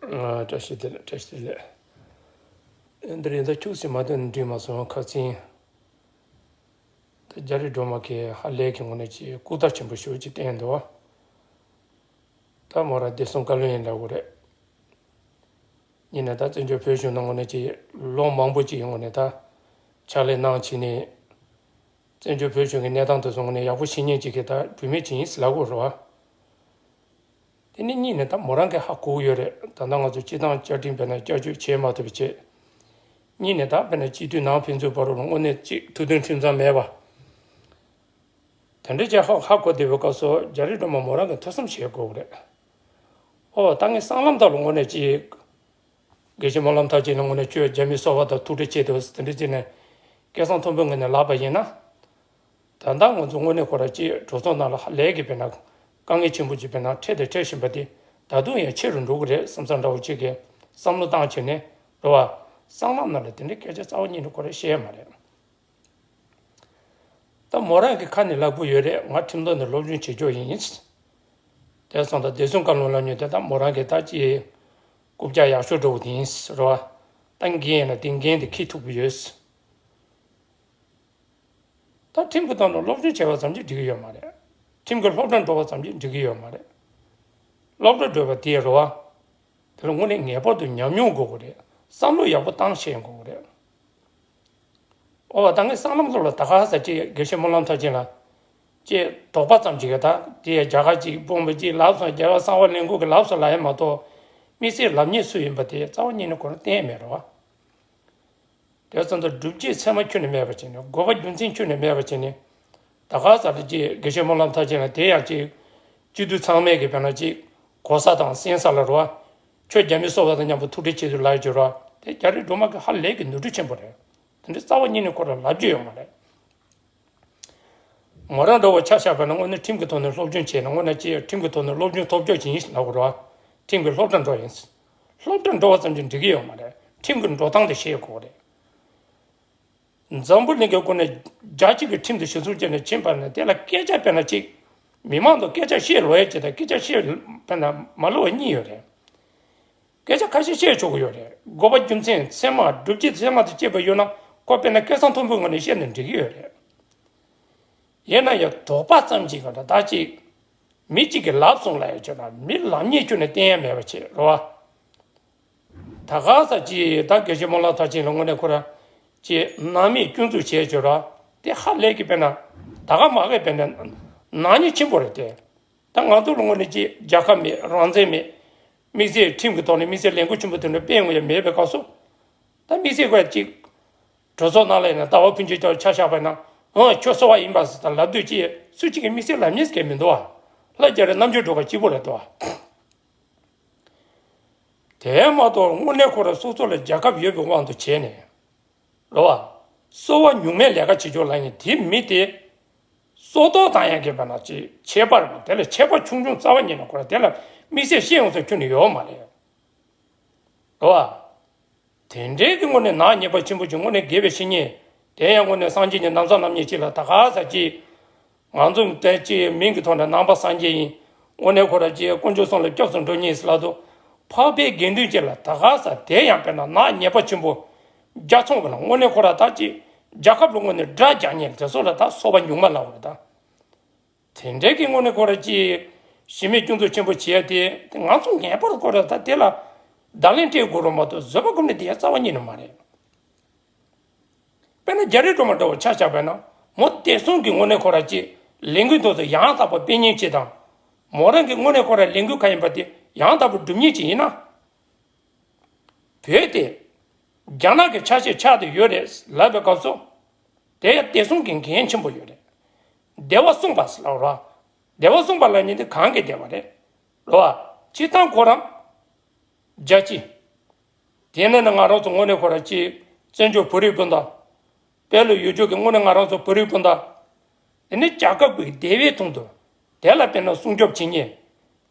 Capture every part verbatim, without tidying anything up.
ཨ། བཀྲ་ཤིས་བདེ་ལེགས། བཀྲ་ཤིས་བདེ་ལེགས། འདི་རེད། ད་ཁྱུག་ཙམ་མ་ཐོན་ན་འགྲིག་མ་སོང་། ཁ་སང་ད་རྒྱ་རི་སྒྲོལ་མ་གིས་ཧ་ལས་ཀྱི་ངོས་ནས་ཅིག་ལྐུགས་རྟགས་ཆེན་པོ་ཞེ་པོ་ཅིག་བསྟན་འདུག། ད་མོ་རང་བདེ་སྲུང་བཀའ་བློན་ཡིན་འདྲ་བོ་རེད། ཡིན་ནའི་ད་བཙན་བྱོལ་བོད་གཞུང་ནང་ངོས་ནས་ཅིག་ལོ་མང་པོ་ཅིག་གི་ངོས་ནས་ད་ཕྱག་ལས་གནང་བྱས་ནས། བཙན་བྱོལ་བོད་གཞུང་གི་གནས་སྟངས་དེ་ཚོ་ངོས་ནས་ཡག་པོ་ཤེས་མཁན་ཅིག་གིས་ད་བུད་མེད་ཅིག་ཡིན་ཟེར་ལབ་དགོས་རེད་བ། དེ་ནི་གཉིས་ནས་ད་མོ་རང་གིས་ཧ་གོ་གི་ཡོད་རེད། ད་ལྟ་ང་ཚོ་སྤྱི་བཏང་བསྐྱར་སྒྲིག་དཔེར་ན་བསྐྱར་བཅོས་བྱེད་མ་ཐུབ་པ་བྱས། གཉིས་ནས་ད་དཔེར་ན་སྤྱི་འཐུས་ནང་ཕན་ཚུན་བར་ལ་དངོས་གནས་ཅིག་ཐུགས་མཐུན་ཁྲིམས་གཙང་མེད་པ། དེ་འདྲ་བྱས་ཧ་ཧ་གོ་བསྡད་པའི་སྐབས་སུ་རྒྱ་རི་སྒྲོལ་མ་མོ་རང་གིས་ཐུགས་བསམ་བཞེས་དགོས་ཀྱི་རེད། ཨོ་ད་ངས་སྲང་ལམ་དག་ལ་དངོས་གནས་ཅིག་དགེ་བཤེས་སྨོན་ལམ་མཐར་ཕྱིན་ལ་དངོས་གནས་ཁྱོད་རྒྱ་མི་སོ་པ་དང་ཐུག་འཕྲད་བྱས་འདུག་དེ་འདྲ་བྱས་ནས་སྐལ་བཟང་མཐོན་པོའི་ངོས་ནས་ལབ་པ་ཡིན་ན། ད་ལྟ་ང་ཚོ་དངོས་གནས་ཁོ་རང་ཅིག་གྲོས་ཚོགས་ནང་ལ་ཧ་ལས་ཀྱི་དཔེར་ན་དཀའ་ངལ་ཆེན་པོ་ཅིག་དཔེར་ན་འཕྲད་དང་འཕྲད་བཞིན་པ་དེ་ད་དུང་ཡང་ཆེ་རུ་འགྲོ་གི་རེད་བསམ་བསམ་འདྲ་བོ་ཅིག་གི་བསམ་བློ་བཏང་བྱས་ནས་རེད་བ། སྲང་ལམ་ནང་ལ་དེ་འདྲའི་སྐད་ཆ་རྩ་བ་ཉིད་ནས་ཁོ་རང་བཤད་ཡ་མ་རེད། ད་མོ་རང་གི་ཁ་ནས་ལབ་ཀྱི་ཡོད་རེད། ང་ཁྲིམས་ཐོག་ནས་སློབ་སྦྱོང་བྱེད་ཆོག་ཡིན། དེ་སོང་ཙང་བདེ་སྲུང་བཀའ་བློན་ལབ་མཁན་དེ་ད་མོ་རང་གི་ད་ཅིག་རྐུབ་བཀྱག་ཡག་ཤོས་འདྲ་བོ་དེ་ཡིན་རེད་བ། ད་འགན་ཡིན་ན་དེ་འགན་དེ་འཁྱེར་ཐུབ་ཀྱི་ཡོད། ད་ཁྲིམས་ཀྱི་ཐོག་ནས་སློབ་སྦྱོང་བྱས་པ་ཙམ་གྱིས་འགྲིག་གི་ཡོད་མ་རེད། ཁྲིམས་ཀྱི་སློབ་གྲྭ་འགྲོ་བ་ཙམ་གྱིས་འགྲིག་གི་ཡོད་མ་རེད། སློབ་གྲྭ་འགྲོ་བ་དེ་རེད་བ། དེ་ལ་དངོས་གནས་ངེས་པར་དུ་ཉམས་མྱོང་དགོས་ཀྱི་རེད། བསམ་བློ་ཡག་པོ་བཏང་ཤེས་དགོས་ཀྱི་རེད། ཨོ་ད་ངས་སྲང་ལམ་སློབ་ལ་ད་ག་ས་ཅིག་དགེ་བཤེས་སྨོན་ལམ་མཐར་ཕྱིན་ལ་ཅིག་དོགས་པ་ཙམ་ཅིག་གི་ད་དེ་རྒྱ་གར་ཅིག་དཔོན་པོ་ཅིག་ལབ་སོང་། རྒྱལ་བ་གསང་བ་གླིང་སྐོར་གྱི་ལབ་སོང་ལབ་ཡ་མ་གཏོགས་དམིགས་བསལ་ལབ་མཁན་སུ་ཡིན་པ་དེ་རྩ་བ་ཉིད་ནས་ཁོ་རང་བསྟན་མེད་རེད་བ། དེ་ཙམ་དུ་སྒྲུབ་བྱེད་ཚད་མ་ཁྱོན་ནས་མེད་པ་བྱས་ནས། དགོས་པ་རྒྱུ་མཚན་ཁྱོན་ནས་མེད་པ་བྱས་ནས། ད་ག་ས་རེ་ཅིག་དགེ་བཤེས་སྨོན་ལམ་མཐར་ཕྱིན་ལ་དེ་ཡང་ཅིག་སྤྱི་འཐུས་ཚང་མས་ཀྱི་དཔེར་ན་ཅིག་གོ་ས་དང་གསན་ས་ལ་རེད་བ། ཁྱོད་རྒྱ་མི་སོ་པ་དང་མཉམ་པོ་ཐུག་འཕྲད་བྱེད་དུས་ལབ་ཡོད་རེད་བ། དེ་རྒྱ་རི་སྒྲོལ་མ་གི་ཧ་ལས་ཀྱི་ནོར་འཁྲུལ་ཆེན་པོ་རེད། དེ་འདྲ་རྩ་བ་ཉིད་ནས་ཁོ་རང་ལབ་རྒྱུ་ཡོད་མ་རེད། མོ་རང་འདྲ་བོ་ཆ་བཞག་པ་ན་དངོས་གནས་ཁྲིམས་ཀྱི་ཐོག་ནས་སློབ་སྦྱོང་བྱས་ན་དངོས་གནས་ཅིག་ཁྲིམས་ཀྱི་ཐོག་ནས་སློབ་སྦྱོང་ཐོབ་ཆོག་ཅིག་ཡིན་ལབ་དགོས་རེད་བ། ཁྲིམས་ཀྱི་སློབ་གྲྭ་འགྲོ་ཡིན། སློབ་གྲྭ་འགྲོ་བ་ཙམ་གྱིས་འགྲིག་གི་ཡོད་མ་རེད། ཁྲིམས་ཀྱི་འགྲོ་སྟངས་དེ་ཤེས་དགོས་རེད། འཛམ་བུ་གླིང་གི་སྒོ་ནས་རྒྱལ་སྤྱི་གི་ཁྲིམས་དེ་གཞི་བཟུང་བྱས་ནས་ཕྱིན་པ་ན་དེ་ལ་སྐད་ཆ་དཔེར་ན་ཅིག་མི་མང་དུ་སྐད་ཆ་བཤད་ལོ་ཡ་ཅིག་དང་སྐད་ཆ་བཤད་དཔེར་ན་མ་ལོ་བ་གཉིས་ཡོད་རེད། སྐད་ཆ་ཁ་ཤས་བཤད་ཆོག་གི་ཡོད་རེད། དགོས་པ་རྒྱུ་མཚན་ཚད་མ་སྒྲུབ་བྱེད་ཚད་མ་དང་བཅས་པ་ཡོད་ན་ཁོ་དཔེར་ན་སྐལ་བཟང་མཐོན་པོའི་ངོས་ནས་བཤད་ན་འགྲིག་གི་ཡོད་རེད། ཡིན་ན་ཡང་དོགས་པ་ཙམ་ཅིག་ག་ད་ད་ཅིག་མི་གཅིག་གིས་ལབ་སོང་ལབ་ཡ་ཅིག་ན་མི་ལབ་མཁན་ཁྱོན་ནས་བསྟན་ཡ་མེད་པ་བྱེད་རེད་བ། ད་ག་ས་ཅིག་ད་དགེ་བཤེས་སྨོན་ལམ་མཐར་ཕྱིན་ལ་དངོས་གནས་ཁོ་ར་ཅིག་ནང་མི་སྐྱོན་འཛུགས་བྱས་ཅིག་ར་དེ་ཧ་ལས་ཀྱི་དཔེར་ན་ད་ག་མ་གི་དཔེར་ན་ནག་ཉེས་ཆེན་པོ་རེད་དེ། ད་ང་ཚོ་ལ་དངོས་གནས་ཀྱི་རྒྱལ་ཁབ་མེད། རང་བཙན་མེད། དམིགས་བསལ་ཁྲིམས་ཀྱི་ཐོག་ནས་དམིགས་བསལ་ལས་འགུལ་ཆེན་པོ་དེ་འདྲ་སྤེལ་འོང་ཡ་མེད་པའི་སྐབས་སུ། ད་དམིགས་བསལ་ག་ཅིག་གྲོས་ཚོགས་ནང་ལ་ཡིན་ན་ཟླ་བ་ཕུན་སྐྱིད་ལྟ་བུ་ཆ་བཞག་པ་ཡིན་ན། ཨང་ཁྱོད་སོ་པ་ཡིན་པ་ཟེར་ད་ལབ་དུས་ཀྱི་སུ་གཅིག་གིས་དམིགས་བསལ་ལབ་མཁན་ཟེར་མཁན་མི་འདུག་བ། ལྷ་རྒྱ་རི་རྣམ་དཔྱོད་འགྲོ་ག་གཅིག་པོ་རེད་འདུག་བ། དེ་མ་གཏོགས་དངོས་གནས་ཁོ་རང་སོ་སོ་ལ་རྒྱལ་ཁབ་ཡོད་པའི་དབང་དུ་བྱས་ནས། རེད་བ། སོ་པ་ཉུང་མའི་ལས་ཀ་བྱེད་ཆོག་ལབ་མཁན་དེ་མི་དེ། སྲོག་ཐོག་བཏང་ཡག་གི་དཔེར་ན་ཅིག་ཁྱད་པར་མ་དེ་ལ་ཁྱད་པར་ཆུང་ཆུང་རྩ་བ་ཉིད་ནས་ཁོ་ར་དེ་ལ་དམིགས་བསལ་བཤད་ཡོང་ས་ཁྱོན་ནས་ཡོད་མ་རེད། རེད་བ། དེ་འདྲའི་གི་དངོས་གནས་ནག་ཉེས་པ་ཆེན་པོ་ཅིག་དངོས་གནས་དགེ་བའི་བཤེས་གཉེན། དེ་ཡང་དངོས་གནས་སངས་རྒྱས་ཀྱི་ན་བཟའ་བསྣམས་མཁན་ཅིག་ལ་ད་ག་ས་ཅིག་ང་ཚོ་དེ་ཅིག་མིང་གི་ཐོག་ནས་ནང་པ་སངས་རྒྱས་ཡིན། དངོས་གནས་ཁོ་ར་ཅིག་དཀོན་མཆོག་གསུམ་ལ་སྐྱབས་སུ་འགྲོ་མཁན་ཡིན་ཟེར་ལབ་དུས། འཕགས་པའི་དགེ་འདུན་ཅིག་ལ་ད་ག་ས་དེ་ཡང་དཔེར་ན་ནག་ཉེས་པ་ཆེན་པོ་བརྒྱབ་སོང་བ་ན་དངོས་གནས་ཁོ་ར་ད་ཅིག་རྒྱལ་ཁབ་ལ་དངོས་གནས་དགྲ་རྒྱག་མཁན་དེ་ཚོ་ལ་ད་སོ་པ་ཉུང་མ་ལབ་དགོས་རེད་ད། དེ་འདྲའི་གི་དངོས་གནས་ཁོ་ར་ཅིག་གཞི་མེད་སྐྱོན་འཛུགས་ཆེན་པོ་བྱས་ཏེ་ང་ཚོ་ངེས་པར་ཁོ་ར་ད་དེ་ལ་བརྡ་ལན་སྤྲད་དགོས་རེད་མ་གཏོགས་བཟོད་པ་སྒོམ་ནས་བསྡད་ཡ་རྩ་བ་ཉིད་ནས་མ་རེད། དཔེར་ན་རྒྱ་རི་སྒྲོལ་མ་འདྲ་བོ་ཆ་བཞག་པ་ན་མོ་བདེ་སྲུང་གི་དངོས་གནས་ཁོ་ར་ཅིག་ལས་འགུལ་དེ་ཚོ་ཡང་དག་པ་སྤེལ་མཁན་ཅིག་དང་། མོ་རང་གི་དངོས་གནས་ཁོ་ར་ལས་འགུལ་ག་ཡིན་པ་དེ་ཡང་དག་པ་སྒྲུབ་མཁན་ཅིག་ཡིན་ན། བོད་དེ་རྒྱ་ནག་གི་ཆ་ཤས་ཆགས་བསྡད་ཡོད་རེད་ལབ་པའི་སྐབས་སུ། དེ་ཡང་བདེ་སྲུང་གི་འགན་ཆེན་པོ་ཡོད་རེད། བདེ་བ་སྲུང་བ་ཟེར་ལབ་ར། བདེ་བ་སྲུང་བ་ལབ་མཁན་དེ་གང་གི་བདེ་བ་རེད། རེད་བ། སྤྱིར་བཏང་ཁོ་རང་རྒྱལ་སྤྱི། དེ་ནས་ནི་ང་རང་ཚོ་དངོས་གནས་ཁོ་ར་ཅིག་བཙན་བྱོལ་བོད་རིགས་སྤུན་ཟླ། བོད་ལ་ཡུལ་སྐྱོང་གི་དངོས་གནས་ང་རང་ཚོ་བོད་རིགས་སྤུན་ཟླ། དེ་ནི་རྒྱལ་ཁབ་ཀྱི་བདེ་བའི་དོན་དུ། དེ་ལ་དཔེར་ན་སྲུང་སྐྱོབ་བྱེད་མཁན།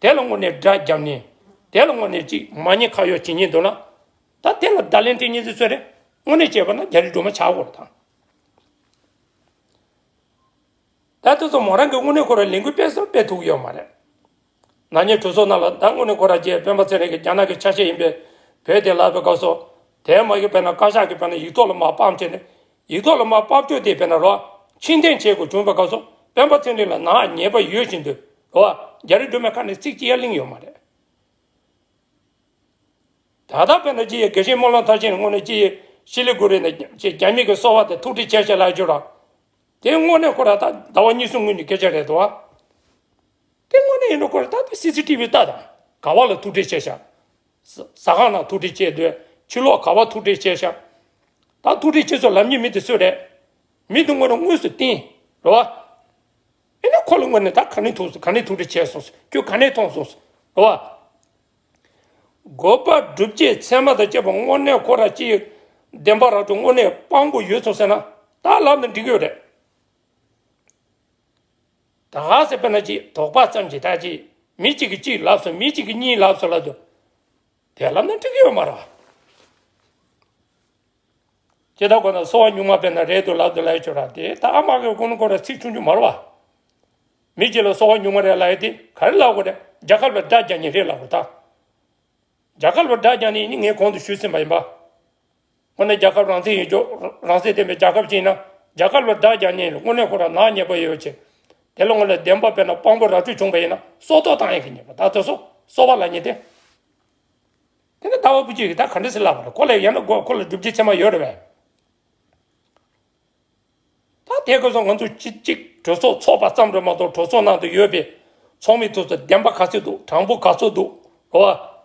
དེ་ལ་དངོས་གནས་དགྲ་རྒྱབ་མཁན། དེ་ལ་དངོས་གནས་ཅིག་མ་ཉེས་ཁ་གཡོག་བྱེད་མཁན་འདུག་ན། ད་དེ་ལ་བརྡ་ལན་སྤྲད་མཁན་དེ་ཚོ་རེད། དངོས་གནས་བྱས་པ་ན་རྒྱ་རི་སྒྲོལ་མ་ཆགས་དགོས་རེད་ད། ད་དེ་ཚོ་མོ་རང་གི་དངོས་གནས་ཁོ་རང་ལས་འགུལ་སྤེལ་སྲོལ་སྤེལ་ཐུབ་ཀྱི་ཡོད་མ་རེད། ན་ནིང་གྲོས་ཚོགས་ནང་ལ་ད་དངོས་གནས་ཁོ་རང་རྗེ་སྤེན་པ་ཚེ་རིང་གིས་རྒྱ་ནག་གི་ཆ་ཤས་ཡིན་པའི་བོད་དེ་ལབ་པའི་སྐབས་སུ། དེ་མ་གི་དཔེར་ན་བཀའ་ཤག་གིས་དཔེར་ན་ཡིག་ཐོག་ལ་མར་ཕབ་བྱས་ནས། ཡིག་ཐོག་ལ་མར་ཕབ་བྱས་དེ་དཔེར་ན་རོ། ཕྱིར་འཐེན་བྱེད་དགོས་བྱུང་བའི་སྐབས་སུ་སྤེན་པ་ཚེ་རིང་ལ་ནག་ཉེས་པ་ཡོད་བཞིན་དུ་རོ། རྒྱ་རིགས་སྒྲོལ་མས་ཁ་ནས་ཚིག་གཅིག་ཡང་གླེང་ཡོད་མ་རེད། ད་ལྟ་དཔེར་ན་ཅི་ཡ་དགེ་བཤེས་སྨོན་ལམ་མཐར་ཕྱིན་དངོས་གནས་ཅི་ཡ་ཤི་ལི་གུ་རི་ནས་ཅི་རྒྱ་མི་གི་སོ་པ་དེ་ཐུག་འཕྲད་བྱས་ཤག་ལབ་རྒྱུ་ར། དེ་དངོས་གནས་ཁོ་ར་ད་ཟླ་བ་གཉིས་གསུམ་སྔོན་གྱི་སྐད་ཆ་རེད་དོ། དེ་དངོས་གནས་ཡིན་འགྲོ་ཁོ་ར་ད་དེ་སི་སི་ཊི་བི་ལྟ་དང་། ག་བ་ལ་ཐུག་འཕྲད་བྱས་ཤག་ཟ་ཟ་ཁང་ནང་ཐུག་འཕྲད་བྱས་འདུག་ཕྱི་ལོགས་ག་བ་ཐུག་འཕྲད་བྱས་ཤག་ད་ཐུག་འཕྲད་བྱས་སོ་ལབ་མཁན་མི་དེ་སུ་རེད། མི་དེ་དངོས་གནས་དངོས་སུ་བསྟན་རོ། ཨེ་ན་ཁོ་ལ་དངོས་གནས་ད་ག་ནས་ཐུག་སོང་། ག་ནས་ཐུག་འཕྲད་བྱས་སོང་། ཁྱོད་ག་ནས་མཐོང་སོང་རོ། དགོས་པ་སྒྲུབ་བྱེད་ཚད་མ་དང་བཅས་པ་དངོས་གནས་ཁོ་ར་ཅིག་བདེན་པ་རང་གྲོལ་དངོས་གནས་དཔང་པོ་ཡོད་སོང་ཟེར་ན་ད་ལབ་ན་འགྲིག་གི་ཡོད་རེད། ད་ག་ཟེ་དཔེར་ན་ཅིག་དོགས་པ་ཙམ་གྱིས་ད་ཅིག་མི་གཅིག་གིས་གཅིག་ལབ་སོང་། མི་གཅིག་གིས་གཉིས་ལབ་སོང་ལབ་དུས། དེ་ལབ་ན་འགྲིག་གི་ཡོད་མ་རེད། ཅི་ད་གོ་ན་སོ་པ་ཉུང་མ་དཔེར་ན་རེད་འདུག་ལབ་འདུག་ལབ་ཡོད་ཆོག་ར། དེ་ད་ཨ་མ་གི་ཀུན་ཀོ་ར་ཚིག་ཆུང་ཆུང་མ་རེད་བ། མི་གཅིག་ལ་སོ་པ་ཉུང་མ་རེད་ལབ་ཡོད་དེ་ག་རེ་ལབ་དགོས་རེད། རྒྱལ་ཁབ་ལ་དགྲ་རྒྱག་མཁན་རེད་ལབ་དགོས་རེད་ད། རྒྱལ་ཁབ་ལ་དགྲ་རྒྱག་མཁན་ཡིན་ངས་གོང་དུ་ཞུས་ཟིན་པ་ཡིན་པ། དངོས་གནས་རྒྱལ་ཁབ་རང་བཙན་ཡོད་ཆོག་རང་བཙན་ལྡན་པའི་རྒྱལ་ཁབ་ཅིག་ཡིན་ན་རྒྱལ་ཁབ་ལ་དགྲ་རྒྱག་མཁན་ལ་དངོས་གནས་ཁོ་ར་ནག་ཉེས་པ་ཡོད་ཅེས། དེ་ལ་དངོས་གནས་བདེན་པ་དཔེར་ན་དཔང་པོ་ར་སྤྲོད་བྱུང་བ་ཡིན་ན་སྲོག་ཐོག་བཏང་ཡག་གི་ཉེས་པ་ད་དེ་སོ་སོ་པ་ལབ་མཁན་དེ། དེ་ནི་ཟླ་བ་བུ་གཅིག་གིས་ད་ག་འདྲ་སེ་ལབ་པ་རེད། ཁོ་ལ་ཡང་ན་དགོས་ཁོ་ལ་སྒྲུབ་བྱེད་ཚད་མ་ཡོད་རེད་པས། ད་དེ་སྐབས་སུ་ང་ཚོ་གཅིག་གཅིག་གྲོས་ཚོགས་ཚོགས་པ་ཙམ་རེད་མ་གཏོགས་གྲོས་ཚོགས་ནང་དུ་ཡོད་པའི་ཚོགས་མི་ཚོ་ཚོ་བདེན་པ་ག་ཚོད་འདུག་དྲང་པོ་ག་ཚོད་འདུག་རེད་བ།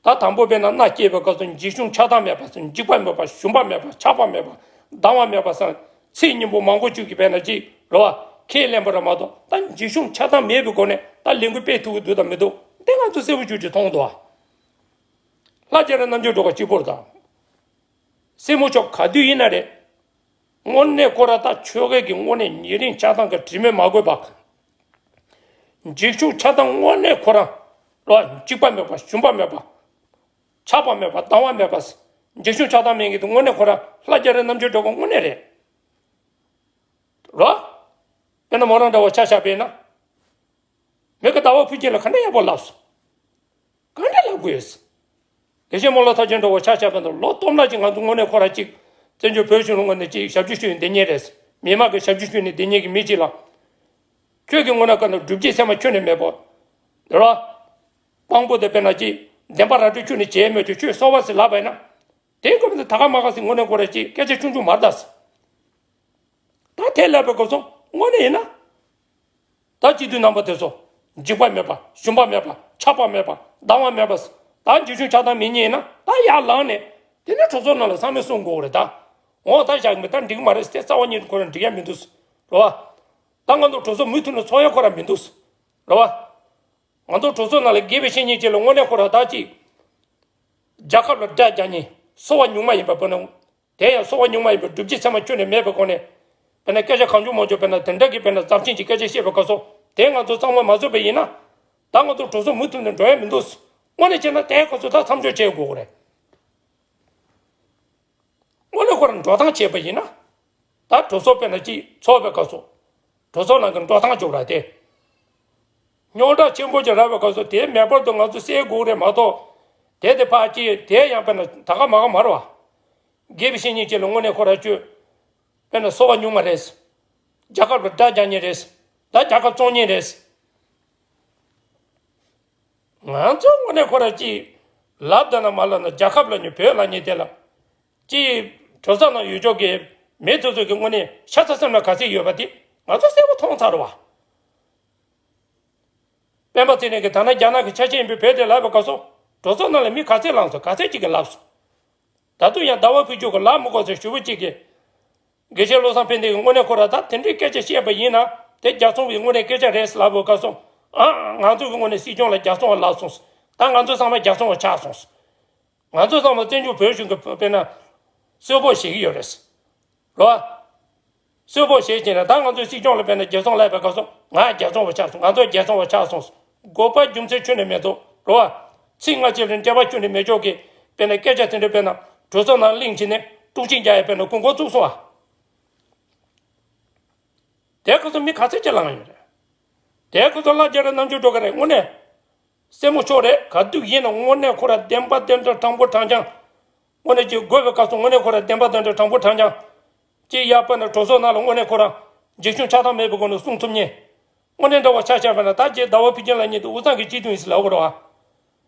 ད་དང་པོ་དཔེར་ན་མནའ་སྐྱེལ་བའི་སྐབས་སུ་འཇིགས་ཞུམ་ཆགས་སྡང་མེད་པ་སོང་། འཇིགས་པ་མེད་པ། ཞུམ་པ་མེད་པ། ཆགས་པ་མེད་པ། སྡང་བ་མེད་པ་སོང་། ཚིག་སྙན་པོ་མང་པོ་བཅུག་གི་དཔེར་ན་ཅིག་རེད་བ། ཁས་ལེན་པ་རེད་མ་གཏོགས་ད་འཇིགས་ཞུམ་ཆགས་སྡང་མེད་པའི་སྒོ་ནས་ད་ལས་འགུལ་སྤེལ་ཐུབ་ཀྱི་འདུག་དང་མི་འདུག་དེ་ང་ཚོ་གསལ་པོ་བཅུག་ཅིག་མཐོང་འདུག་བ། ལྷ་རྒྱ་རི་རྣམ་དཔྱོད་སྒྲོལ་དཀར་གཅིག་པོར་དང་། སྲས་མོ་མཆོག་ག་དུས་ཡིན་ན་རེད། དངོས་གནས་ཁོ་ར་ད་ཆོལ་ཁའི་གི་དངོས་གནས་ཉེ་རིང་ཆགས་སྡང་གི་དྲི་མས་མ་གོས་པ། འཇིགས་ཞུམ་ཆགས་སྡང་དངོས་གནས་ཁོ་རང་ལ་འཇིགས་པ་མེད་པ། ཞུམ་པ་མེད་པ། ཆགས་པ་མེད་པ། སྡང་བ་མེད་པ། འཇིགས་ཞུམ་ཆགས་སྡང་མེད་མཁན་དེ་དངོས་གནས་ཁོ་རང་ལྷ་རྒྱ་རི་རྣམ་དཔྱོད་སྒྲོལ་དཀར་དངོས་གནས་རེད། རོ། དཔེར་ན་མོ་རང་འདྲ་བོ་ཆ་བཞག་པས་ན། མི་གི་ཟླ་བ་ཕུན་སྐྱིད་ལ་ག་འདྲ་ཡག་པོ་ལབ་སོང་། ག་འདྲ་ལབ་དགོས་ཡོད། དགེ་བཤེས་སྨོན་ལམ་མཐར་ཕྱིན་འདྲ་བོ་ཆ་བཞག་པ་ན་ལོ་སྟོང་ཕྲག་ཅིག་ང་ཚོ་དངོས་གནས་ཁོ་ར་ཅིག་བཙན་བྱོལ་བོད་གཞུང་ལ་དངོས་གནས་ཅིག་ཞབས་ཕྱི་ཞུས་ནས་བསྡད་མཁན་རེད། མི་མང་གི་ཞབས་ཕྱི་ཞུས་ནས་བསྡད་མཁན་གྱི་མི་ཅིག་ལ། ཁྱོད་ཀྱི་དངོས་གནས་བཀའ་ན་སྒྲུབ་བྱེད་ཚད་མ་ཁྱོན་ནས་མེད་པོ། དེ་ར། དཔང་པོ་དེ་དཔེར་ན་ཅིག་བདེན་པ་ར་སྤྲོད་ཁྱོན་ནས་བྱས་མེད་ཀྱི་ཁྱོད་སོ་པ་ཟེར་ལབ་པ་ཡིན་ན། དེའི་སྐབས་དུ་ད་ག་མ་ག་ཟེར་དངོས་གནས་ཁོ་ར་ཅིག་སྐད་ཆ་ཆུང་ཆུང་མ་རེད་ད། ད་དེ་ལབ་པའི་སྐབས་སུ་དངོས་གནས་ཡིན་ན། ད་སྤྱི་འཐུས་རྣམ་པ་དེ་ཚོ། འཇིགས་པ་མེད་པ། ཞུམ་པ་མེད་པ། ཆགས་པ་མེད་པ། སྡང་བ་མེད་པ། ད་འཇིགས་ཞུམ་ཆགས་སྡང་མེད་མཁན་ཡིན་ན་ད་ཡར་ལངས་ནས། དེ་ནས་གྲོས་ཚོགས་ནང་ལ་ཚང་མས་གསུང་དགོས་རེད་ད། འོ་ད་བཞག་མི་ད་འགྲིག་མ་རེད་ཟེར་རྩ་བ་ཉིད་དུ་ཁོ་རང་འགྲིག་ཡ་མི་འདུག་རེད་བ། ད་ང་ཚོ་གྲོས་ཚོགས་མུ་མཐུད་ནས་ཚོགས་ཡ་ཁོ་རང་མི་འདུག་རེད་བ། ང་ཚོ་གྲོས་ཚོགས་ནང་ལ་དགེ་བའི་བཤེས་གཉེན་ཅིག་ལ་དངོས་གནས་ཁོ་རང་ད་ཅིག་རྒྱལ་ཁབ་ལ་དགྲ་རྒྱག་མཁན་སོ་པ་ཉུང་མ་ཡིན་པ་པོ་ནང་། དེ་ཡང་སོ་པ་ཉུང་མ་ཡིན་པའི་སྒྲུབ་བྱེད་ཚད་མ་ཁྱོན་ནས་མེད་པའི་སྒོ་ནས། དཔེར་ན་སྐད་ཆ་གང་བྱུང་མང་བྱུང་དཔེར་ན་དེ་འདྲ་གི་དཔེར་ན་ཚབས་ཆེན་གྱི་སྐད་ཆ་བཤད་པའི་སྐབས་སུ་དེ་ང་ཚོ་གཙང་མ་མ་བཟོས་པ་ཡིན་ན། ད་ང་ཚོ་གྲོས་ཚོགས་མུ་མཐུད་ནས་འགྲོ་ཡ་མི་འདུག་དངོས་གནས་བྱས་ན་དེའི་སྐབས་སུ་ད་མཚམས་འཇོག་བྱེད་དགོས་ཀྱི་རེད། དངོས་གནས་ཁོ་རང་འགྲོ་སྟངས་བྱས་པ་ཡིན་ན། ད་གྲོས་ཚོགས་དཔེར་ན་ཅིག་ཚོགས་པའི་སྐབས་སུ། གྲོས་ཚོགས་ནང་གི་འགྲོ་སྟངས་བྱུང་ར་དེ། རྙོག་དྲ་ཆེན་པོ་ཅིག་རག་པའི་སྐབས་སུ་དེའི་མེ་འབར་དུ་ང་ཚོ་སེལ་དགོས་རེད་མ་གཏོགས། དེ་དེ་ཕར་ཅིག་དེ་ཡང་དཔེར་ན་ད་ག་མ་ག་མ་རེད་བ། དགེ་བའི་བཤེས་གཉེན་ཅིག་ལ་དངོས་གནས་ཁོ་ར་ཅོས། དཔེར་ན་སོ་པ་ཉུང་མ་རེད། རྒྱལ་ཁབ་ལ་དགྲ་རྒྱག་མཁན་རེད། ད་རྒྱལ་ཁབ་བཙོང་མཁན་རེད། ང་ཚོ་དངོས་གནས་ཁོ་ར་ཅིག་ལབ་ད་ན་མ་ལབ་ན་རྒྱལ་ཁབ་ལ་ཉོ་བོད་ལ་ཉེ་དེ་ལ། ཅིག་གྲོས་ཚོགས་ནང་ཡོད་ཆོག་གི་མི་ཚོ་ཚོ་གི་དངོས་གནས་ཤ་ཚ་སེམས་ལ་ག་ཚད་ཡོད་པ་དེ་ང་ཚོ་གསལ་པོ་མཐོང་ཚར་བ། སྤེན་པ་ཚེ་རིང་གིས་ད་ནང་རྒྱ་ནག་གི་ཆ་ཤས་ཡིན་པའི་བོད་དེ་ལབ་པའི་སྐབས་སུ་གྲོས་ཚོགས་ནང་ལ་མི་ག་ཚད་ལངས་སོང་། ག་ཚད་ཅིག་གིས་ལབ་སོང་། ད་དུང་ཡང་ཟླ་བ་ཕུན་ཚོགས་ཀྱིས་ལབ་མི་དགོས་ཟེར་ཞུ་བ་གཅིག་གིས། དགེ་བཤེས་བློ་བཟང་ཕན་བདེ་གིས་དངོས་གནས་ཁོ་ར་ད་དེ་འདྲའི་སྐད་ཆ་བཤད་པ་ཡིན་ན་དེ་རྒྱལ་སྲུང་བའི་དངོས་གནས་སྐད་ཆ་རེད་ལབ་པའི་སྐབས་སུ། ཨ་ང་ཚོ་གི་དངོས་གནས་སྲིད་སྐྱོང་ལ་རྒྱལ་སྲུང་བ་ལབ་སོང་། ད་ང་ཚོ་ཚང་མ་རྒྱལ་སྲུང་བ་ཆགས་སོང་། ང་ཚོ་ཚང་མ་བཙན་བྱོལ་བོད་གཞུང་གི་དཔེར་ན་གསོལ་ཕོགས་བཞེས་ཀྱི་ཡོད་རེད། རོ། གསོལ་ཕོགས་བཞེས་བྱས་ནས་ད་ང་ཚོའི་སྲིད་སྐྱོང་ལ་དཔེར་ན་རྒྱལ་སྲུང་ལབ་པའི་སྐབས་སུ་ང་རྒྱལ་སྲུང་བ་ཆགས་སོང་། ང་ཚོ་རྒྱལ་སྲུང་བ་ཆགས་སོང་། དགོས་པ་རྒྱུ་མཚན་ཁྱོན་ནས་མེད་འདུག་རོ། ཚིག་སྔ་ཕྱི་ལ་འབྲེལ་བ་ཁྱོན་ནས་མེད་ཆོག་གི། དཔེར་ན་སྐད་ཆ་དེ་འདྲ་དཔེར་ན་གྲོས་ཚོགས་ནང་གླེང་བྱས་ནས་དཀྲུག་ཤིང་རྒྱག་ཡ་དཔེར་ན་དགོས་མཁོ་བཙུགས་སོང་ཨ། དེ་སྐབས་སུ་མི་ག་ཚད་ཅིག་ལངས་ཡོད་རེད། དེ་ཁོ་ཚོ་ལྷ་རྒྱ་རི་རྣམ་དཔྱོད་སྒྲོལ་དཀར་རེད། དངོས་གནས་སེར་མོ་མཆོག་རེད། ག་དུས་ཡིན་ན་དངོས་གནས་ཁོ་ར་བདེན་པ་བདེན་དྲང་དྲང་པོ་དྲང་རྐྱང་། དངོས་གནས་ཅིག་དགོས་པའི་སྐབས་སུ་དངོས་གནས་ཁོ་ར་བདེན་པ་བདེན་དྲང་དྲང་པོ་དྲང་རྐྱང་། ཅིག་ཡར་དཔེར་ན་གྲོས་ཚོགས་ནང་ལ་དངོས་གནས་ཁོ་ར་འཇིགས་སྐྱོང་ཆགས་སྡང་མེད་པའི་སྒོ་ནས་གསུང་ཐུབ་མཁན། དངོས་གནས་འདྲ་བོ་ཆ་བཞག་པ་ན་ད་ཅིག་ཟླ་བ་ཕུན་སྐྱིད་ལབ་མཁན་དེ་དབུས་གཙང་གི་སྤྱི་འཐུས་ཡིན་ཟེར་ལབ་དགོས་རེད་བ།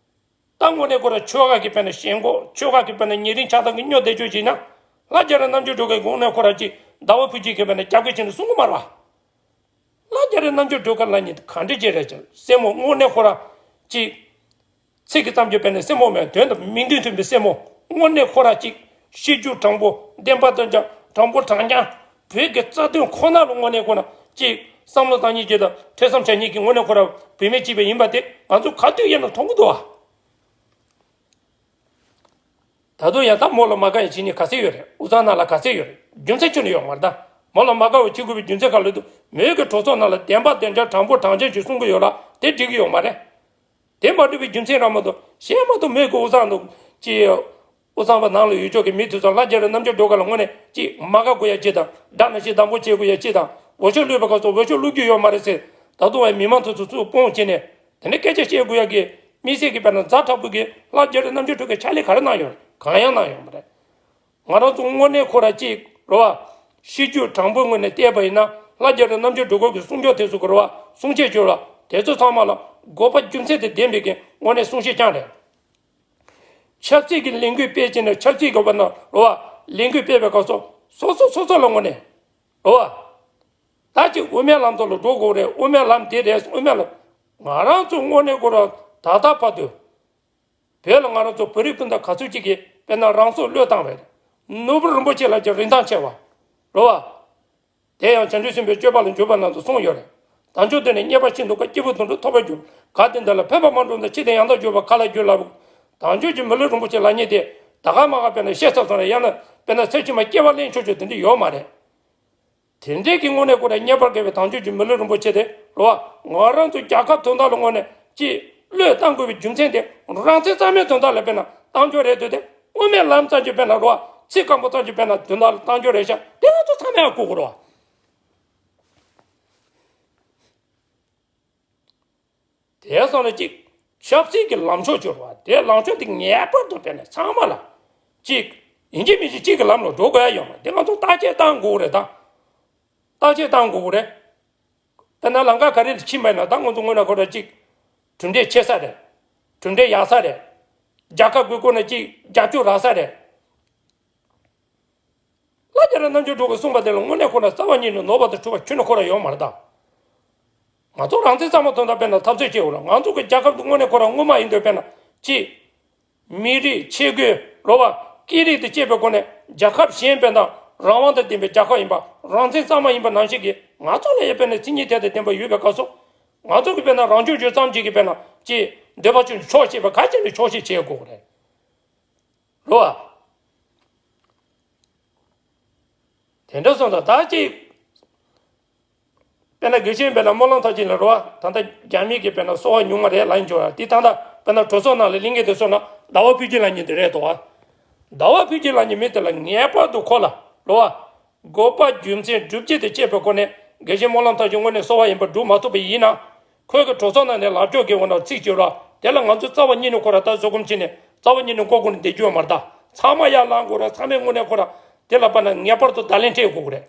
ད་དངོས་གནས་ཁོ་ར་ཆོལ་ཁ་གི་དཔེར་ན་ཞེན་ཁོག་ཆོལ་ཁ་གི་དཔེར་ན་ཉེ་རིང་ཆགས་སྡང་གི་སྨྱོ་བསྡད་ཆོག་ཅིག་ན། ལྷ་རྒྱ་རི་རྣམ་དཔྱོད་སྒྲོལ་དཀར་གི་དངོས་གནས་ཁོ་ར་ཅིག་ཟླ་བ་ཕུན་སྐྱིད་ཀྱི་དཔེར་ན་རྒྱབ་སྐྱོར་བྱས་ནས་གསུང་གི་མ་རེད་བ། ལྷ་རྒྱ་རི་རྣམ་དཔྱོད་སྒྲོལ་དཀར་ལབ་མཁན་དེ་ག་འདྲ་ཅིག་རེད་ཅེ། སེར་མོ་དངོས་གནས་ཁོ་ར་ཅིག་ཚིག་གི་ཙམ་གྱི་དཔེར་ན་སེར་མོ་མེད། དོན་དང་མིང་དོན་མཐུན་པའི་སེར་མོ། དངོས་གནས་ཁོ་ར་ཅིག་གཤིས་རྒྱུད་དྲང་པོ། བདེན་པ་དང་ཀྱང་དྲང་པོ་དྲང་རྐྱང་། བོད་ཀྱི་རྩ་དོན་ཁོ་ན་ལ་དངོས་གནས་ཁོ་ར་ཅིག་བསམ་བློ་བཏང་མཁན་ཅིག་དང་ཐོས་བསམ་བྱ་མཁན་གྱི་དངོས་གནས་ཁོ་ར་བུད་མེད་ཅིག་པ་ཡིན་པ་དེ་ང་ཚོ་ག་དུས་ཡིན་ན་མཐོང་གི་འདུག་བ། ད་དུང་ཡང་ད་མོ་ལ་མ་དགའ་ཡང་བྱེད་མཁན་ག་ཚད་ཡོད་རེད། དབུས་གཙང་ནང་ལ་ག་ཚད་ཡོད་རེད། རྒྱུ་མཚན་ཁྱོན་ནས་ཡོད་མ་རེད་ད། མོ་ལ་མ་དགའ་བ་བྱེད་དགོས་པའི་རྒྱུ་མཚན་ག་ལ་འདུག་མོས་ཀྱི་གྲོས་ཚོགས་ནང་ལ་བདེན་པ་བདེན་དྲང་དྲང་པོ་དྲང་རྐྱང་ཅིག་གསུང་གི་ཡོད་ལ་དེ་འགྲིག་གི་ཡོད་མ་རེད། དེ་མ་འགྲིག་པའི་རྒྱུ་མཚན་རང་མ་གཏོགས་གཞན་མ་གཏོགས་མོས་ཀྱི་དབུས་གཙང་དུ་ཅི། དབུས་གཙང་པ་ནང་ལ་ཡོད་ཆོག་གི་མི་དེ་ཚོ་ལྷ་རྒྱ་རི་རྣམ་དཔྱོད་སྒྲོལ་དཀར་ལ་དངོས་གནས་ཅིག་མ་དགའ་དགོས་ཡ་ཅིག་དང་དགྲ་ནང་བཞིན་སྡང་པོ་བྱེད་དགོས་ཡ་ཅིག་དང་འོས་ཤོག་བླུགས་པའི་སྐབས་སུ་འོས་ཤོག་བླུགས་རྒྱུ་ཡོད་མ་རེད་ཟེར། ད་དུང་བའི་མི་མང་ཚོ་ཚོ་ཚུར་སྤོང་བྱས་ནས་དེ་ནས་སྐད་ཆ་བཤད་དགོས་ཡ་གི་དམིགས་བསལ་གྱི་དཔེར་ན་ཛ་དྲག་པོ་གི་ལྷ་རྒྱ་རི་རྣམ་དཔྱོད་སྒྲོལ་དཀར་ཕྱག་ལས་ག་རེ་གནང་ཡོད་རེད། གང་ཡང་གནང་ཡོད་མ་རེད། ང་རང་ཚོ་དངོས་གནས་ཁོ་ར་གཅིག་རེད་བ། གཤིས་རྒྱུད་དྲང་པོའི་ངོས་ནས་བལྟས་པ་ཡིན་ན་ལྷ་རྒྱ་རི་རྣམ་དཔྱོད་སྒྲོལ་དཀར་གྱི་གསུང་ཆོས་དེ་ཚོ་གི་རེད་བ། གསུང་ཆོས་བརྗོད་ལ་དེ་ཚོ་ཚང་མ་ལ་དགོས་པ་རྒྱུ་མཚན་དང་ལྡན་པའི་གི་དངོས་གནས་གསུང་བཤད་རྐྱང་རེད། ཆབ་སྲིད་ཀྱི་ལས་འགུལ་སྤེལ་བྱས་ནས་ཆབ་སྲིད་ཀྱི་བར་ན་རེད་བ། ལས་འགུལ་སྤེལ་བའི་སྐབས་སུ་སོ་སོ་སོ་སོ་ལ་དངོས་གནས་རེད་བ། ད་ཅིག་དབུ་མའི་ལམ་ཐོག་ལ་འགྲོ་དགོས་རེད། དབུ་མའི་ལམ་དེ་རེད། དབུ་མའི་ལམ། ང་རང་ཚོ་དངོས་གནས་ཁོ་རང་ད་ལྟ་བར་དུ་བོད་ལ་ང་རང་ཚོ་བོད་རིགས་སྤུན་ཟླ་ག་ཚོད་ཅིག་གིས་དཔེར་ན་རང་སྲོག་བློས་བཏང་བ་རེད། ནོར་བུ་རིན་པོ་ཆེ་ལ་ཀྱང་རིན་ཐང་ཆེ་བ་རེད་བ། དེ་ཡང་བྱང་ཆུབ་སེམས་དཔའི་སྤྱོད་པ་ལ་འཇུག་པ་ནང་དུ་གསུངས་ཡོད་རེད། དལ་འབྱོར་དེ་ནི་རྙེད་པ་ཤིན་ཏུ་དཀའ། སྐྱེས་བུ་དོན་གྲུབ་ཐོབ་པར་འགྱུར། གལ་ཏེ་འདི་ལ་ཕན་པ་མ་བསྒྲུབས་ན། ཕྱིར་དེ་ཡང་དག་འགྱུར་བ་ག་ལ་འགྱུར་ལབ། དལ་འབྱོར་གྱི་མི་ལུས་རིན་པོ་ཆེ་ལབ་མཁན་དེ་ད་ག་མ་ག་དཔེར་ན་བཤད་ཚར་སོང་རེད། ཡང་ན་དཔེར་ན་ཚེ་ཕྱི་མ་སྐྱེ་བ་ལེན་ཆོག་ཆོག་དེ་འདྲ་ཡོད་མ་རེད། དེ་འདྲའི་གི་དངོས་གནས་ཁོ་རང་རྙེད་པར་དཀའ་བའི་དལ་འབྱོར་གྱི་མི་ལུས་རིན་པོ་ཆེ་དེ་རེད་བ། ང་རང་ཚོ་རྒྱལ་ཁབ་དོན་དག་ལ་དངོས་གནས་ཅིག་བློས་བཏང་དགོས་པའི་རྒྱུ་མཚན་དེ་རང་བཙན་གཙང་མའི་དོན་དག་ལ་དཔེར་ན་བཏང་རྒྱུ་རེད་འདུག་སྟེ། དབུ་མའི་ལམ་ཙམ་གྱི་དཔེར་ན་རེད་བ། ཚིག་སྐམ་པོ་ཙམ་གྱི་དཔེར་ན་དོན་དག་ལ་བཏང་རྒྱུ་རེད་ཤག་དེ་ང་ཚོ་ཚང་མས་ཧ་གོ་དགོས་རེད་བ། དེ་སོང་ན་གཅིག་ཆབ་སྲིད་ཀྱི་ལངས་ཕྱོགས་སྦྱོར་བ་དེ་ལངས་ཕྱོགས་དེ་ངེས་པར་དུ་དཔེར་ན་ཚང་མ་ལ་གཅིག་ཡིན་གཅིག་མིན་གཅིག་གཅིག་གི་ལམ་ལ་འགྲོ་དགོས་ཡ་ཡོད་མ་རེད། དེ་ང་ཚོ་བརྟག་དཔྱད་བཏང་དགོས་རེད་ད། བརྟག་དཔྱད་བཏང་དགོས་རེད། དཔེར་ན་ལམ་ཁ་ག་རེ་ལ་ཕྱིན་པ་ཡིན་ན་ད་ང་ཚོ་དངོས་གནས་ཁོ་ར་གཅིག་གྲུབ་འབྲས་ཆེ་ས་རེད། གྲུབ་འབྲས་ཡག་ས་རེད། རྒྱལ་ཁབ་ཀྱི་སྐོར་ནས་གཅིག་རྒྱབ་སྐྱོར་རག་ས་རེད། ལྷ་རྒྱ་རི་རྣམ་དཔྱོད་སྒྲོལ་དཀར་གསུངས་པ་དེ་ལ་དངོས་གནས་ཁོ་ན་རྩ་བ་ཉིད་ནས་ནོར་བ་དང་འཁྲུལ་བ་ཁྱོན་ནས་ཁོ་ར་ཡོད་མ་རེད་ད། ང་ཚོ་རང་བཙན་གཙང་མ་དོན་དག་དཔེར་ན་འཐབ་རྩོད་བྱེད་འོ་ལ་ང་ཚོ་གི་རྒྱལ་ཁབ་འདི་དངོས་གནས་ཁོ་ར་སྔོན་མ་ཡིན་དུས་དཔེར་ན་ཅི། མི་རིགས་ཆས་གོས་རེད་བ། སྐད་རིགས་དང་བཅས་པའི་སྒོ་ནས་རྒྱལ་ཁབ་གཞན་དཔེར་ན་རང་དབང་དང་ལྡན་པའི་རྒྱལ་ཁབ་ཡིན་པ། རང་བཙན་གཙང་མ་ཡིན་པ་ནང་བཞིན་གྱི་ང་ཚོ་ལ་ཡང་དཔེར་ན་མཚན་ཉིད་དེ་དང་ལྡན་པ་ཡོད་པའི་སྐབས་སུ། ང་ཚོ་གི་དཔེར་ན་རང་སྐྱོང་ལྗོངས་ཙམ་ཅིག་གི་དཔེར་ན་ཅི། འདོད་པ་ཆོས་ནས་ཆོག་ཤེས་པ་ག་ཅིག་ནས་ཆོག་ཤེས་བྱེད་དགོས་རེད། རེད་བ། དེ་འདྲ་སོང་ཙང་ད་ཅིག་དཔེར་ན་དགེ་བཤེས་དཔེར་ན་སྨོན་ལམ་མཐར་ཕྱིན་ལ་རེད་བ། ད་ལྟ་རྒྱ་མི་གི་དཔེར་ན་སོ་བ་ཉུང་བ་རེད་ལབ་ཀྱི་ཡོད་རེད། དེ་ད་ལྟ་དཔེར་ན་གྲོས་ཚོགས་ནང་ལ་གླེང་མཁན་དེ་ཚོ་ན་ཟླ་བ་ཕུན་སྐྱིད་ལབ་མཁན་དེ་རེད་དོ། ཟླ་བ་ཕུན་སྐྱིད་ལབ་མཁན་མི་དེ་ལ་ངེས་པར་དུ་ཁོ་ལ་རེད་བ། དགོས་པ་རྒྱུ་མཚན་སྒྲུབ་བྱེད་དེ་བཅས་པའི་སྒོ་ནས་དགེ་བཤེས་སྨོན་ལམ་མཐར་ཕྱིན་དངོས་གནས་སོ་བ་ཡིན་པ་སྒྲུབ་མ་ཐུབ་པ་ཡིན་ན། ཁོས་གི་གྲོས་ཚོགས་ནང་ནས་ལབ་ཕྱོགས་ཀྱི་འོག་ན་ཚིག་བརྗོད་ར་དེ་ལ་ང་ཚོ་རྩ་བ་ཉིད་ནས་ཁོ་ར་ད་བཟོད་སྒོམ་བྱས་ནས་རྩ་བ་ཉིད་ནས་མགོ་སྒུར་ནས་བསྡད་རྒྱུ་ཡོད་མ་རེད་ད། ཚང་མ་ཡར་ལངས་དགོས་ར། ཚང་མས་དངོས་གནས་ཁོ་ར་དེ་ལ་དཔེར་ན་ངེས་པར་དུ་བརྡ་ལན་སྤྲད་དགོས་ཀྱི་རེད།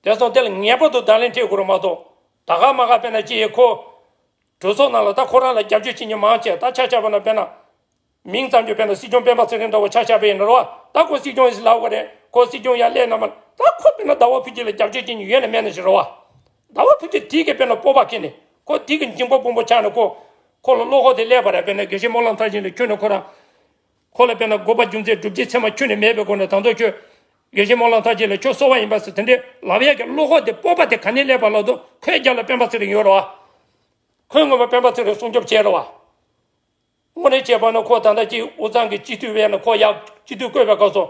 དེ་སོང་དེ་ལ་ངེས་པར་དུ་བརྡ་ལན་སྤྲད་དགོས་ར་མ་གཏོགས། ད་ག་མ་ག་དཔེར་ན་ཅི་ཡེ་ཁོ། གྲོས་ཚོགས་ནང་ལ་ད་ཁོ་རང་ལ་རྒྱབ་སྐྱོར་བྱེད་མཁན་མང་ཆེ་ད་ཆ་བཞག་པ་ན་དཔེར་ན། མིང་ཙམ་གྱི་དཔེར་ན་སྲིད་སྐྱོང་སྤེན་པ་ཚེ་རིང་འདྲ་བོ་ཆ་བཞག་པ་ཡིན་ན་རེད་བ། ད་ཁོ་སྲིད་སྐྱོང་ཡིན་ཟེར་ལབ་དགོས་རེད། ཁོ་སྲིད་སྐྱོང་ཡར་སླེབས་ན་མ་ད་ཁོ་དཔེར་ན་ཟླ་བ་ཕུན་སྐྱིད་ལ་རྒྱབ་སྐྱོར་བྱེད་མཁན་ཡོད་ན་མེད་ན་ཞིག་རེད་བ། ཟླ་བ་ཕུན་སྐྱིད་དེ་གི་དཔེར་ན་སྤོབས་པ་ཁེངས་ནས་ཁོ་དེ་གི་འཇིང་པ་ཕུང་པོ་ཆགས་ནས་ཁོ། ཁོ་ལ་བློ་ཁོག་དེ་སླེབས་པ་རེད། དཔེར་ན་དགེ་བཤེས་སྨོན་ལམ་མཐར་ཕྱིན་ལ་ཁྱོན་ནས་ཁོ་རང་། ཁོ་ལ་དཔེར་ན་དགོས་པ་རྒྱུ་མཚན་སྒྲུབ་བྱེད་ཚད་མ་ཁྱོན་ནས་མེད་པའི་སྒོ་ནས་ད་དུང་ཁྱོད། དགེ་བཤེས་སྨོན་ལམ་མཐར་ཕྱིན་ལ་ཁྱོད་སོ་བ་ཡིན་པ་ཟེར་དེ་འདྲའི་ལབ་ཡག་གི་བློ་ཁོག་དེ་སྤོབས་པ་དེ་ག་ནས་སླེབས་པ་ལབ་དུས་ཁོའི་རྒྱབ་ལ་སྤེན་པ་ཚེ་རིང་ཡོད་རེད་བ། ཁོས་ངོ་མ་སྤེན་པ་ཚེ་རིང་སྲུང་སྐྱོབ་བྱས་རེད་བ། དངོས་གནས་བྱས་པ་ན་ཁོ་ད་ལྟ་ཅིག་དབུས་གཙང་གི་སྤྱི་འཐུས་བས་ན་ཁོ་ཡག་སྤྱི་འཐུས་བསྐོས་པའི་སྐབས་སུ།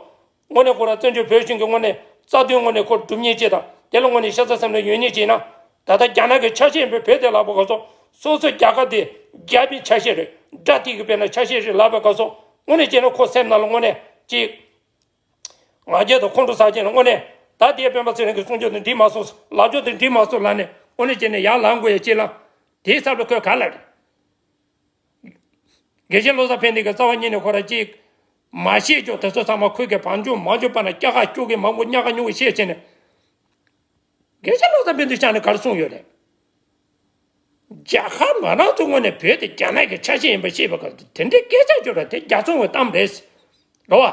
དངོས་གནས་ཁོ་རང་བཙན་བྱོལ་བོད་གཞུང་གི་དངོས་གནས་རྩ་དོན་དངོས་གནས་ཁོ་སྒྲུབ་མཁན་ཅིག་དང་དེ་ལ་དངོས་གནས་ཤ་ཚ་སེམས་ལ་ཡོད་མཁན་ཅིག་ཡིན་ན། ད་ལྟ་རྒྱ་ནག་གི་ཆ་ཤས་ཡིན་པའི་བོད་དེ་ལབ་པའི་སྐབས་སུ་སོ་སོའི་རྒྱལ་ཁབ་དེ་རྒྱ་མིའི་ཆ་ཤས་རེད། དགྲ་དེ་གི་དཔེར་ན་ཆ་ཤས་རེད་ལབ་པའི་སྐབས་སུ་དངོས་གནས་བྱས་ན་ཁོ་སེམས་ནང་ལ་དངོས་གནས་ཅིག་ང་རྒྱལ་དང་ཁོང་ཁྲོ་ཟ་བྱས་ན་དངོས་གནས། ད་དེའི་སྤེན་པ་ཚེ་རིང་གི་གསུང་ཆོས་དེ་འགྲིག་མ་སོང་། ལབ་ཕྱོགས་དེ་འགྲིག་མ་སོང་ལབ་ནས་དངོས་གནས་བྱས་ནས་ཡར་ལངས་དགོས་ཡ་ཅིག་ལ། དེའི་ཚབ་ལ་ཁོས་ག་ལབ་རེད། དགེ་བཤེས་བློ་བཟང་ཕན་བདེ་གི་རྩ་བ་ཉིད་ནས་ཁོ་རང་ཅིག་མ་ཤེས་ཀྱོག་དེ་ཚོ་ཚང་མ་ཁོས་གི་བང་ཆུང་མ་ཆུང་པ་ན་སྐྱ་ཁ་སྐྱུག་གི་མང་པོ་ཉག་ག་ཉུང་གི་བཤད་བྱས་ནས། དགེ་བཤེས་བློ་བཟང་ཕན་བདེ་ཆགས་ནས་ག་རེ་གསུངས་ཡོད་རེད། རྒྱལ་ཁབ་ང་རང་ཚོ་ངོས་ནས་བོད་དེ་རྒྱ་ནག་གི་ཆ་ཤས་ཡིན་པ་ཤེས་པའི་སྐབས་དེ་འདྲའི་སྐད་ཆ་བརྗོད་ར་དེ་རྒྱ་ཚོང་བའི་གཏམ་རེད། རེད་བ།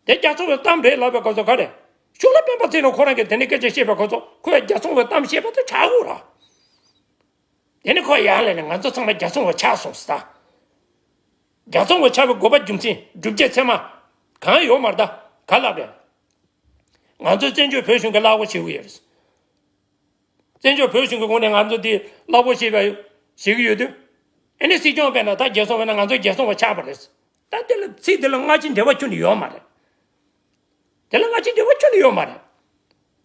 དེ་རྒྱ་ཚོང་བའི་གཏམ་རེད་ལབ་པའི་སྐབས་སུ་ག་རེ། ཤུགས་ལ་སྤེན་པ་ཚེ་རིང་ཁོ་རང་གིས་དེ་འདྲའི་སྐད་ཆ་བཤད་པའི་སྐབས་སུ་ཁོས་རྒྱ་ཚོང་བའི་གཏམ་བཤད་པ་དེ་ཆགས་དགོས་ར། དེ་ནི་ཁོ་ཡར་ལས་ནས་ང་ཚོ་ཚང་མ་རྒྱ་ཚོང་བ་ཆགས་སོང་ཟེར། རྒྱ་ཚོང་བ་ཆགས་པའི་དགོས་པ་རྒྱུ་མཚན་སྒྲུབ་བྱེད་ཚད་མ་གང་ཡོད་མ་རེད་ད། ག་ལབ་རེད། ང་ཚོ་བཙན་བྱོལ་བོད་གཞུང་གི་གླ་ཕོགས་བྱེད་ཀྱི་ཡོད་རེད། བཙན་བྱོལ་བོད་གཞུང་གི་ངོས་ནས་ང་ཚོ་འདི་གླ་ཕོགས་བྱེད་པ་བྱེད་ཀྱི་ཡོད་དུས། ཨ་ནི་སྲིད་སྐྱོང་དཔེར་ན་ད་རྒྱལ་སྲུང་བས་ན་ང་ཚོ་རྒྱལ་སྲུང་བ་ཆགས་པ་རེད། ད་དེ་ལ་ཚིག་དེ་ལ་སྔ་ཕྱི་འབྲེལ་བ་ཁྱོན་ནས་ཡོད་མ་རེད། དེ་ལ་སྔ་ཕྱི་འབྲེལ་བ་ཁྱོན་ནས་ཡོད་མ་རེད།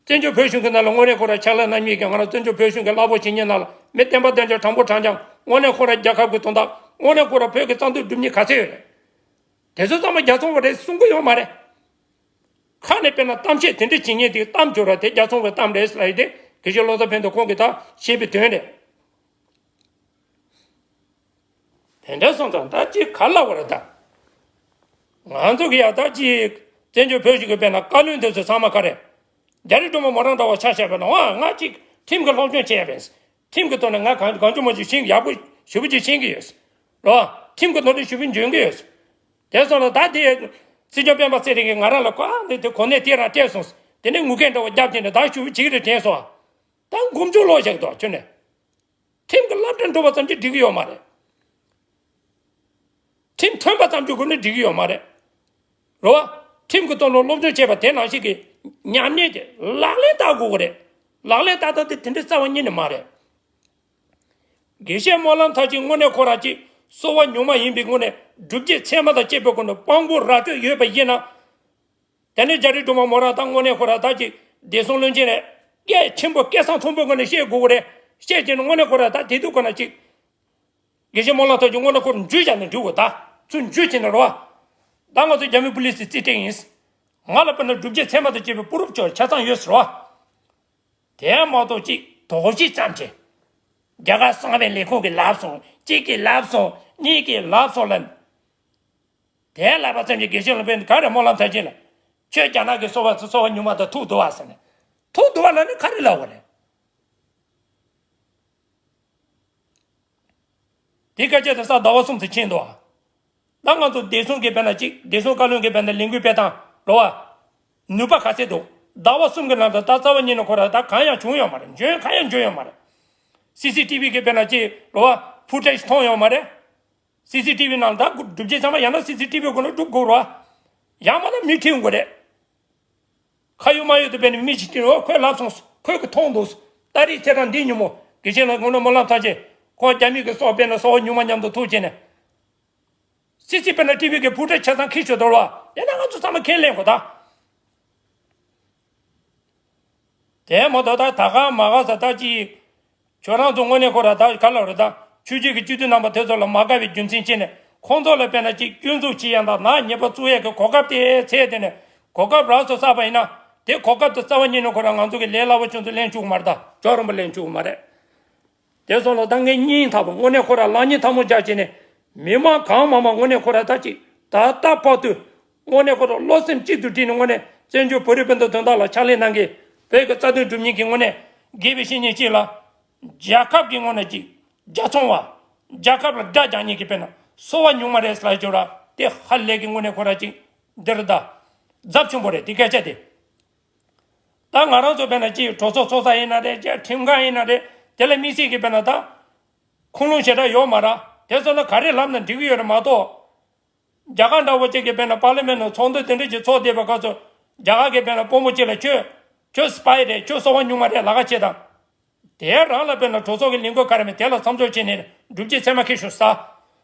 བཙན་བྱོལ་བོད་གཞུང་གི་ནང་ལ་དངོས་གནས་ཁོ་ར་ཕྱག་ལས་གནང་མཁན་གྱི་ང་རང་བཙན་བྱོལ་བོད་གཞུང་གི་གླ་ཕོགས་བྱེད་མཁན་ནང་ལ་མི་བསྟན་པ་བསྟན་འགྱུར་དྲང་པོ་དྲང་རྐྱང་དངོས་གནས་ཁོ་ར་རྒྱལ་ཁབ་ཀྱི་དོན་དག་དངོས་གནས་ཁོ་ར་བོད་ཀྱི་རྩ་དོན་སྒྲུབ་མཁན་ག་ཚད་ཡོད་རེད། དེ་ཚོ་ཚང་མ་རྒྱ་ཚོང་བ་རེད་གསུང་གི་ཡོད་མ་རེད། ཁ་ནས་དཔེར་ན་གཏམ་བཤད་དེ་འདྲ་བྱེད་མཁན་དེ་གཏམ་བརྗོད་ར་དེ་རྒྱ་ཚོང་བའི་གཏམ་རེད་ལབ་ཡོད་དེ་དགེ་བཤེས་བློ་བཟང་ཕན་བདེ་ཁོང་གིས་ད་བཤད་པའི་དོན་རེད། དེ་འདྲ་སོང་ཙང་ད་ཅིག་ག་ལབ་དགོས་རེད་ད། ང་ཚོ་གི་ཡ་ད་ཅིག་བཙན་བྱོལ་བོད་གཞུང་གི་དཔེར་ན་བཀའ་བློན་དེ་ཚོ་ཚང་མ་ག་རེ། རྒྱ་རི་སྒྲོལ་མ་མོ་རང་འདྲ་བ་ཆ་བཞག་པ་ན་ཨ་ང་ཅིག་ཁྲིམས་ཀྱི་སློབ་སྦྱོང་བྱས་པས། ཁྲིམས་ཀྱི་ཐོག་ནས་ང་གང་གང་བྱུང་མང་བྱུང་ཤེས་ཀྱི་ཡག་པོ་ཞེ་པོ་ཅིག་ཤེས་ཀྱི་ཡོད། རོ། ཁྲིམས་ཀྱི་ནོར་འཁྲུལ་ཞེ་པོ་འཇོན་གྱི་ཡོད། དེ་སོང་ལ་ད་དེ་སྲིད་སྐྱོང་སྤེན་པ་ཚེ་རིང་གིས་ང་རང་ལ་ཀ་འདི་དེ་གོ་གནས་དེ་རང་སྤྲད་སོང་། དེ་ནས་ངུ་སྐད་འདྲ་བ་རྒྱབ་བྱས་ནས་ད་ཞེ་པོ་བྱེད་ཀྱི་རེད་དྲན་སོང་། ད་མགོ་མཇུག་ལོག་བཞག་འདུག་ཁྱོད་ནས། ཁྲིམས་ཀྱི་སློབ་གྲྭ་འགྲོ་བ་ཙམ་གྱིས་འགྲིག་གི་ཡོད་མ་རེད། ཁྲིམས་ཐོན་པ་ཙམ་གྱི་སྒོ་ནས་འགྲིག་གི་ཡོད་མ་རེད། རེད་བ། ཁྲིམས་ཀྱི་ཐོག་ལ་སློབ་སྦྱོང་བྱས་པ་དེ་ནང་བཞིན་གྱི་ཉམས་ལེན་དེ་ལག་ལེན་བསྟར་དགོས་ཀྱི་རེད། ལག་ལེན་བསྟར་སྟངས་དེ་དེ་འདྲའི་རྩ་བ་ཉིད་ནས་མ་རེད། དགེ་བཤེས་སྨོན་ལམ་མཐར་ཕྱིན་དངོས་གནས་ཁོ་རང་གཅིག་གསོ་བ་ཉུང་མ་ཡིན་པའི་སྒོ་ནས་སྒྲུབ་བྱེད་ཚད་མ་དང་བཅས་པའི་སྒོ་ནས་དཔང་པོ་ར་སྤྲོད་ཡོད་པ་ཡིན་ན། དེ་ནས་རྒྱ་རི་སྒྲོལ་མ་མོ་རང་ད་དངོས་གནས་ཁོ་རང་ད་ཅིག་བདེ་སྲུང་བློན་ཆེན་རེད། སྐད་ཆེན་པོ་སྐད་གསང་མཐོན་པོའི་སྒོ་ནས་བཤད་དགོས་ཀྱི་རེད། བཤད་ཀྱི་ནི་དངོས་གནས་ཁོ་རང་ད་དེ་དུས་ཁོ་ན་ཅིག་དགེ་བཤེས་སྨོན་ལམ་མཐར་ཕྱིན་དངོས་གནས་ཁོ་རང་འཇུས་བཞག་ནས་འགྲིག་གོ་ད། ཚུར་འཇུས་བྱས་ནས་རོ། ད་ང་ཚོ་རྒྱ་མི་པུ་ལིས་སི་རྩིས་སྤྲད་ཡིན། ང་ལ་དཔེར་ན་སྒྲུབ་བྱེད་ཚད་མ་དང་བཅས་པའི་པུ་རུབ་ཅོ་ཆ་ཚང་ཡོད་ཟེར་རོ། དེ་མ་གཏོགས་ཅིག་དོགས་གཞི་ཙམ་གྱིས། རྒྱ་གར་གསང་བའི་ལས་ཁུངས་ཀྱིས་ལབ་སོང་། གཅིག་གིས་ལབ་སོང་། གཉིས་ཀྱིས་ལབ་སོང་ལབ། དེ་ལབ་པ་ཙམ་གྱིས་དགེ་བཤེས་ལ་དཔེ་ག་རེ་སྨོན་ལམ་མཐར་ཕྱིན་ལ། ཁྱོད་རྒྱ་ནག་གི་གསོ་བ་གསོ་བ་ཉུང་མ་དང་ཐུག་འདུག་བ་ཟེར་ནས། ཐུག་འདུག་བ་ལབ་ནས་ག་རེ་ལབ་དགོས་རེད། དེ་སྐད་ཆ་དེ་ས་ཟླ་བ་གསུམ་དུ་ཕྱིན་འདུག་བ། ད་ང་ཚོ་བདེ་སྲུང་གི་དཔེར་ན་གཅིག་བདེ་སྲུང་བཀའ་བློན་གྱི་དཔེར་ན་ལས་འགུལ་སྤེལ་སྟངས་རོ་བ། ནུས་པ་ག་ཚད་འདུག་ཟླ་བ་གསུམ་གྱི་ནང་དུ་ད་རྩ་བ་ཉིད་ནས་ཁོ་ར་ད་གང་ཡང་བྱུང་ཡོད་མ་རེད། འཇོན་གང་ཡང་འཇོན་ཡོད་མ་རེད། སི་སི་ཊི་བི་གི་དཔེར་ན་གཅིག་རོ་བ་ཕུ་ཊེཇ་མཐོང་ཡོད་མ་རེད། སི་སི་ཊི་བི་ནང་ད་སྒྲུབ་བྱེད་ཚང་མ་ཡང་ན་སི་སི་ཊི་བི་སྒོ་ནས་སྒྲུབ་དགོས་རོ། ཡང་མ་ན་མི་ཁྲིད་དགོས་རེད། ཁ་ཡོད་མ་ཡོད་དུ་བས་ནས་མི་ཞིག་ཁྲིད་རོ། ཁོས་ལབ་སོང་། ཁོས་ཀྱི་མཐོང་འདུག་ཏ་རིག་ཚེས་གྲངས་འདིའི་ཉིན་མོ་དགེ་བཤེས་ལ་དངོས་གནས་སྨོན་ལམ་མཐར་ཕྱིན། ཁོ་རྒྱ་མི་གི་སོག་དཔེར་ན་སོག་ཉུང་མ་མཉམ་དུ་ཐུག་བྱས་ནས། སི་སི་དཔེར་ན་ཊི་བི་གི་ཕུ་ཊེཇ་ཆ་ཚང་ཁྱེར་ཤོག་དོར་བ། ཡང་ན་ང་ཚོ་ཚང་མ་ཁས་ལེན་དགོས་ད། དེ་མ་གཏོགས་ད་ད་ག་མ་ག་ས་ད་ཅི། ཁྱོད་རང་ཚོ་དངོས་གནས་ཁོ་ར་ད་ག་ལ་རེད་ད། ཆོས་བརྒྱུད་ཀྱི་སྤྱི་འཐུས་རྣམ་པ་དེ་ཚོ་ལ་མ་དགའ་བའི་རྒྱུ་མཚན་ཅི་ནས་ཁོང་ཚོ་ལ་དཔེར་ན་ཅིག་སྐྱོན་འཛུགས་བྱེད་ཡ་དང་ནག་ཉེས་པ་བཙུགས་ཡ་གི་གོ་སྐབས་དེ་ཚད་དེ་ནས་གོ་སྐབས་རག་སོང་བསགས་པ་ཡིན་ན། དེ་གོ་སྐབས་དེ་རྩ་བ་ཉིད་ནས་ཁོ་ར་ང་ཚོ་གི་ལས་སླ་བོ་ཆུང་ཚོ་ལེན་བཅུག་མ་རེད་ད། ཅོག་རིམ་པ་ལེན་བཅུག་མ་རེད། དེ་སོང་ལ་ད་ངས་སྙིང་ཐག་པ་དངོས་གནས་ཁོ་ར་ལག་གཉིས་ཐལ་མོ་སྦྱར་བྱས་ནས་མི་མང་གང་མང་མང་དངོས་གནས་ཁོ་ར་ད་ཅིག་ད་ལྟ་བར་དུ་དངོས་གནས་ཁོ་ར་བློ་སེམས་གཅིག་ཏུ་བསྒྲིལ་ནས་དངོས་གནས་བཙན་བྱོལ་བོད་རིགས་སྤུན་ཟླ་དོན་དག་ལ་ཕྱག་ལས་གནང་མཁན་བོད་ཀྱི་རྩ་དོན་སྒྲུབ་མཁན་གྱི་དངོས་གནས་དགེ་བའི་བཤེས་གཉེན་གཅིག་ལ། རྒྱལ་ཁབ་ཀྱི་ངོས་ནས་ཅིག་རྒྱལ་ཚོང་བ། རྒྱལ་ཁབ་ལ་དགྲ་རྒྱག་མཁན་གྱི་དཔེར་ན་སོ་བ་ཉུང་མ་རེད་ལབ་ཡོད་ར། དེ་ཧ་ལས་ཀྱི་དངོས་གནས་ཁོ་ར་ཅིག་འདིར་ད་ཚབས་ཆེན་པོ་རེད་དེ་སྐད་ཆ་དེ། ད་ང་རང་ཚོ་དཔེར་ན་ཅིག་གྲོས་ཚོགས་ཚོགས་ས་ཡིན་ན་རེད། ཅིག་ཁྲིམས་ཁང་ཡིན་ན་རེད། དེ་ལ་དམིགས་བསལ་གྱི་དཔེར་ན་ད་ཁུངས་ལུང་ཞེ་དྲག་ཡོད་མ་ར། དེ་ཚོ་ན་ག་རེ་ལབ་ན་འགྲིག་གི་ཡོད་རེད་མ་གཏོགས། རྒྱ་གར་འདྲ་བོ་ཅིག་གི་དཔེར་ན་པར་ལི་མེན་ནང་ཚོགས་འདུ་དེ་འདྲ་ཅིག་ཚོགས་བསྡད་པའི་སྐབས་སུ་རྒྱ་གར་གྱི་དཔེར་ན་དཔོན་པོ་གཅིག་ལ་ཁྱོད་ཁྱོད་སི་པའི་རེད། ཁྱོད་སོ་བ་ཉུང་མ་རེད་ལབ་ཁ་བྱེད་དང་། དེ་རང་ལ་དཔེར་ན་གྲོས་ཚོགས་ཀྱི་ལས་འགུལ་ག་རེ་མེད་དེ་ལ་མཚམས་འཇོག་བྱས་ནས་སྒྲུབ་བྱེད་ཚད་མ་ཁྱེར་ཤོག་ཟེར།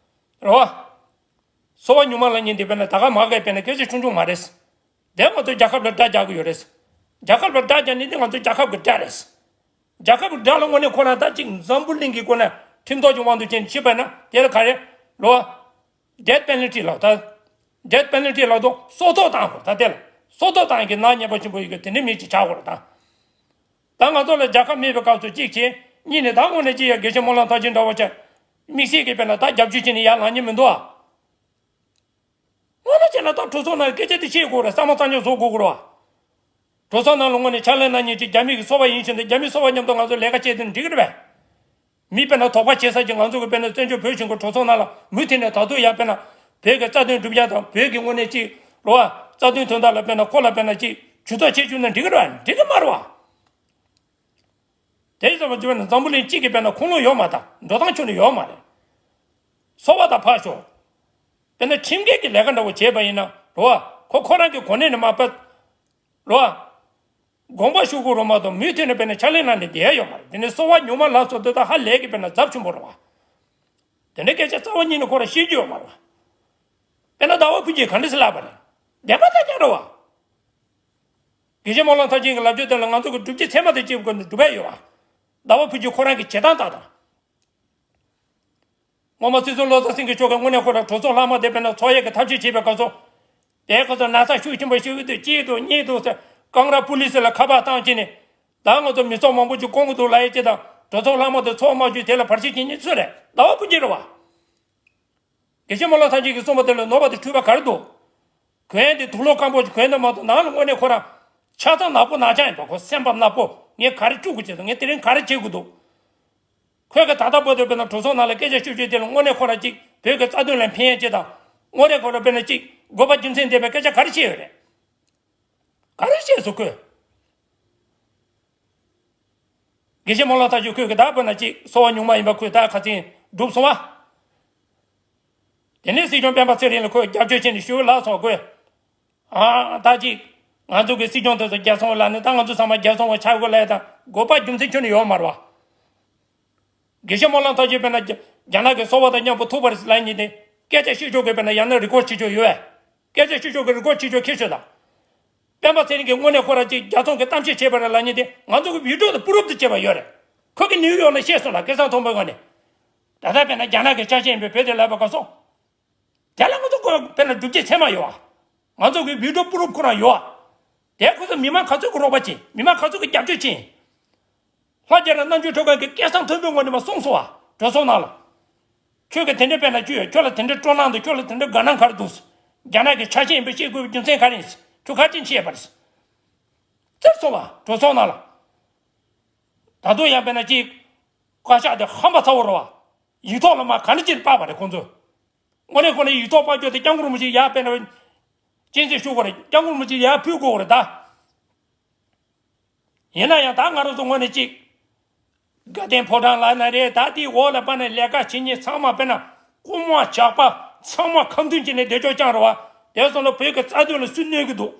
རེད་བ། སོ་བ་ཉུང་མ་ལབ་མཁན་དེ་དཔེར་ན་ད་ག་མ་གའི་དཔེར་ན་སྐད་ཆ་ཆུང་ཆུང་མ་རེད། དེ་ང་ཚོ་རྒྱལ་ཁབ་ལ་དགྲ་རྒྱག་གི་ཡོད་རེད། རྒྱལ་ཁབ་ལ་དགྲ་རྒྱག་ནི་དེ་ང་ཚོ་རྒྱལ་ཁབ་ཀྱི་དགྲ་རེད། རྒྱལ་ཁབ་ཀྱི་དགྲ་ལ་དངོས་གནས་ཁོ་ན་ད་ཅིག་འཛམ་བུ་གླིང་གི་སྒོ་ནས་ཁྲིམས་ཐོག་གི་དབང་དུ་བྱས་ནས་ཕྱིན་པ་ན་དེ་ལ་ག་རེ། རེད་བ། ཌེཐ་པེ་ནལ་ཊི་ལབ་ད། ཌེཐ་པེ་ནལ་ཊི་ལབ་དུས་སྲོག་ཐོག་བཏང་དགོས་ད་དེ་ལ། སྲོག་ཐོག་དང་གི་ནག་ཉེས་པ་ཆེན་པོ་ཡོད་གི་དེ་འདྲའི་མི་ཅིག་ཆགས་དགོས་རེད་ད། ད་ང་ཚོ་ལ་རྒྱལ་ཁབ་མེད་པའི་སྐབས་སུ་གཅིག་བྱས་གཉིས་ནས་ད་དངོས་གནས་ཅིག་ཡ་དགེ་བཤེས་སྨོན་ལམ་མཐར་ཕྱིན་འདྲ་བོ་ཆགས་དམིགས་བསལ་གྱི་དཔེར་ན་ད་རྒྱབ་སྐྱོར་བྱས་ནས་ཡར་ལངས་མཁན་མི་འདུག་ཨ། དངོས་གནས་བྱས་ན་ད་གྲོས་ཚོགས་ནང་སྐད་ཆ་དེ་བཤད་དགོས་རེད། བསམ་བློ་བསམ་བློ་བཟོ་དགོས་དགོས་རེད་བ། གྲོས་ཚོགས་ནང་ལ་དངོས་གནས་ཕྱག་ལས་གནང་མཁན་ཅིག་རྒྱ་མི་གི་སོ་པ་ཡིན་ཕྱིན་ད་རྒྱ་མི་སོ་པ་མཉམ་དུ་ང་ཚོ་ལས་ཀ་བྱས་དེ་འགྲིག་གི་རེད་པས། མི་དཔེར་ན་དོགས་པ་བྱེད་ས་ཅིག་ང་ཚོ་གི་དཔེར་ན་བཙན་བྱོལ་བོད་གཞུང་གི་གྲོས་ཚོགས་ནང་ལ་མུ་མཐུད་ནས་ད་དུང་ཡང་དཔེར་ན་བོད་ཀྱི་རྩ་དོན་སྒྲུབ་ཡ་དང་བོད་ཀྱི་དངོས་གནས་ཅིག་རེད་བ། རྩ་དོན་དོན་དག་ལ་དཔེར་ན་ཁོ་ལ་དཔེར་ན་ཅིག་ཇུས་གཏོགས་བྱེད་བཅུག་ན་འགྲིག་གི་རེད་བ། འགྲིག་གི་མ་རེད་བ། དེ་ཙམ་པ་བརྗོད་ན་འཛམ་བུ་གླིང་གཅིག་གི་དཔེར་ན་ཁུངས་ལུང་ཡོད་མ་ད་འགྲོ་སྟངས་ཁྱོན་ནས་ཡོད་མ་རེད། སོ་པ་དང་ཕར་ཞོག་དཔེར་ན་ཁྲིམས་འགལ་གྱི་ལས་ཀ་འདྲ་བོ་བྱས་པ་ཡིན་ན་རོ། ཁོ་ཁོ་རང་གི་གོ་གནས་ནས་མ་ཕར་རོ། དགོངས་པ་ཞུ་དགོས་རོ་མ་གཏོགས་མུ་མཐུད་ནས་དཔེར་ན་ཕྱག་ལས་གནང་ནས་བསྡད་ཡ་ཡོད་མ་རེད། དེ་ནས་སོ་པ་ཉུང་མ་ལ་སོགས་དེ་དག་ཧ་ལས་ཀྱི་དཔེར་ན་ཚབས་ཆེན་པོ་རེད་བ། དེ་འདྲའི་སྐད་ཆ་རྩ་བ་ཉིད་ནས་ཁོ་རང་ཤེས་རྒྱུ་ཡོད་མ་རེད་བ། དཔེར་ན་ཟླ་བ་ཕུན་སྐྱིད་ག་འདྲ་སེ་ལབ་པ་རེད། བདེན་པ་ཐག་ཆོད་རེད་བ། དགེ་བཤེས་སྨོན་ལམ་མཐར་ཕྱིན་གྱི་ལབ་རྒྱུ་དེ་ལ་ང་ཚོ་གི་སྒྲུབ་བྱེད་ཚད་མ་དང་བཅས་པའི་སྒོ་ནས་སྒྲུབ་ཡ་ཡོད་བ། ཟླ་བ་ཕུན་སྐྱིད་ཁོ་རང་གི་བྱེད་སྟངས་དག་དང་། སྔོན་མ་སྲིད་ཟུར་བློ་བཟང་སེང་གེ་མཆོག་གིས་དངོས་གནས་ཁོ་རང་གྲོས་ཚོགས་ལྷག་མ་དེ་དཔེར་ན་ཚོགས་ཡས་ཀྱི་ཐབས་ཤེས་བྱེད་པའི་སྐབས་སུ། དེའི་སྐབས་སུ་ན་ཚ་ཤུགས་ཆེན་པོ་ཞིག་འདུག་གཅིག་འདུག་གཉིས་འདུག་ཟེར་ཀང་ར་པུ་ལི་སི་ལ་ཁ་པར་བཏང་བྱས་ནས། ད་ང་ཚོ་མི་ཚོགས་མང་པོ་ཅིག་སྐོང་གི་འདུག་ལབ་ཡས་ཅིག་དང་གྲོས་ཚོགས་ལྷག་མ་དེ་ཚོགས་མ་བཅུག་དེ་ལ་བར་ཆད་བྱེད་མཁན་སུ་རེད། ཟླ་བ་ཕུན་སྐྱིད་རེད་བ། དགེ་བཤེས་སྨོན་ལམ་མཐར་ཕྱིན་གྱིས་གསུངས་པ་དེ་ལ་ནོར་བ་དང་འཁྲུལ་པ་ག་རེ་འདུག་གོན་ཡས་དེ་དུག་ལོག་སྐམ་པོ་ཞིག་གོན་ནས་མ་གཏོགས་ནང་ལ་དངོས་གནས་ཁོ་རང་ཆ་ཚང་ནག་པོ་ནག་ཅག་ཡིན་པ། ཁོ་སེམས་པ་ནག་པོ། ངས་ག་རེ་བཅུག་དགོས་ཀྱི་འདུག་ངས་དེ་རིང་ག་རེ་བྱེད་དགོས་འདུག་ཁོས་གི་ད་ལྟ་བར་དུ་དཔེར་ན་གྲོས་ཚོགས་ནང་ལ་སྐད་ཆ་ཤོད་ཤོད་དེ་ལ་དངོས་གནས་ཁོ་རང་གཅིག་བོད་ཀྱི་རྩ་དོན་ལ་ཕན་ཡས་ཅིག་དང་། དངོས་གནས་ཁོ་རང་དཔེར་ན་གཅིག་དགོས་པ་རྒྱུ་མཚན་ལྡན་པའི་སྐད་ཆ་ག་རེ་བཤད་ཡོད་རེད། ག་རེ་བཤད་སོང་ཁོས། དགེ་བཤེས་སྨོན་ལམ་མཐར་ཕྱིན་ཁོས་གི་ད་དཔེར་ན་གཅིག་སོ་པ་ཉུང་མ་ཡིན་པ་ཁོས་ད་ཁ་སང་སྒྲུབ་སོང་བ། དེ་ནས་སྲིད་སྐྱོང་སྤེན་པ་ཚེ་རིང་ལ་ཁོས་རྒྱབ་སྐྱོར་བྱས་ནས་ཞུ་ལབ་སོང་ཁོས། ཨ་ད་ཅིག་ང་ཚོ་གི་སྲིད་སྐྱོང་དེ་ཚོ་རྒྱལ་སོང་བ་ལབ་ནས་ད་ང་ཚོ་ཚང་མ་རྒྱལ་སོང་བ་ཆགས་དགོས་ལབ་ཡ་དང་དགོས་པ་རྒྱུ་མཚན་ཁྱོན་ནས་ཡོད་མ་རེད་བ། དགེ་བཤེས་སྨོན་ལམ་མཐར་ཕྱིན་དཔེར་ན་རྒྱ་རྒྱ་ནག་གི་སོ་པ་དང་མཉམ་པོ་ཐུག་པ་རེད་ལབ་མཁན་དེ་སྐད་ཆ་བཤད་ཕྱོགས་ཀྱི་དཔེར་ན་ཡང་ན་རི་ཀོཌ་བྱེད་ཕྱོགས་ཡོད་པས། སྐད་ཆ་བཤད་ཕྱོགས་ཀྱི་རི་ཀོཌ་བྱེད་ཕྱོགས་ཁྱེར་ཤོག་དང་། སྤེན་པ་ཚེ་རིང་གིས་དངོས་གནས་ཁོ་རང་གཅིག་རྒྱལ་ཚོགས་ཀྱི་གཏམ་བཤད་བྱས་པ་རེད་ལབ་མཁན་དེ་ང་ཚོ་གི་བི་ཌིའོ་དང་པུ་རུབ་དུ་བྱས་པ་ཡོད་རེད། ཁོ་གིས་ནིའུ་ཡོག་ལ་བཤད་སོང་ལ་སྐལ་བཟང་མཐོན་པོའི་ངོས་ནས། ད་ལྟ་དཔེར་ན་རྒྱ་ནག་གི་ཆ་ཤས་ཡིན་པའི་བོད་དེ་ལབ་པའི་སྐབས་སུ། དེ་ལ་ང་ཚོ་ཁོ་དཔེར་ན་སྒྲུབ་བྱེད་ཚད་མ་ཡོད་བ། ང་ཚོ་གི་བི་ཌིའོ་པུ་རུབ་ཁོ་རང་ཡོད་བ། དེ་ཁོ་ཚོ་མི་མང་ག་ཚོད་ཀྱི་རོགས་པ་བྱེད། མི་མང་ག་ཚོད་ཀྱི་རྒྱབ་སྐྱོར་བྱེད། ལྷ་རྒྱ་ར་རྣམ་དཔྱོད་ཁྲོད་ཁང་གི་སྐལ་བཟང་མཐོན་པོའི་ངོས་ནས་མ་གསུངས་སོང་བ་གྲོས་ཚོགས་ནང་ལ། ཁྱོད་ཀྱི་དེ་འདྲའི་དཔེར་ན་ཅི་ཡོད། ཁྱོད་ལ་དེ་འདྲའི་སྤྲོ་སྣང་འདུག་ཁྱོད་ལ་དེ་འདྲའི་དགའ་སྣང་ག་རེ་འདུག་རྒྱ་ནག་གི་ཆ་ཤས་ཡིན་པའི་བཤད་དགོས་པའི་རྒྱུ་མཚན་ག་རེ་ཡིན། ཁྱོད་ག་རེ་བྱས་པ་རེད། ཟེར་སོང་བ་གྲོས་ཚོགས་ནང་ལ། ད་དུང་ཡང་དཔེར་ན་ཅིག་བཀའ་ཤག་དེ་ཧམ་པ་ཚ་བོ་རེད་བ། ཡིག་ཐོག་ལ་མ་ག་འདྲ་ཅིག་ཕབ་པ་རེད་ཁོང་ཚོས། དངོས་གནས་ཁོ་ནས་ཡིག་ཐོག་ཕབ་རྒྱུ་དེ་སྐྱབས་མགོན་རིན་པོ་ཆེ་ཡར་དཔེར་ན་སྤྱན་འབུལ་ཞུ་དགོས་རེད། སྐྱབས་མགོན་རིན་པོ་ཆེ་ཡར་ཕུལ་དགོས་རེད་ད། ཡིན་ན་ཡང་ད་ང་རང་ཚོ་དངོས་གནས་ཅིག་དགའ་ལྡན་ཕོ་བྲང་ལབ་ན་རེད། ད་དེའི་འོག་ལ་ཕར་ནས་ལས་ཀ་བྱེད་མཁན་ཚང་མ་དཔེར་ན་རྐུན་མ་ཇག་པ་ཚང་མ་ཁ་མཐུན་བྱས་ནས་བསྡད་ཆོག་རྐྱང་རེད་བ། དེ་སོང་ན་བོད་ཀྱི་རྩ་དོན་ལ་སུ་གནོད་ཀྱི་འདུག་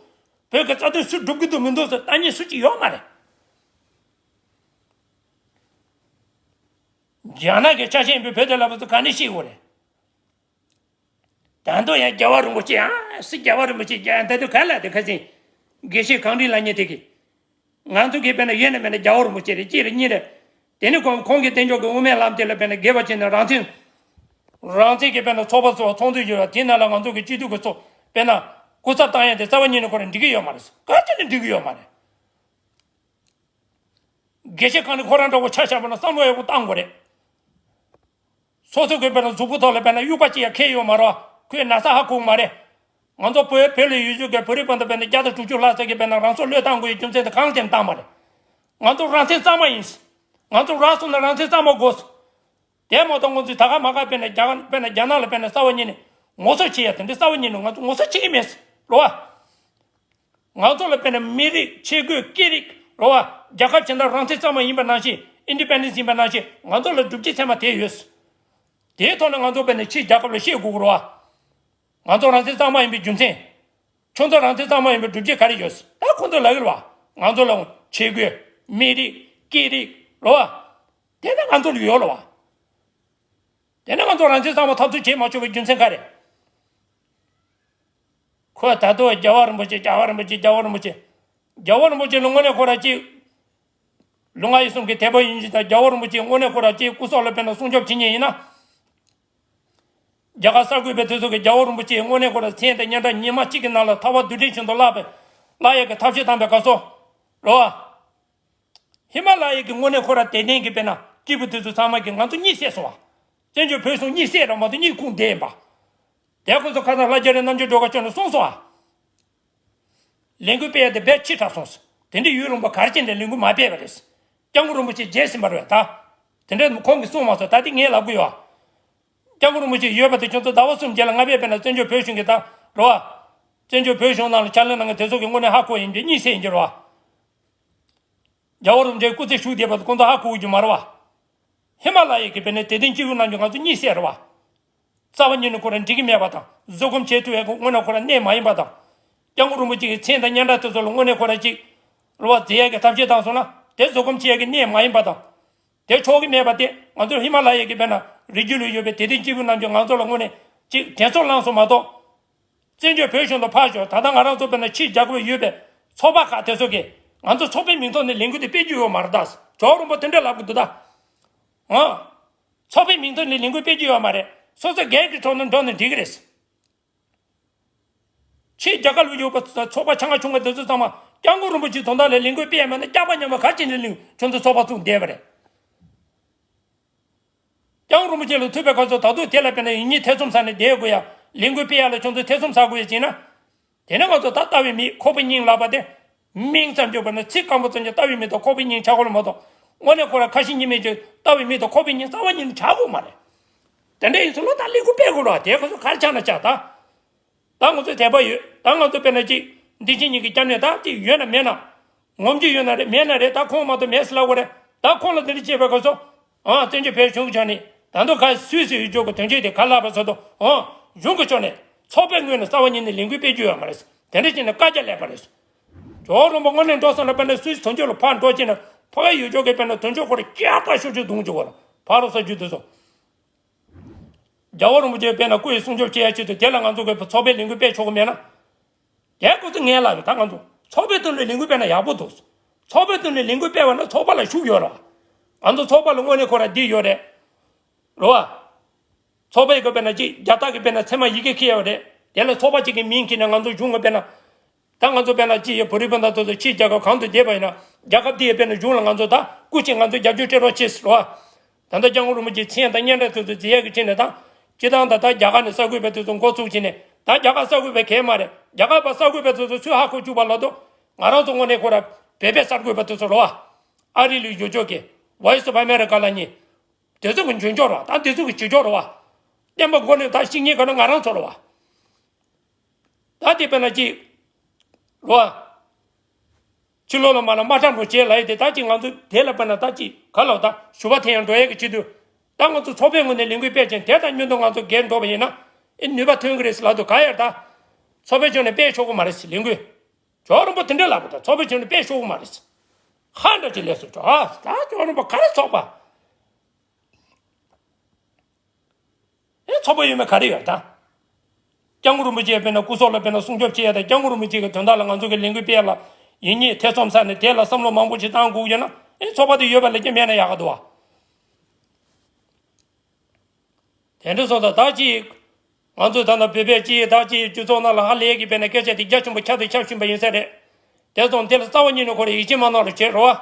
བོད་ཀྱི་རྩ་དོན་སུ་སྒྲུབ་ཀྱི་འདུག་མི་འདུག་ཟེར་ལྟ་མཁན་སུ་གཅིག་ཡོད་མ་རེད། རྒྱ་ནག་གི་ཆ་ཤས་ཡིན་པའི་བོད་དེ་ལ་བ་ཚོ་ག་ནས་ཤེས་དགོས་རེད། ད་དུང་ཡང་རྒྱལ་བ་རིན་པོ་ཆེ་ཨ་སི་རྒྱལ་བ་རིན་པོ་ཆེ་རྒྱ་ད་དུང་ག་ལ་དེ་ཁ་སང་དགེ་བཤེས་གངས་རི་ལབ་མཁན་དེ་གིས། ང་ཚོ་གིས་དཔེར་ན་ཡོད་ན་མེད་ན་རྒྱལ་བ་རིན་པོ་ཆེ་རེད་གཅིག་རེད་གཉིས་རེད། དེ་ནི་ཁོང་ཁོང་གི་བསྟན་འབྱུང་གི་དབུ་མའི་ལམ་དེ་ལ་དཔེར་ན་དགེ་བ་བྱས་ན་རང་བཙན། རང་བཙན་གྱི་དཔེར་ན་ཚོགས་པ་ཚོ་ཚོགས་འདུ་ཡོད་པ་དེ་ནང་ལ་ང་ཚོ་གི་སྤྱི་འཐུས་ཀྱི་ཚོགས་དཔེར་ན་སྐུ་ཚབ་བཏང་ཡ་དེ་རྩ་བ་ཉིད་ནས་ཁོ་རང་འགྲིག་གི་ཡོད་མ་རེད། ག་ཅི་ནས་འགྲིག་གི་ཡོད་མ་རེད། དགེ་བཤེས་གངས་རི་ཁོ་རང་འདྲ་བོ་ཆ་བཞག་པ་ན་བསམ་བློ་ཡག་པོ་བཏང་དགོས་རེད། སོ་སོ་གི་དཔེར་ན་གཟུགས་པོ་ཐོག་ལ་དཔེར་ན་དབྱུག་པ་གཅིག་ཡང་འཁེལ་ཡོད་མ་རེད། ཁོས་ན་ཚ་ཧ་གོ་གི་མ་རེད། ང་ཚོ་བོད་བོད་ལ་ཡོད་ཚད་ཀྱི་བོད་རིགས་དཔོན་དང་དཔེར་ན་བརྒྱ་དང་དྲུག་ཅུ་ལྷག་ཙམ་གྱིས་དཔེར་ན་རང་སྲོག་བློས་བཏང་དགོས་ཡའི་རྒྱུ་མཚན་དེ་གང་ལ་བརྟེན་བཏང་བ་རེད། ང་ཚོ་རང་བཙན་གཙང་མ་ཡིན། ང་ཚོ་རག་སོང་ན་རང་བཙན་གཙང་མ་དགོས། དེ་མ་གཏོགས་ང་ཚོས་ད་ག་མ་ག་དཔེར་ན་རྒྱ་དཔེར་ན་རྒྱ་ནག་ལ་དཔེར་ན་རྩ་བ་ཉིད་ནས་ངོ་སོ་བྱེད་ཡ་དེ་འདྲ་རྩ་བ་ཉིད་ནས་ང་ཚོ་ངོ་སོ་བྱེད་ཀྱི་མེད་ལོ་བ། ང་ཚོ་ལ་དཔེར་ན་མི་རིགས་ཆས་གོས་སྐད་རིགས་རོ་བ། རྒྱལ་ཁབ་གཞན་དག་རང་བཙན་གཙང་མ་ཡིན་པ་ནང་བཞིན་ཨིན་ཌི་པེན་ཌེན་སི་ཡིན་པ་ནང་བཞིན་ང་ཚོ་ལ་སྒྲུབ་བྱེད་ཚད་མ་དེ་ཡོད། དེའི་ཐོག་ནས་ང་ཚོ་དཔེར་ན་ཕྱིའི་རྒྱལ་ཁབ་ལ་བཤད་དགོས་ཀྱི་རོ་བ། ང་ཚོ་རང་བཙན་གཙང་མ་ཡིན་པའི་རྒྱུ་མཚན། ཁྱོད་ཚོ་རང་བཙན་གཙང་མ་ཡིན་པའི་སྒྲུབ་བྱེད་ག་རེ་ཡོད། ད་ཁོ་ཚོ་ལབ་ཀྱི་རེད་བ། ང་ཚོ་ལ་ཆས་གོས་མི་རིགས་སྐད་རིགས་རོ་བ། དེ་ནི་ང་ཚོ་ལ་ཡོད་རེད་བ། དེ་ནི་ང་ཚོ་རང་བཙན་གཙང་མ་འཐབ་རྩོད་བྱེད་མ་ཆོག་པའི་རྒྱུ་མཚན་ག་རེ། ཁོས་ད་དུང་རྒྱལ་བ་རིན་པོ་ཆེ་རྒྱལ་བ་རིན་པོ་ཆེ་རྒྱལ་བ་རིན་པོ་ཆེ། རྒྱལ་བ་རིན་པོ་ཆེ་ལ་དངོས་གནས་ཁོ་རང་གཅིག་ལུས་ངག་ཡིད་གསུམ་གྱི་དད་པ་ཡིན་གཅིག་དང་རྒྱལ་བ་རིན་པོ་ཆེ་དངོས་གནས་ཁོ་རང་གཅིག་སྐུ་སྲོག་ལ་དཔེར་ན་སྲུང་སྐྱོབ་བྱེད་མཁན་ཡིན་ན། རྒྱ་གར་གསར་འགོད་པའི་དུས་ཚོད་ཀྱི་རྒྱལ་བ་རིན་པོ་ཆེ་དངོས་གནས་ཁོ་རང་མཚན་དང་སྙན་གྲགས་ཉི་མ་གཅིག་གི་ནང་ལ་ཐར་པ་རྡུལ་ཕྲན་བཞིན་དུ་བརླག་པའི་ བརླག་ཡས་ཀྱི་ཐབས་ཤེས་བཏང་པའི་སྐབས་སུ། རེད་བ། ཧི་མ་ལ་ཡའི་གི་དངོས་གནས་ཁོ་ར་དད་ལྡན་གྱི་དཔེར་ན་སྐྱེས་བུ་དེ་ཚོ་ཚང་མ་གིས་ང་ཚོ་གཉིད་སད་སོང་བ། བཙན་བྱོལ་བོད་གཞུང་གཉིད་སད་ར་མ་གཏོགས་གཉིད་ཁུག་བསྡད་ཡིན་པ། དེ་ཁོ་ཚོ་ཁ་སང་ལྷ་རྒྱ་རི་རྣམ་རྒྱལ་སྒྲོལ་དཀར་མཆོག་ནས་གསུངས་སོང་བ། ལས་འགུལ་སྤེལ་ཡ་དེ་རྦད་ཕྱི་དྲགས་སོང་ཟེར། དེ་འདྲ་ཡུལ་ལུང་པ་ག་རེ་བྱས་ནས་ལས་འགུལ་མ་སྤེལ་བ་རེད། སྐྱབས་མགོན་རིན་པོ་ཆེ་མཇལ་ཟིན་པ་རེད་ད། དེ་འདྲ་ཁོང་གིས་གསུངས་མ་སོང་། ད་དེ་ངས་ལབ་གི་ཡོད། སྐྱབས་མགོན་རིན་པོ་ཆེ་ཡོད་པ་དེ་ཁྱོད་ཚོ་ཟླ་བ་གསུམ་རྗེས་ལ་ང་ཕེབས་པས་ན་བཙན་བྱོལ་བོད་གཞུང་གི་ད་རོ། བཙན་བྱོལ་བོད་གཞུང་ནང་ལ་ཕྱག་ལས་གནང་མཁན་དེ་ཚོ་གི་དངོས་གནས་ཧ་གོ་ཡིན་གྱི་གཉིད་སད་ཡིན་གྱི་རོ། རྒྱལ་བ་རིན་པོ་ཆེ་སྐུ་ཚེ་བཞུགས་བསྡད་པ་དེ་ཁོང་ཚོ་ཧ་གོ་གི་མ་རེད་བ། ཧི་མ་ལ་ཡའི་གི་དཔེར་ན་དད་ལྡན་སྐྱེ་བོ་རྣམས་ཀྱིས་ང་ཚོ་གཉིད་སད་རེད་བ། རྩ་བ་ཉིད་ནས་ཁོ་རང་འགྲིག་གི་མེད་པ་དང་བཟོད་སྒོམ་བྱེད་ཐུབ་ཡ་གི་དངོས་གནས་ཁོ་རང་གནས་མ་ཡིན་པ་དང་། སྐྱབས་མགོན་རིན་པོ་ཆེ་གི་མཚན་དང་སྙན་གྲགས་དེ་ཚོ་ལ་དངོས་གནས་ཁོ་རང་ཅིག་རེ་བ་མཛད་ཡ་གི་ཐབས་ཤེས་བཏང་སོང་ན་དེ་བཟོད་སྒོམ་བྱེད་ཡ་གི་གནས་མ་ཡིན་པ་དང་། དེ་ཆོག་གི་མེད་པ་དེ་ང་ཚོ་ཧི་མ་ལ་ཡའི་གི་དཔེར་ན་རི་རྒྱུད་ལ་ཡོད་པའི་དད་ལྡན་སྐྱེ་བོ་རྣམས་ཀྱིས་ང་ཚོ་ལ་དངོས་གནས་ཅིག་དྲན་གསོ་བསླངས་སོང་མ་གཏོགས། བཙན་བྱོལ་བོད་གཞུང་དུ་ཕར་ཞོག་ད་ལྟ་ང་རང་ཚོ་དཔེར་ན་ཕྱིའི་རྒྱལ་ཁབ་ཡོད་པའི་ཚོགས་པ་ཁག་དེ་ཚོ་གིས་ང་ཚོ་ཚོགས་པའི་མིང་ཐོག་ནས་ལས་འགུལ་དེ་སྤེལ་རྒྱུ་ཡོད་མ་རེད་ད། ཇོ་བོ་རིན་པོ་དེ་འདྲ་ལབ་གི་འདུག་ད། ཨང་། ཚོགས་པའི་མིང་ཐོག་ནས་ལས་འགུལ་སྤེལ་རྒྱུ་ཡོད་མ་རེད། སོ་སོ་སྒེར་གྱི་ཐོག་ནས་འགྲོ་ན་འགྲིག་གི་རེད། ཕྱིའི་རྒྱལ་ཁབ་ལ་ཡོད་པ་ཚོགས་པ་ཆུང་ང་ཆུང་ང་དེ་ཚོ་ཚང་མ་སྐྱབས་མགོན་རིན་པོ་ཆེའི་དོན་དག་ལ་ལས་འགུལ་སྤེལ་ཡ་མེད་ན་སྐྱག་པ་ཉམས་པ་ག་ཅི་ནས་ལིང་ཁྱོད་ཚོ་ཚོགས་པ་བཙུགས་བསྡད་པ་རེད། སྐྱབས་མགོན་རིན་པོ་ཆེ་ལ་ཐུག་པའི་སྐབས་སུ་ད་དུང་དེ་ལ་དཔེར་ན་ཡིན་གཉིས་ཐེ་ཚོམ་ཟ་ནས་བསྡད་དགོས་ཡ། ལས་འགུལ་སྤེལ་ཡ་ལ་ཁྱོད་ཚོས་ཐེ་ཚོམ་ཟ་དགོས་ཡ་བྱས་ན། དེ་ནས་ང་ཚོ་ད་ལྟ་བའི་མི་ཁོག་པའི་སྙིང་ལབ་པ་དེ། མིང་ཙམ་བརྗོད་པ་ན་ཚིག་སྐམ་པོ་ཙམ་གྱིས་ལྟ་བའི་མི་དང་ཁོག་པའི་སྙིང་ཆགས་ཀྱི་ཡོད་མ་གཏོགས། དངོས་གནས་ཁོ་རང་ཁ་ཞེ་གཉིས་མེད་ཀྱི་ལྟ་བའི་མི་དང་ཁོག་པའི་སྙིང་རྩ་བ་ཉིད་ནས་ཆགས་ཀྱི་ཡོད་མ་རེད། དེ་འདྲ་ཡིན་ཙང་ལོ་ད་ལས་འགུལ་སྤེལ་དགོས་རེད་བ། དེ་ཁོ་ཚོ་ག་རེ་ཆགས་ན་ཆགས་ད། ད་ང་ཚོ་དད་པ་ཡོད། ད་ང་ཚོ་དཔེར་ན་ཅིག་འདི་ཕྱི་གཉིས་ཀྱི་སྐྱབས་གནས་ད་ཅིག་ཡོད་ན་མེད་ན། ངོམ་རྒྱུ་ཡོད་ན་རེད་མེད་ན་རེད། ད་ཁོང་མ་གཏོགས་མེད་ཟེར་ལབ་དགོས་རེད། ད་ཁོང་ལ་དེ་འདྲ་བྱས་པའི་སྐབས་སུ། ཨང་། བཙན་བྱོལ་བོད་གཞུང་གི་ཕྱོགས་ནས་ད་དུང་ག་སུད་སི་ཡུལ་ཕྱོགས་ཀྱི་དོན་གཅོད་དེ་ག་ལབ་པ་ཟེར་དུས། ཨང་། གཞུང་གི་ཕྱོགས་ནས་ཚོགས་པའི་ངོས་ནས་རྩ་བ་ཉིད་ནས་ལས་འགུལ་སྤེལ་རྒྱུ་ཡོད་མ་རེད། དེ་འདྲ་བྱས་ནས་བཀའ་རྒྱ་ལེན་པ་རེད། ཇོ་བོ་རིན་པོ་དངོས་གནས་འགྲོ་སོང་ན་དཔེར་ན་སུད་སི་དོན་གཅོད་ལ་ཕར་འགྲོ་བྱས་ན་ཕ་གི་ཡུལ་ཕྱོགས་ཀྱི་དཔེར་ན་དོན་གཅོད་ཁོ་རང་སྐྱག་པ་ཤོར་རྒྱུ་རྡུང་རྒྱུ་བ་ལ་ཕར་རོ་ཟེར་རྒྱུ་དེ་ཚོ། རྒྱལ་བ་རིན་པོ་ཆེ་དཔེར་ན་སྐུ་ཡི་སྲུང་སྐྱོབ་བྱེད་ཡ་ཆེད་དུ་དེ་ལ་ང་ཚོ་གི་ཚོགས་པའི་ལས་འགུལ་སྤེལ་ཆོག་གི་མེད་ན། དེ་ཁོ་ཚོ་ངས་ལབ་ཡོད། ད་ང་ཚོ་ཚོགས་པའི་དོན་ལ་ལས་འགུལ་སྤེལ་ན་ཡག་པོ་འདུག་ཚོགས་པའི་དོན་ལ་ལས་འགུལ་སྤེལ་བ་ན་ཚོགས་པ་ལ་ཤུགས་ཡོད་རེད་བ། ང་ཚོ་ཚོགས་པ་ལ་དངོས་གནས་ཁོ་ར་འདི་ཡོད་རེད། རེད་བ། ཚོགས་པའི་གི་དཔེར་ན་ཅིག་རྒྱ་སྟག་གི་དཔེར་ན་མཚན་མ་ཡི་གེ་འཁྱེར་ཡོད་རེད། དེ་ལ་ཚོགས་པ་གཅིག་གི་མིང་འཁྱེར་ནས་ང་ཚོ་གཞུང་གི་དཔེར་ན། ད་ང་ཚོ་དཔེར་ན་ཅི་ཡི་བོད་རིགས་སྤུན་ཟླ་ཚོ་ཚོ་ཕྱིའི་རྒྱལ་ཁབ་གང་དུ་བསྡད་པ་ཡིན་ན་རྒྱལ་ཁབ་དེ་ཡི་དཔེར་ན་གཞུང་ལ་ང་ཚོ་ད་སྐུ་མཁྱེན་ང་ཚོ་རྒྱབ་སྐྱོར་སྤྲད་རོགས་བྱེད་ཟེར་བ། ད་ལྟ་སྐྱབས་མགོན་རིན་པོ་ཆེའི་མཚན་དང་སྙན་གྲགས་དེ་ཚོ་མཛད་ཡག་གི་ཆེད་ནས་ད། སྤྱི་བཏང་ད་ལྟ་རྒྱ་གར་ནས་གསར་འགོད་པ་དེ་ཚོ་འགོ་ཚུགས་བྱས་ནས་ད་རྒྱ་གར་གསར་འགོད་པ་གས་མ་རེད། རྒྱ་གར་པ་གསར་འགོད་པ་དེ་ཚོ་ཚུར་ཧ་གོ་བཅུག་པ་ལ་དོ། ང་རང་ཚོ་དངོས་གནས་ཁོ་ར་བོད་པའི་གསར་འགོད་པ་དེ་ཚོ་རེད་བ། ཨ་རི་ལ་ཡོད་ཆོག་གི་Voice of America ལ་ཉེ། དེ་ཚོ་གི་འཇོན་ཆོག་རེད་བ། ད་དེ་ཚོ་གི་བྱེད་ཆོག་རེད་བ། བསྟན་པ་མགོ་ནས་ད་བཤིག་མཁན་ག་ན་ང་རང་ཚོ་རེད་བ། ད་དེ་དཔེར་ན་ཅིག་རོ། ཕྱི་ལོགས་ལ་མ་ལ་མ་ཁྲ་འགྲོ་བྱེད་ལ་ཡི་དེ་ད་ཅིག་ང་ཚོ་དེ་ལ་དཔེར་ན་ད་ཅིག་ག་ལ་ད་ཞུ་བ་དེ་ཡང་འགྲོ་ཡས་ཀྱི་ཆེད་དུ། ད་ང་ཚོ་ཚོགས་པའི་ངོས་ནས་ལས་འགུལ་སྤེལ་ཅིང་དེ་དང་མཉམ་དུ་ང་ཚོ་སྒེར་འགྲོ་བ་ཡིན་ན་ཨེ་ནུས་པ་ཐོན་གི་རེད་ཟེར་ལབ་དུས་ག་ཡར་ད། ཚོགས་པའི་ཕྱོགས་ནས་སྤེལ་ཆོག་གི་མ་རེད་ཟེར་ལས་འགུལ། ཇོ་བོ་རིན་པོ་དེ་འདྲ་ལབ་པ་ད་ཚོགས་པའི་ཕྱོགས་ནས་སྤེལ་ཆོག་གི་མ་རེད་ཟེར། ཧ་འདྲ་ཅིག་ལས་སོ་ཇོ་ཨ་ད་ཇོ་བོ་རིན་པོ་ག་རེ་ཚོགས་པ། ཨེ་ཚོགས་པ་ཡོད་མེད་ག་རེ་ཡོད་ད། སྐྱབས་མགོན་རིན་པོ་ཆེ་དཔེར་ན་སྐུ་སྲོག་ལ་དཔེར་ན་སྲུང་སྐྱོབ་བྱེད་ཡ་དང་སྐྱབས་མགོན་རིན་པོ་ཆེ་གི་དོན་དག་ལ་ང་ཚོ་གི་ལས་འགུལ་སྤེལ་ཡ་ལ་ཡིན་གཉིས་ཐེ་ཚོམ་ཟ་ནས་དེ་ལ་བསམ་བློ་མང་པོ་ཞིག་བཏང་དགོས་ཀྱི་ན་ཨེ་ཚོགས་པ་དེ་ཡོད་པ་ལས་ཀྱི་མེད་ན་ཡག་ག་འདུག་བ། དེ་འདྲ་སོང་ཙང་ད་ཅིག་ང་ཚོ་ད་ལྟ་བོད་པའི་སྤྱི་ད་ཅིག་སྤྱི་ཚོགས་ནང་ལ་ཧ་ལས་ཀྱི་དཔེར་ན་སྐད་ཆ་དེ་རྒྱ་ཆེན་པོ་ཁྱབ་དང་ཁྱབ་བཞིན་པ་ཡིན་ས་རེད། དེ་སོང་དེ་ལ་རྩ་བ་ཉིད་ནས་ཁོ་ར་ཡིད་ཆེས་མ་གནང་རོགས་བྱེད་རོགས།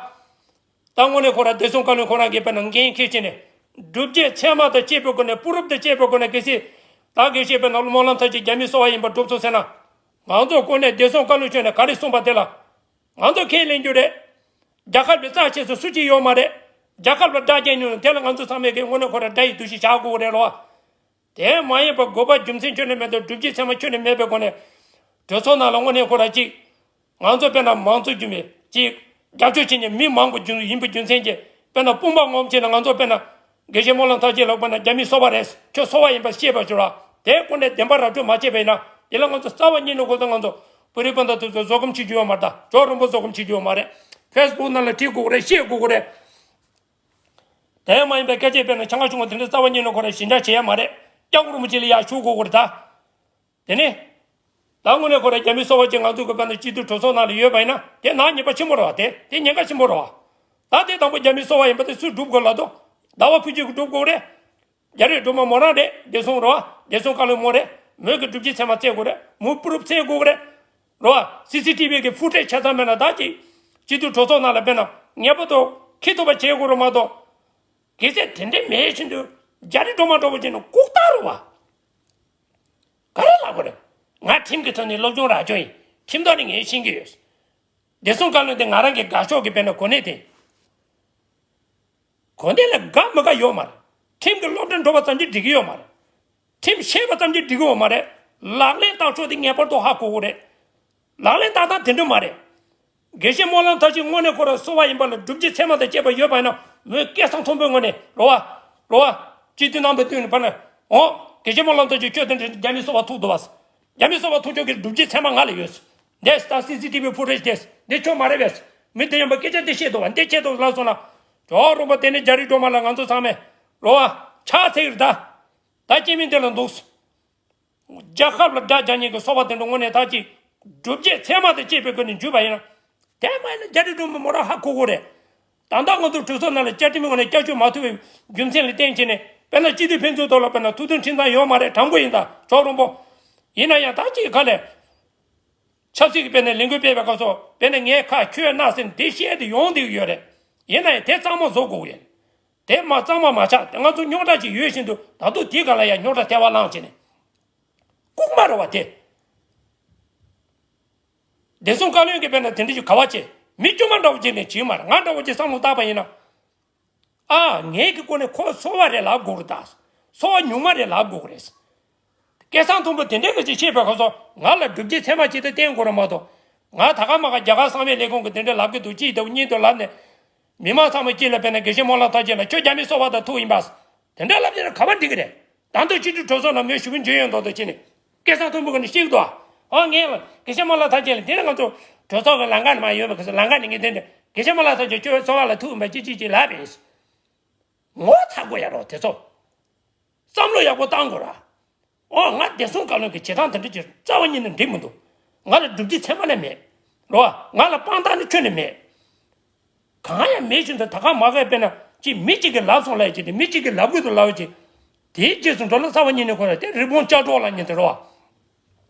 ད་དངོས་གནས་ཁོ་ར་བདེ་སྲུང་བཀའ་བློན་ཁོ་རང་གིས་དཔེར་ན་འགན་འཁྱེར་བྱས་ནས་སྒྲུབ་བྱེད་ཚད་མ་དང་བཅས་པའི་སྒོ་ནས་པུ་རུབ་དང་བཅས་པའི་སྒོ་ནས་གལ་སྲིད་ད་དགེ་བཤེས་དཔེར་ན་སྨོན་ལམ་ཐབས་ཀྱིས་རྒྱ་མིའི་སོ་པ་ཡིན་པ་སྒྲུབ་ཚུགས་ཟེར་ན། ང་ཚོ་དངོས་གནས་བདེ་སྲུང་བཀའ་བློན་མཆོག་ནས་ག་རེ་གསུངས་པ་དེ་ལ་ང་ཚོ་ཁས་ལེན་རྒྱུ་རེད། རྒྱལ་ཁབ་ལས་རྩ་ཆེ་སུ་སུ་གཅིག་ཡོད་མ་རེད། རྒྱལ་ཁབ་ལ་དགྲ་བཅོམ་ནས་དེ་ལ་ང་ཚོ་ཚང་མས་ཀྱི་དངོས་གནས་ཁོ་ར་དགྲ་ཡི་འདུ་ཤེས་བཞག་དགོས་རེད་ལོ། དེ་མ་ཡིན་པར་དགོས་པ་རྒྱུ་མཚན་ཁྱོན་ནས་མེད་དང་སྒྲུབ་བྱེད་ཚད་མ་ཁྱོན་ནས་མེད་པའི་སྒོ་ནས། གྲོས་ཚོགས་ནང་ལ་དངོས་གནས་ཁོ་ར་གཅིག་ང་ཚོ་དཔེར་ན་མང་གཙོ་རྒྱུ་མེད་གཅིག་རྒྱབ་སྐྱོར་བྱེད་མཁན་མི་མང་པོ་རྒྱུ་ཡིན་པའི་རྒྱུ་མཚན་གྱིས་དཔེར་ན་དཔུང་པ་ངོམ་བྱས་ན་ང་ཚོ་དཔེར་ན་དགེ་བཤེས་སྨོན་ལམ་ཐབས་ཀྱིས་ལབ་པ་ན་རྒྱ་མིའི་སོ་པ་རེད། ཁྱོད་སོ་པ་ཡིན་པ་ཤེས་པ་བྱོས་ར། དེ་སྐོར་ནས་བདེན་པ་ར་སྤྲོད་མ་བྱས་པ་ཡིན་ན་དེ་ལ་ང་ཚོ་རྩ་བ་ཉིད་ནས་ཁོ་ཚོ་ང་ཚོ་བོད་རིགས་སྤུན་ཟླ་དེ་ཚོ་བཟོད་སྒོམ་བྱེད་རྒྱུ་ཡོད་མ་རེད། ད་ཇོ་རིན་པོ་བཟོད་སྒོམ་བྱེད་རྒྱུ་ཡོད་མ་རེད། ཕེ་སི་བུག་ནང་ལ་བྲིས་དགོས་ཀྱི་རེད། བཤད་དགོས་ཀྱི་རེད། དེ་མ་ཡིན་པའི་སྐད་ཆ་དཔེར་ན་ཆང་ཁ་ཆུང་བ་དེ་འདྲ་རྩ་བ་ཉིད་ནས་ཁོ་རང་ཞི་འཇགས་བྱེད་ཡ་མ་རེད། སྐྱབས་མགོན་རིན་པོ་ཆེ་ལ་ཡར་ཞུ་དགོས་ཀྱི་རེད་ད། དེ་ནས། ད་དངོས་གནས་ཁོ་རང་རྒྱ་མིའི་སོ་པ་ཅིག་ང་ཚོ་གི་དཔེར་ན་སྤྱི་འཐུས་གྲོས་ཚོགས་ནང་ལ་ཡོད་པ་ཡིན་ན་དེ་ནག་ཉེས་པ་ཆེན་པོ་རེད་བ། དེ་དེ་ཉེན་ཁ་ཆེན་པོ་རེད་བ། ད་དེ་དང་པོ་རྒྱ་མིའི་སོ་པ་ཡིན་པ་དེ་སུས་སྒྲུབ་དགོས་ལབ་དོ། ཟླ་བ་ཕུན་ཚོགས་ཀྱིས་སྒྲུབ་དགོས་རེད། རྒྱ་རིགས་སྒྲོལ་མ་མོ་རང་རེད། བདེ་སྲུང་རེད་བ། བདེ་སྲུང་བཀའ་བློན་མོ་རེད། མོས་ཀྱི་སྒྲུབ་བྱེད་ཚད་མ་བཙལ་དགོས་རེད། མོས་པུ་རུབ་བཙལ་དགོས་རེད། རོ། སི་སི་ཊི་བི་གི་ཕུ་ཊེཇ་ཆ་ཚང་མེད་ན་ད་ཅིག་སྤྱི་འཐུས་གྲོས་ཚོགས་ནང་ལ་དཔེར་ན་ངེས་པར་དུ་ཁྱི་ཐུབ་པ་བྱེད་དགོས་རེད་མ་གཏོགས། གལ་སྲིད་དེ་འདྲ་མེད་བཞིན་དུ་རྒྱ་རི་སྒྲོལ་མ་འདྲ་པོ་བྱས་ན་ལྐུགས་རྟགས་རེད་བ། ག་རེ་ལབ་དགོས་རེད། ང་ཁྲིམས་ཀྱི་ཐོག་ནས་སློབ་སྦྱོང་རག་རྒྱུ་ཡིན། ཁྲིམས་ཐོག་ནས་ངས་ཤེས་ཀྱི་ཡོད། བདེ་སྲུང་བཀའ་བློན་དེ་ང་རང་གི་དགའ་ཕྱོགས་ཀྱི་དཔེར་ན་གོ་གནས་དེ། གོ་གནས་ལ་དགའ་མི་དགའ་ཡོད་མ་རེད། ཁྲིམས་ཀྱི་སློབ་གྲྭ་འགྲོ་བ་ཙམ་གྱིས་འགྲིག་གི་ཡོད་མ་རེད། ཁྲིམས་ཤེས་པ་ཙམ་གྱིས་འགྲིག་གི་ཡོད་མ་རེད། ལག་ལེན་བསྟར་ཕྱོགས་དེ་ངེས་པར་དུ་ཧ་གོ་དགོས་རེད། ལག་ལེན་བསྟར་སྟངས་དེ་འདྲ་མ་རེད། དགེ་བཤེས་སྨོན་ལམ་མཐར་ཕྱིན་དངོས་གནས་ཁོ་རང་གསོ་བ་ཡིན་པ་ལ་སྒྲུབ་བྱེད་ཚད་མ་དང་བཅས་པ་ཡོད་པ་ཡིན་ན་མོས་སྐད་གསང་མཐོན་པོའི་ངོས་ནས་རོ་བ། རོ་བ། སྤྱི་འཐུས་རྣམ་པ་བསྟུན་ནས་ཕར་ན། འོ། དགེ་བཤེས་སྨོན་ལམ་མཐར་ཕྱིན་ཁྱོད་དེ་འདྲ་རྒྱ་མིའི་གསོ་བ་ཐུག་འདུག་བ། རྒྱ་མིའི་གསོ་བ་ཐུག་ཆོག་གི་སྒྲུབ་བྱེད་ཚད་མ་ང་ལ་ཡོད། འདས་ད་སི་སི་ཊི་བི་ཕུ་ཊེཇ་དེ་འདི་ཁྱོད་མ་རེད་པས། མི་དེ་ཡིན་པ་སྐད་ཆ་འདི་བཤད་འདུག་བ། འདི་བཤད་འདུག་ལབ་སོང་ན། ཇོ་རོང་པོ་དེ་ནི་རྒྱ་རི་སྒྲོལ་མ་ལ་ང་ཚོ་ཚང་མས་རོ་བ། ཕྱག་འཚལ་གི་རེད་ད། ད་སྐྱེ་དམན་དེ་ལ་འདུག་རྒྱལ་ཁབ་ལ་དགྲ་རྒྱག་མཁན་གྱི་སོ་པ་དེ་འདྲ་དངོས་གནས་ད་ཅིག་སྒྲུབ་བྱེད་ཚད་མ་དང་བཅས་པའི་སྒོ་ནས་འཇུས་པ་ཡིན་ན། དེ་མ་ཡིན་ན་རྒྱ་རི་སྒྲོལ་མ་མོ་རང་ཧ་གོ་གོ་རེད། ད་ལྟ་ང་ཚོ་གྲོས་ཚོགས་ནང་ལ་བསྐྱར་ཁྲིམས་ངོས་ནས་བསྐྱར་བཅོས་མ་ཐུབ་པའི་རྒྱུ་མཚན་ལ་བརྟེན་བྱས་ནས་དཔེར་ན་སྤྱི་འཐུས་ཕན་ཚུན་ཐོག་ལ་དཔེར་ན་ཐུགས་མཐུན་ཁྲིམས་གཙང་ཡོད་མ་རེད། དྲང་པོ་ཡིན་ད་ཇོ་རོང་པོ། ཡིན་ན་ཡང་ད་ཅིག་ག་ལས། ཆབ་སྲིད་ཀྱི་དཔེར་ན་ལས་འགུལ་སྤེལ་བའི་སྐབས་སུ་དཔེར་ན་ངས་ཁ་ཁྱོད་སྣ་ཟེར་འདི་བཤད་དེ་ཡོང་བསྡད་ཀྱི་ཡོད་རེད། ཡིན་ན་ཡང་དེ་གཙང་མ་བཟོ་དགོས་ཀྱི་ཡིན། དེ་མ་གཙང་མ་མ་ཆགས་དེ་ང་ཚོ་རྙོག་དྲ་ཅིག་ཡོད་བཞིན་དུ་ད་དུང་དེའི་སྒང་ལ་ཡང་རྙོག་དྲ་ཐལ་བ་བསླངས་བྱས་ནས། ལྐུགས་མ་རེད་བ་དེ། བདེ་སྲུང་བཀའ་བློན་གྱིས་དཔེར་ན་དེ་འདྲ་ཞིག་ག་བ་བྱེད། མི་དཀྱུས་མ་འདྲ་བོ་བྱེད་ནས་བྱེད་མ་རེད། ང་འདྲ་བོ་ཅིག་བསམ་བློ་བཏང་པ་ཡིན་ན། ཨ་ངས་ཀྱི་སྐོར་ནས་ཁོ་སོ་པ་རེད་ལབ་དགོས་རེད་ད། སོ་པ་ཉུང་མ་རེད་ལབ་དགོས་རེད། སྐད་གསང་མཐོན་པོ་དེ་འདྲ་གི་ཅིག་བཤད་པའི་སྐབས་སུ་ང་ལ་སྒྲུབ་བྱེད་ཚད་མ་ཅིག་ཏུ་བསྟན་དགོས་རེད་མ་གཏོགས། ང་ད་ག་མ་ག་རྒྱ་གར་གསང་བའི་ལས་ཁུངས་ཀྱི་དེ་འདྲ་ལབ་ཀྱི་འདུག་ཅིག་ལྟ་བུ་གཉིས་དུ་ལབ་ནས། མི་མང་ཚང་མ་དཀྱིལ་ལ་དཔེར་ན་དགེ་བཤེས་སྨོན་ལམ་མཐར་ཕྱིན་ལ་ཁྱོད་རྒྱ་མིའི་སོ་པ་དང་ཐུག་ཡིན་པ། དེ་འདྲ་ལབ་ཀྱི་ན་ག་པར་འགྲིག་གི་རེད། ད་དུང་སྤྱི་འཐུས་གྲོས་ཚོགས་ནང་མོས་ཞུ་བ་འཇོན་ཡོད་མདོག་མདོག་བྱས་ནས། སྐད་གསང་མཐོན་པོ་ག་ནས་བཤད་ཀྱི་འདུག་ཨ། ཨོ་ངས་ལ་དགེ་བཤེས་སྨོན་ལམ་མཐར་ཕྱིན་ལ་དེ་ནས་ང་ཚོ་གྲོས་ཚོགས་ཀྱི་ལམ་ཁ་ནས་མ་ཡོད་པ་ག་ཚོད་ལམ་ཁ་ནས་ངས་དེ་འདྲ་དགེ་བཤེས་སྨོན་ལམ་མཐར་ཕྱིན་ཁྱོད་སོ་པ་ལ་ཐུག་ཡིན་པ་ཅི་ཅི་ཅི་ལབ་པས། ངོ་ཚ་དགོས་ཡ་རོགས་དེ་ཚོ། བསམ་བློ་ཡག་པོ་བཏང་དགོས་ར། ཨོ་ང་བདེ་སྲུང་བཀའ་བློན་གྱི་བྱེད་སྟངས་དེ་འདྲ་ཅིག་རྩ་བ་ཉིད་ནས་འགྲིག་མི་འདུག་ང་ལ་སྒྲུབ་བྱེད་ཚད་མ་ལས་མེད། རོ། ང་ལ་དཔང་རྟགས་ནི་ཁྱོན་ནས་མེད། གང་ཡང་མེད་བཞིན་དུ་ད་ག་མ་གས་དཔེར་ན་ཅིག་མི་གཅིག་གིས་ལབ་སོང་ལབ་ཡ་ཅིག་དེ་མི་གཅིག་གིས་ལབ་དགོས་འདུག་ལབ་ཡ་ཅིག་དེའི་རྗེས་སུ་འགྲོ་ན་རྩ་བ་ཉིད་ནས་ཁོ་ར་དེ་རི་བོང་ལྕགས་སྒྲོག་ལབ་མཁན་དེ་རེད་བ།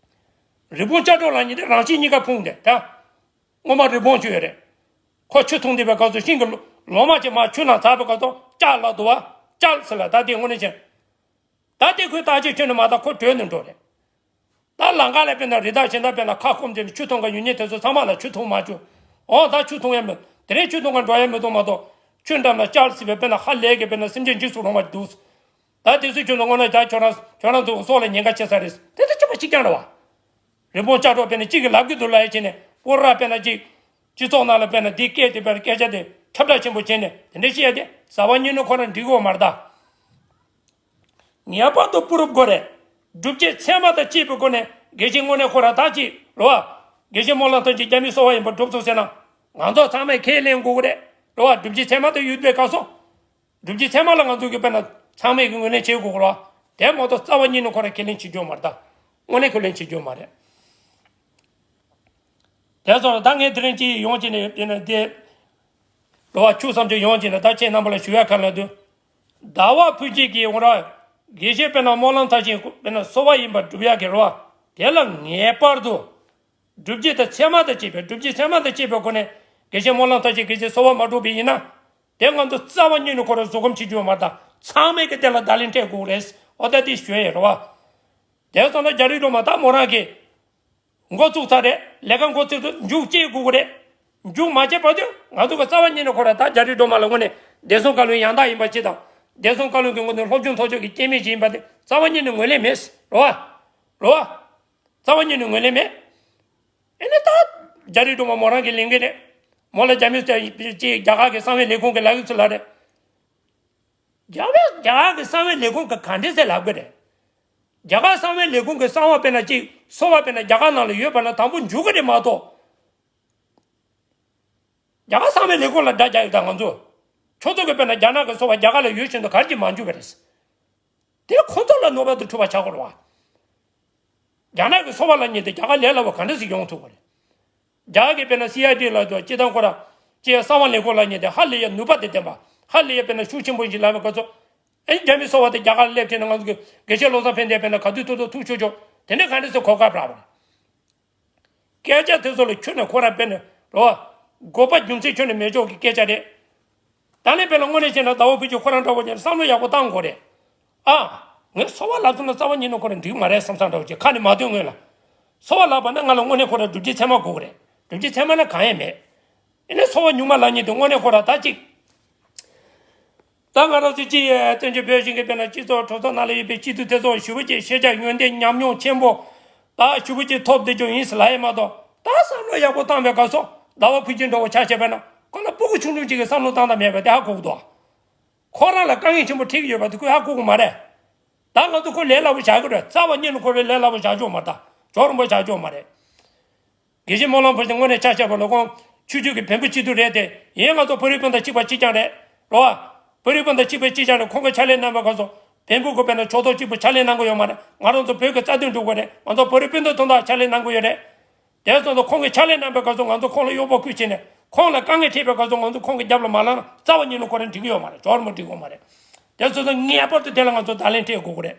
རི་བོང་ལྕགས་སྒྲོག་ལབ་མཁན་དེ་རང་བཞིན་གཉིས་ཀ་ཕུང་དེ་ད། སྔོན་མ་རི་བོང་ཅིག་ཡོད་རེད། ཁོ་ཆུ་འཐུང་བསྡད་པའི་སྐབས་སུ་ཤིང་གི་ལོ་ལོ་མ་ཅིག་མར་ཆུ་ནང་འཛག་པའི་སྐབས་སུ་ལྕགས་ལབ་འདུག་བ། ལྕགས་ཟེར་ལ་ད་དེ་དངོས་གནས་བྱས། ད་དེ་ཁོའི་བརྟག་དཔྱད་ཁྱོན་ནས་མ་བཏང་ཁོ་བྲོས་ནས་འགྲོ་རེད། ད་ལམ་ཁ་ལ་དཔེར་ན་རི་དྭགས་གཞན་དག་དཔེར་ན་ཁ་སྐོམ་བྱས་ནས་ཆུ་འཐུང་ག་ཡོང་མཁན་དེ་ཚོ་ཚང་མ་ལ་ཆུ་འཐུང་མ་བཅུག་འོ་ད་ཆུ་འཐུང་ཡ་མེད། དེ་རིང་ཆུ་འཐུང་ག་འགྲོ་ཡ་མི་འདུག་མ་གཏོགས་ཆུ་འགྲམ་ལ་ལྕགས་ཟེར་བའི་དཔེར་ན་ཧ་ལས་ཀྱི་དཔེར་ན་སེམས་ཅན་འཇིགས་སུ་རུང་བ་འདུག་ད་དེ་ཚོའི་ཁྱོད་ཚོ་དངོས་གནས་ད་ཁྱོད་རང་ཁྱོད་རང་ཚོའི་སྲོག་ལ་ཉེན་ཁ་ཆེ་ས་རེད། དེ་ཚོ་ཅི་མ་ཅིག་ཀྱང་རེད་བ། རི་བོང་ལྕགས་སྒྲོག་དཔེར་ན་གཅིག་གིས་ལབ་ཀྱི་འདུག་ལབ་ཡ་བྱས་ནས་སྐོར་ར་དཔེར་ན་གཅིག་སྤྱི་ཚོགས་ནང་ལ་དཔེར་ན་འདི་སྐད་དེ་དཔེར་ན་སྐད་ཆ་དེ་ཁྱབ་བསྒྲགས་ཆེན་པོ་བྱས་ནས་དེ་འདྲ་བཤད་ཡ་དེ་རྩ་བ་ཉིད་ནས་ཁོ་རང་འགྲིག་གི་ཡོད་མ་རེད་ད། ངེས་པར་དུ་པུ་རུབ་དགོས་རེད། སྒྲུབ་བྱེད་ཚད་མ་དང་བཅས་པའི་སྒོ་ནས་དགེ་བཤེས་དངོས་གནས་ཁོ་རང་ད་ཅིག་རེད་བ། དགེ་བཤེས་སྨོན་ལམ་མཐར་ཕྱིན་རྒྱ་མིའི་སོ་པ་ཡིན་པ་སྒྲུབ་ཐུབ་ཟེར་ན། ང་ཚོ་ཚང་མས་ཁས་ལེན་དགོས་ཀྱི་རེད། རེད་བ། སྒྲུབ་བྱེད་ཚད་མ་དང་ཡོད་པའི་སྐབས་སུ། སྒྲུབ་བྱེད་ཚད་མ་ལ་ང་ཚོ་གིས་དཔེར་ན་ཚང་མས་ཀྱི་ངོས་ལེན་བྱེད་དགོས་ཀྱི་རེད་བ། དེ་མ་གཏོགས་རྩ་བ་ཉིད་ནས་ཁོ་རང་ཁས་ལེན་བྱེད་རྒྱུ་མ་རེད་ད། དངོས་གནས་ཁས་ལེན་བྱེད་རྒྱུ་མ་རེད། དེ་སོང་ལ་ད་ངས་དེ་རིང་ཅིག་ཡོང་བྱས་ནས་དེ་ནས་དེ། རེད་བ། ཆུ་བསམ་ཚུལ་ཡོང་བྱས་ནས་ད་ཁྱེད་རྣམ་པ་ལ་ཞུ་ཡ་ག་ལ་འདུག་ཟླ་བ་ཕུན་སྐྱིད་ཀྱིས་འོ་ར། དགེ་བཤེས་དཔེར་ན་སྨོན་ལམ་མཐར་ཕྱིན་དཔེར་ན་སོ་པ་ཡིན་པ་སྒྲུབ་ཡག་གི་རེད་བ། དེ་ལ་ངེས་པར་དུ། སྒྲུབ་བྱེད་དང་ཚད་མ་དང་བཅས་པའི་སྒྲུབ་བྱེད་ཚད་མ་དང་བཅས་པའི་སྒོ་ནས་དགེ་བཤེས་སྨོན་ལམ་མཐར་ཕྱིན་དགེ་བཤེས་སོ་པ་མ་གྲུབ་པ་ཡིན་ན། དེ་ང་ཚོ་རྩ་བ་ཉིད་ནས་ཁོ་རང་བཟོད་སྒོམ་བྱེད་རྒྱུ་མ་རེད་ད། ཚང་མས་ཀྱི་དེ་ལ་བརྡ་ལན་སྤྲད་དགོས་རེད། འོ་ད་དེ་ཞུ་ཡས་རེད་བ། དེ་སོང་ན་རྒྱ་རི་སྒྲོལ་མ་ད་མོ་རང་གིས། འགོ་བཙུགས་ཚར་རེད། ལས་ཀ་འགོ་བཙུགས་ཚར་མཇུག་བཅད་དགོས་ཀྱི་རེད། མཇུག་མ་བཅད་བར་དུ་ང་ཚོ་གི་རྩ་བ་ཉིད་ནས་ཁོ་རང་ད་རྒྱ་རི་སྒྲོལ་མ་ལ་དངོས་གནས་བདེ་སྲུང་བཀའ་བློན་ཡང་དག་ཡིན་པ་ཅིག་དང་། བདེ་སྲུང་བཀའ་བློན་གྱི་ངོས་ནས་སློབ་སྦྱོང་ཐོག་ཕྱོགས་ཀྱི་སྐྱེ་དམན་ཞིག་ཡིན་པ་དེ་རྩ་བ་ཉིད་ནས་ངོས་ལེན་མེད། རེད་བ། རེད་བ། རྩ་བ་ཉིད་ནས་ངོས་ལེན་མེད། ཨེ་ནས་ད། རྒྱ་རི་སྒྲོལ་མ་མོ་རང་གི་ལས་འགན་རེད། མོ་ལ་རྒྱ་མི་ཅིག་རྒྱ་གར་གྱི་གསང་བའི་ལས་ཁུངས་ཀྱི་ལག་གི་ཚུལ་ལ་རེད། རྒྱ་བལ་རྒྱ་གར་གྱི་གསང་བའི་ལས་ཁུངས་ཀྱི་ག་འདྲ་ཟེར་ལབ་གི་རེད། རྒྱ་གར་གསང་བའི་ལས་ཁུངས་ཀྱི་གསང་བ་དཔེར་ན་གཅིག་སོ་པ་དཔེར་ན་རྒྱ་གར་ནང་ལ་ཡོད་པ་ན་དང་པོ་འཇུག་གི་རེད་མ་གཏོགས། རྒྱ་གར་གསང་བའི་ལས་ཁུངས་ལ་དགྲ་རྒྱག་ཡོད་ད་ང་ཚོ། ཁྱོད་ཚོ་གི་དཔེར་ན་རྒྱ་ནག་གི་སོ་པ་རྒྱ་གར་ལ་ཡོད་བཞིན་དུ་ག་རེ་གྱིས་མ་འཇུག་གི་རེད། དེ་ཁོ་ཚོ་ལ་ནོར་བ་དུ་འཁྲུལ་བ་ཆགས་དགོས་རེད་བ། རྒྱ་ནག་གི་སོ་པ་ལབ་མཁན་དེ་རྒྱ་གར་ལས་སླ་བོ་ག་འདྲ་ཞིག་ཡོང་ཐུབ་དགོས་རེད། རྒྱ་གར་གྱི་དཔེར་ན་སི་ཨའི་ཌི་ལབ་དུས་སྤྱིར་བཏང་ཁོ་རང་སྤྱིར་གསང་བ་ལས་ཁུངས་ལབ་མཁན་དེ་ཧ་ལས་ཡ་ནུས་པ་དེ་ལྡན་པ། ཧ་ལས་ཡ་དཔེར་ན་ཤུགས་ཆེན་པོ་ཞིག་ལབ་པའི་སྐབས་སུ། ཨེ་རྒྱ་མི་སོ་པ་དེ་རྒྱ་གར་ལ་སླེབས་བྱས་ན་ང་ཚོ་གི་དགེ་བཤེས་བློ་བཟང་ཕན་བདེ་དཔེར་ན་ག་དུས་ཐུག་ཐུག་ཐུག་ཆོག་ཆོག་དེ་འདྲ་ག་འདྲ་ཞིག་གོ་སྐབས་རག་པ་རེད། སྐད་ཆ་དེ་ཚོ་ལ་ཁྱོན་ནས་ཁོ་རང་དཔེར་ན་རོ། དགོས་པ་རྒྱུ་མཚན་ཁྱོན་ནས་མེད་ཕྱོགས་ཀྱི་སྐད་ཆ་རེད། ད་ནི་དཔེར་ན་དངོས་གནས་བྱས་ན་ཟླ་བ་ཕུན་སྐྱིད་ཁོ་རང་འདྲ་བོ་ཅན་བསམ་བློ་ཡག་པོ་བཏང་དགོས་རེད། ཨ། ངས་སོ་པ་ལབ་སོང་ན་རྩ་བ་ཉིད་ནས་ཁོ་རང་འགྲིག་མ་རེད་བསམ་བསམ་འདྲ་བོ་ཅན་ཁ་ནས་མ་ཐོན་སྔོན་ལ། སོ་པ་ལབ་པ་ན་ང་ལ་དངོས་གནས་ཁོ་རང་སྒྲུབ་བྱེད་ཚད་མ་དགོས་ཀྱི་རེད། སྒྲུབ་བྱེད་ཚད་མ་ན་གང་ཡང་མེད། ཡིན་ནའི་སོ་པ་ཉུང་མ་ལབ་མཁན་དེ་དངོས་གནས་ཁོ་རང་ད་ཅིག་ད་ང་རང་ཚོ་སྤྱི་ཡི་བཙན་བྱོལ་བོད་གཞུང་གི་དཔེར་ན་སྤྱི་ཚོགས་གྲོས་ཚོགས་ནང་ལ་ཡོད་པའི་སྤྱི་འཐུས་དེ་ཚོ་ཞེ་པོ་ཅིག་ཤེས་བྱ་ཡོན་ཏན་ཉམས་མྱོང་ཆེན་པོ་ད་ཞེ་པོ་ཅིག་ཐོབ་བསྡད་རྒྱུ་ཡིན་ཟེར་ལབ་ཡས་མ་གཏོགས། ད་བསམ་བློ་ཡག་པོ་བཏང་བའི་སྐབས་སུ་ཟླ་བ་ཕུན་སྐྱིད་འདྲ་བོ་ཆ་བཞག་པ་ན་ཁོ་ལ་སྤུ་གུ་ཆུང་ཆུང་ཅིག་གིས་བསམ་བློ་བཏང་ཐབས་མེད་པ་དེ་ཧ་གོ་གི་འདུག་ཁོ་རང་ལ་དཀའ་ངལ་ཆེན་པོ་འཕྲད་ཀྱི་ཡོད་པ་དེ་ཁོས་ཧ་གོ་གི་མ་རེད། ད་ང་ཚོ་ཁོ་ལས་སླ་པོ་བཞག་གི་རེད། རྩ་བ་ཉིད་ནས་ཁོ་ལས་སླ་པོ་བཞག་ཆོག་མ་རེད། ད་ཇོ་རིན་པོ་བཞག་ཆོག་མ་རེད། དགེ་བཤེས་སྨོན་ལམ་ཕུན་སྐྱིད་དངོས་གནས་ཆ་བཞག་པ་ན་ཁོང་ཆོས་བརྒྱུད་ཀྱི་བོན་པོ་སྤྱི་འཐུས་རེད་དེ། ཡིན་ང་ཚོ་བོད་རིགས་སྤུན་ཟླ་གཅིག་པ་གཅིག་རྐྱང་རེད། རོ་བ། བོད་རིགས་སྤུན་ཟླ་གཅིག་པ་གཅིག་རྐྱང་རེད། ཁོང་གིས་ཕྱག་ལས་གནང་བའི་སྐབས་སུ་བོན་པོ་གི་དཔེར་ན་ཕྱོགས་གཏོགས་གཅིག་པུ་ཕྱག་ལས་གནང་གི་ཡོད་མ་རེད། ང་རང་ཚོ་བོད་ཀྱི་རྩ་དོན་སྒྲུབ་དགོས་རེད། ང་ཚོ་བོད་རིགས་སྤུན་ཟླ་དོན་དག་ཕྱག་ལས་གནང་གི་ཡོད་རེད། དེ་སོང་ཙང་ཁོང་གིས་ཕྱག་ལས་གནང་བའི་སྐབས་སུ་ང་ཚོ་ཁོང་ལ་གཡོག་པོ་བསྐོས་བྱས་ནས་ཁོང་ལ་དཀའ་ངལ་འཕྲད་པའི་སྐབས་སུ་ང་ཚོ་ཁོང་གི་རྒྱབ་ལ་མ་ལངས་ན་རྩ་བ་ཉིད་ནས་ཁོ་རང་འགྲིག་གི་ཡོད་མ་རེད། ཇོ་རིན་པོ་འགྲིག་གི་ཡོད་མ་རེད། དེ་སོང་ཙང་ངེས་པར་དུ་དེ་ལ་ང་ཚོ་བརྡ་ལན་སྤྲད་དགོས་ཀྱི་རེད།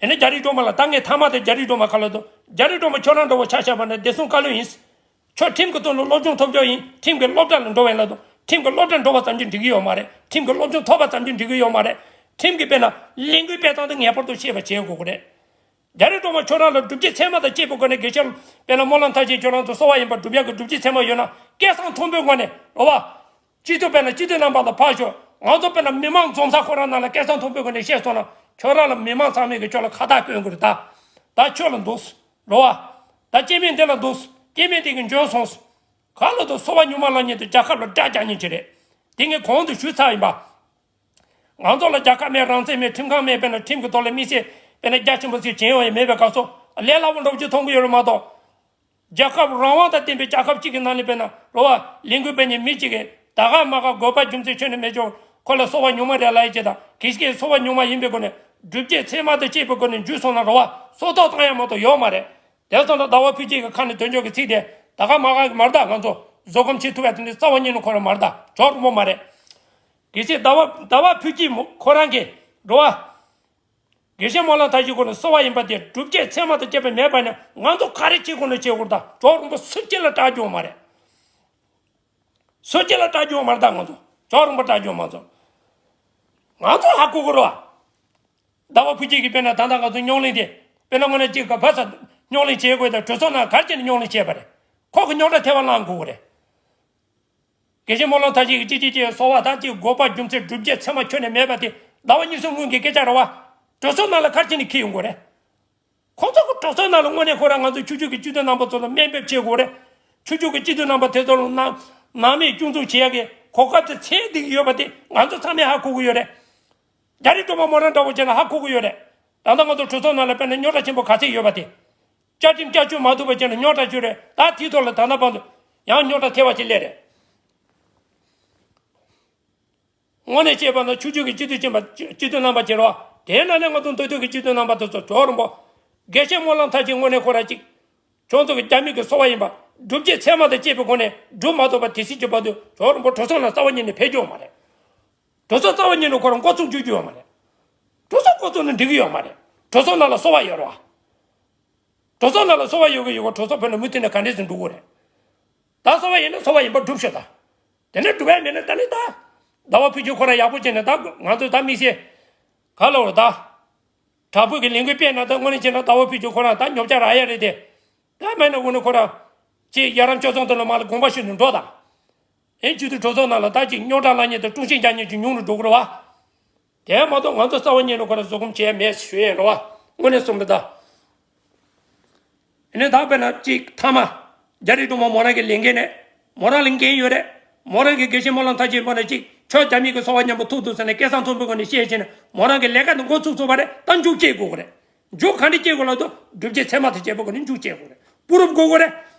ཨེ་ནས་རྒྱ་རིགས་སྒྲོལ་མ་ལ་ད་ངས་མཐའ་མ་དེ་རྒྱ་རིགས་སྒྲོལ་མ་ག་ལ་དུ་རྒྱ་རིགས་སྒྲོལ་མ་ཁྱོད་རང་འདྲ་བོ་ཆ་བཞག་པ་ན་བདེ་སྲུང་བཀའ་བློན་ཡིན། ཁྱོད་ཁྲིམས་ཀྱི་ཐོག་ནས་སློབ་སྦྱོང་ཐོབ་རྒྱུ་ཡིན། ཁྲིམས་ཀྱི་སློབ་གྲྭ་ལ་འགྲོ་བའི་ལ་དུ་ཁྲིམས་ཀྱི་སློབ་གྲྭ་འགྲོ་བ་ཙམ་གྱིས་འགྲིག་གི་ཡོད་མ་རེད། ཁྲིམས་ཀྱི་སློབ་སྦྱོང་ཐོབ་པ་ཙམ་གྱིས་འགྲིག་གི་ཡོད་མ་རེད། ཁྲིམས་ཀྱི་དཔེར་ན་ལས་འགུལ་སྤེལ་སྟངས་དེ་ངེས་པར་དུ་ཤེས་པ་བྱེད་དགོས་ཀྱི་རེད། རྒྱ་རིགས་སྒྲོལ་མ་ཁྱོད་རང་ལ་སྒྲུབ་བྱེད་ཚད་མ་དང་བཅས་པའི་སྒོ་ནས་དགེ་བཤེས་དཔེར་ན་སྨོན་ལམ་མཐར་ཕྱིན་ཁྱོད་རང་ཚོ་གསོ་བ་ཡིན་པ་སྒྲུབ་ཡག་གི་སྒྲུབ་བྱེད་ཚད་མ་ཡོད་ན་སྐད་གསང་མཐོན་པོའི་ངང་ནས་རོ་བ། སྤྱི་འཐུས་དཔེར་ན་སྤྱི་འཐུས་རྣམ་པ་ལ་ཕར་ཞོག་ང་ཚོ་དཔེར་ན་མི་མང་འཛོམས་ས་ཁོ་རང་ནང་ལ་སྐད་གསང་མཐོན་པོའི་སྒོ་ནས་བཤད་སོང་ན་ཁྱོད་རང་ལ་མི་མང་ཚང་མས་ཀྱི་ཁྱོད་ལ་ཁ་བཏགས་སྐྱོན་དགོས་རེད་ད། ད་ཁྱོད་ལ་འདུག་རོ་བ། ད་སྐྱེ་དམན་འདི་ལ་འདུག་སྐྱེ་དམན་དེ་གི་འཇོན་སོང་། ག་ལ་དུ་གསོ་བ་ཉུང་མ་ལ་ཉིད་དུ་རྒྱལ་ཁབ་ལ་དགྲ་རྒྱག་མཁན་ཅིག་རེད། དེ་ངས་གོང་དུ་ཞུས་ཚར་ཡིན་པ། ང་ཚོ་ལ་རྒྱལ་ཁབ་མེད། རང་བཙན་མེད། ཁྲིམས་ཁང་མེད། དཔེར་ན་ཁྲིམས་ཀྱི་ཐོག་ལ་དམིགས་བསལ་དཔེར་ན་རྒྱ་ཆེན་པོ་ཞིག་བྱེད་ཡོང་ཡ་མེད་པའི་སྐབས་སུ་ལས་སླ་པོ་འདྲ་པོ་ཅིག་མཐོང་གི་ཡོད་རེད་མ་གཏོགས། རྒྱལ་ཁབ་རང་དབང་དང་ལྡན་པའི་རྒྱལ་ཁབ་ཅིག་གི་ནང་ནས་དཔེར་ན་རོ་བ་ལས་འགུལ་སྤེལ་མཁན་མི་གཅིག་གིས་ད་ག་མ་ག་དགོས་པ་རྒྱུ་མཚན་ཁྱོན་ནས་མེད་ཅོག་ཁོ་ལ་གསོ་བ་ཉུང་མ་རེད་ལབ་ཡ་ཅིག་དང་གལ་སྲིད་གསོ་བ་ཉུང་མ་ཡིན་པའི་སྒོ་ནས་སྒྲུབ་བྱེད་ཚད་མ་དང་བཅས་པའི་སྒོ་ནས་འཇུས་སོང་ན་རོ་བ་སོ་ཐོག་བཏང་ཡ་མ་གཏོགས་ཡོད་མ་རེད། དེ་ཙམ་ལ་ཟླ་བ་ཕུན་སྐྱིད་ཀྱི་ཁ་ནས་དོན་འཁྱོལ་གྱི་ཚིག་དེ་ད་ག་མ་ག་གི་མ་རེད་ད། ང་ཚོ་བཟོད་སྒོམ་བྱེད་ཐུབ་ཡ་དེ་འདྲ་རྩ་བ་ཉིད་ནས་ཁོ་རང་མ་རེད་ད། ཇོ་རིན་པོ་མ་རེད། གལ་སྲིད་ཟླ་བ་ཟླ་བ་ཕུན་སྐྱིད་མོ་ཁོ་རང་གིས་འགྲོ་བ། དགེ་བཤེས་སྨོན་ལམ་མཐར་ཕྱིན་ཁོ་ནི་གསོ་བ་ཡིན་པ་དེ་སྒྲུབ་བྱེད་ཚད་མ་དང་བཅས་པ་མེད་པ་ནི་ང་ཚོ་ག་རེ་བྱེད་དགོས་ན་བྱེད་དགོས་ད། ཇོ་རིན་པོ་སུ་གཅིག་ལ་སྐྲག་རྒྱུ་མ་རེད། སུ་གཅིག་ལ་སྐྲག་རྒྱུ་མ་རེད་ད། ང་ཚོ་ཇོ་རིན་པོ་སྐྲག་རྒྱུ་མ་ཚོ། ང་ཚོ་ཧ་གོ་གི་རེད་བ། ཟླ་བ་ཕུན་སྐྱིད་ཀྱིས་དཔེར་ན་ད་ལྟ་ང་ཚོ་རྙོག་གླེང་དེ་དཔེར་ན་དངོས་གནས་གཅིག་ག་བ་ས་རྙོག་གླེང་བྱེད་དགོས་དང་གྲོས་ཚོགས་ནང་ག་རེ་བྱས་ནས་རྙོག་གླེང་བྱས་པ་རེད། ཁོ་གི་རྙོག་དྲ་ཐེ་བ་བསླང་དགོས་གི་རེད། དགེ་བཤེས་སྨོན་ལམ་མཐར་ཕྱིན་གྱིས་གཅིག་གཅིག་གཅིག་གསོ་བ་དང་གཅིག་དགོས་པ་རྒྱུ་མཚན་སྒྲུབ་བྱེད་ཚད་མ་ཁྱོན་ནས་མེད་པ་དེ་ཟླ་བ་གཉིས་གསུམ་སྔོན་གྱི་སྐད་ཆ་རེད་བ། གྲོས་ཚོགས་ནང་ལ་ག་རེ་བྱས་ནས་འཁྱེར་ཡོང་དགོས་རེད། ཁོང་ཚོ་གི་གྲོས་ཚོགས་ནང་ལ་དངོས་གནས་ཁོ་རང་ང་ཚོ་ཆོས་བརྒྱུད་ཀྱི་སྤྱི་འཐུས་རྣམ་པ་ཚོ་ལ་དམའ་འབེབས་བྱེད་དགོས་རེད། ཆོས་བརྒྱུད་ཀྱི་སྤྱི་འཐུས་རྣམ་པ་དེ་ཚོ་ལ་ནང་ནང་མིས་སྐྱོན་འཛུགས་བྱེད་ཡག་གི་གོ་སྐབས་དེ་ཚད་བསྡད་ཀྱི་ཡོད་པ་དེ་ང་ཚོ་ཚང་མས་ཧ་གོ་གི་ཡོད་རེད། རྒྱ་རིགས་སྒྲོལ་མ་མོ་རང་འདྲ་བོ་བྱས་ན་ཧ་གོ་གི་ཡོད་རེད། ད་ལྟ་ང་ཚོ་གྲོས་ཚོགས་ནང་ལ་དཔེར་ན་རྙོག་དྲ་ཆེན་པོ་ག་ཚད་ཡོད་པ་དེ། བཅའ་ཁྲིམས་བསྐྱར་བཅོས་མ་ཐུབ་པ་བྱས་ན་རྙོག་དྲ་ཞིག་རེད། ད་དེའི་ཐོག་ལ་ད་ལྟ་བར་དུ་ཡང་རྙོག་དྲ་ཐེ་བ་ཞིག་སླེབས་རེད། དངོས་གནས་བཤད་པ་ན་ཆོས་བརྒྱུད་ཀྱི་སྤྱི་འཐུས་ཆེན་པ་སྤྱི་འཐུས་རྣམ་པ་ཁྱེད་རོ། དེའི་ནང་ནས་ང་ཚོ་མདོ་སྟོད་ཀྱི་སྤྱི་འཐུས་རྣམ་པ་དེ་ཚོ་ཇོ་རིན་པོ། དགེ་བཤེས་སྨོན་ལམ་མཐར་ཕྱིན་དངོས་གནས་ཁོ་རང་གཅིག་ཁྱོད་ཚོ་གི་རྒྱ་མི་གི་གསོ་བ་ཡིན་པ་སྒྲུབ་བྱེད་ཚད་མ་དང་བཅས་པའི་སྒོ་ནས་སྒྲུབ་མ་ཐུབ་པ་དེ་སྲིད་ཀྱི་བར་དུ་ཇོ་རིན་པོ་གྲོས་ཚོགས་ནང་རྩ་བ་ཉིད་ནས་ཕེབས་རྒྱུ་ཡོད་མ་རེད། གྲོས་ཚོགས་རྩ་བ་ཉིད་ནས་ཁོ་རང་འགོ་ཚུགས་རྒྱུ་རྒྱུ་ཡོད་མ་རེད། གྲོས་ཚོགས་འགོ་ཚུགས་ན་འགྲིག་གི་ཡོད་མ་རེད། གྲོས་ཚོགས་ནང་ལ་གསོ་བ་ཡོད་རེད་བ། གྲོས་ཚོགས་ནང་ལ་གསོ་བ་ཡོད་གི་ཡོད་གི་གྲོས་ཚོགས་ཕེབས་ན་མུ་མཐུད་ནས་ག་འདྲས་སེ་འགྲོ་གི་རེད། ད་གསོ་བ་ཡིན་ན་གསོ་བ་ཡིན་པ་སྒྲུབ་ཤོག་ད། དེ་ནས་སྒྲུབ་ཡ་མེད་ན་ད་ནི་ད། ཟླ་བ་ཕུན་སྐྱིད་ཁོ་རང་ཡག་པོ་བྱས་ནས་ད་ང་ཚོ་ད་དམིགས་བསལ། ག་ལ་བར་ད། དྲག་པོའི་གི་ལས་འགུལ་སྤེལ་ན་ད་དངོས་གནས་བྱས་ན་ཟླ་བ་ཕུན་སྐྱིད་ཁོ་རང་ད་ཉོབ་ཆ་རག་ཡ་རེད་དེ། ད་མེད་ན་དངོས་གནས་ཁོ་རང་། ཅེས་ཡ་རམ་སྤྱོད་ཚོང་དེ་ལ་མ་ལ་དགོངས་པ་ཞུས་ནས་འགྲོ་ད། ཨེ་སྤྱི་འཐུས་གྲོས་ཚོགས་ནང་ལ་ད་ཅིག་རྙོག་དྲ་ལངས་མཁན་དང་དཀྲུག་ཤིང་རྒྱག་མཁན་ཅིག་ཉུང་རུ་འགྲོ་གི་རེད་བ། དེ་མ་གཏོགས་ང་ཚོ་རྩ་བ་ཉིད་ནས་ཁོ་རང་བཟོད་སྒོམ་བྱས་མེད་ཞུ་ཡས་རེད་བ། དངོས་གནས་གསུངས་པ་ད། ཨེ་ནས་ད་དཔེར་ན་ཅིག་མཐའ་མ། རྒྱ་རིགས་སྒྲོལ་མ་མོ་རང་གི་ལས་འགན་ནས། མོ་རང་ལ་འགན་ཡོད་རེད། མོ་རང་གི་དགེ་བཤེས་སྨོན་ལམ་མཐར་ཕྱིན་པ་ནས་ཅིག་ཁྱོད་རྒྱ་མི་གི་གསོ་བ་ཉམས་པོ་ཐུག་འདུག་ཟེར་ནས་སྐད་གསང་མཐོན་པོའི་སྒོ་ནས་བཤད་བྱས་ནས་མོ་རང་གི་ལས་ཀ་འདི་འགོ་ཚུགས་ཚུགས་པ་རེད། ད་མཇུག་སྐྱེལ་དགོས་ཀྱི་རེད། མཇུག་ག་འདྲ་སྐྱེལ་དགོས་ལབ་དུས་སྒྲུབ་བྱེད་ཚད་མ་དང་བཅས་པའི་སྒོ་ནས་མཇུག་སྐྱེལ་དགོས་རེད། པུ་རུབ་དགོས་ཀྱི་རེད།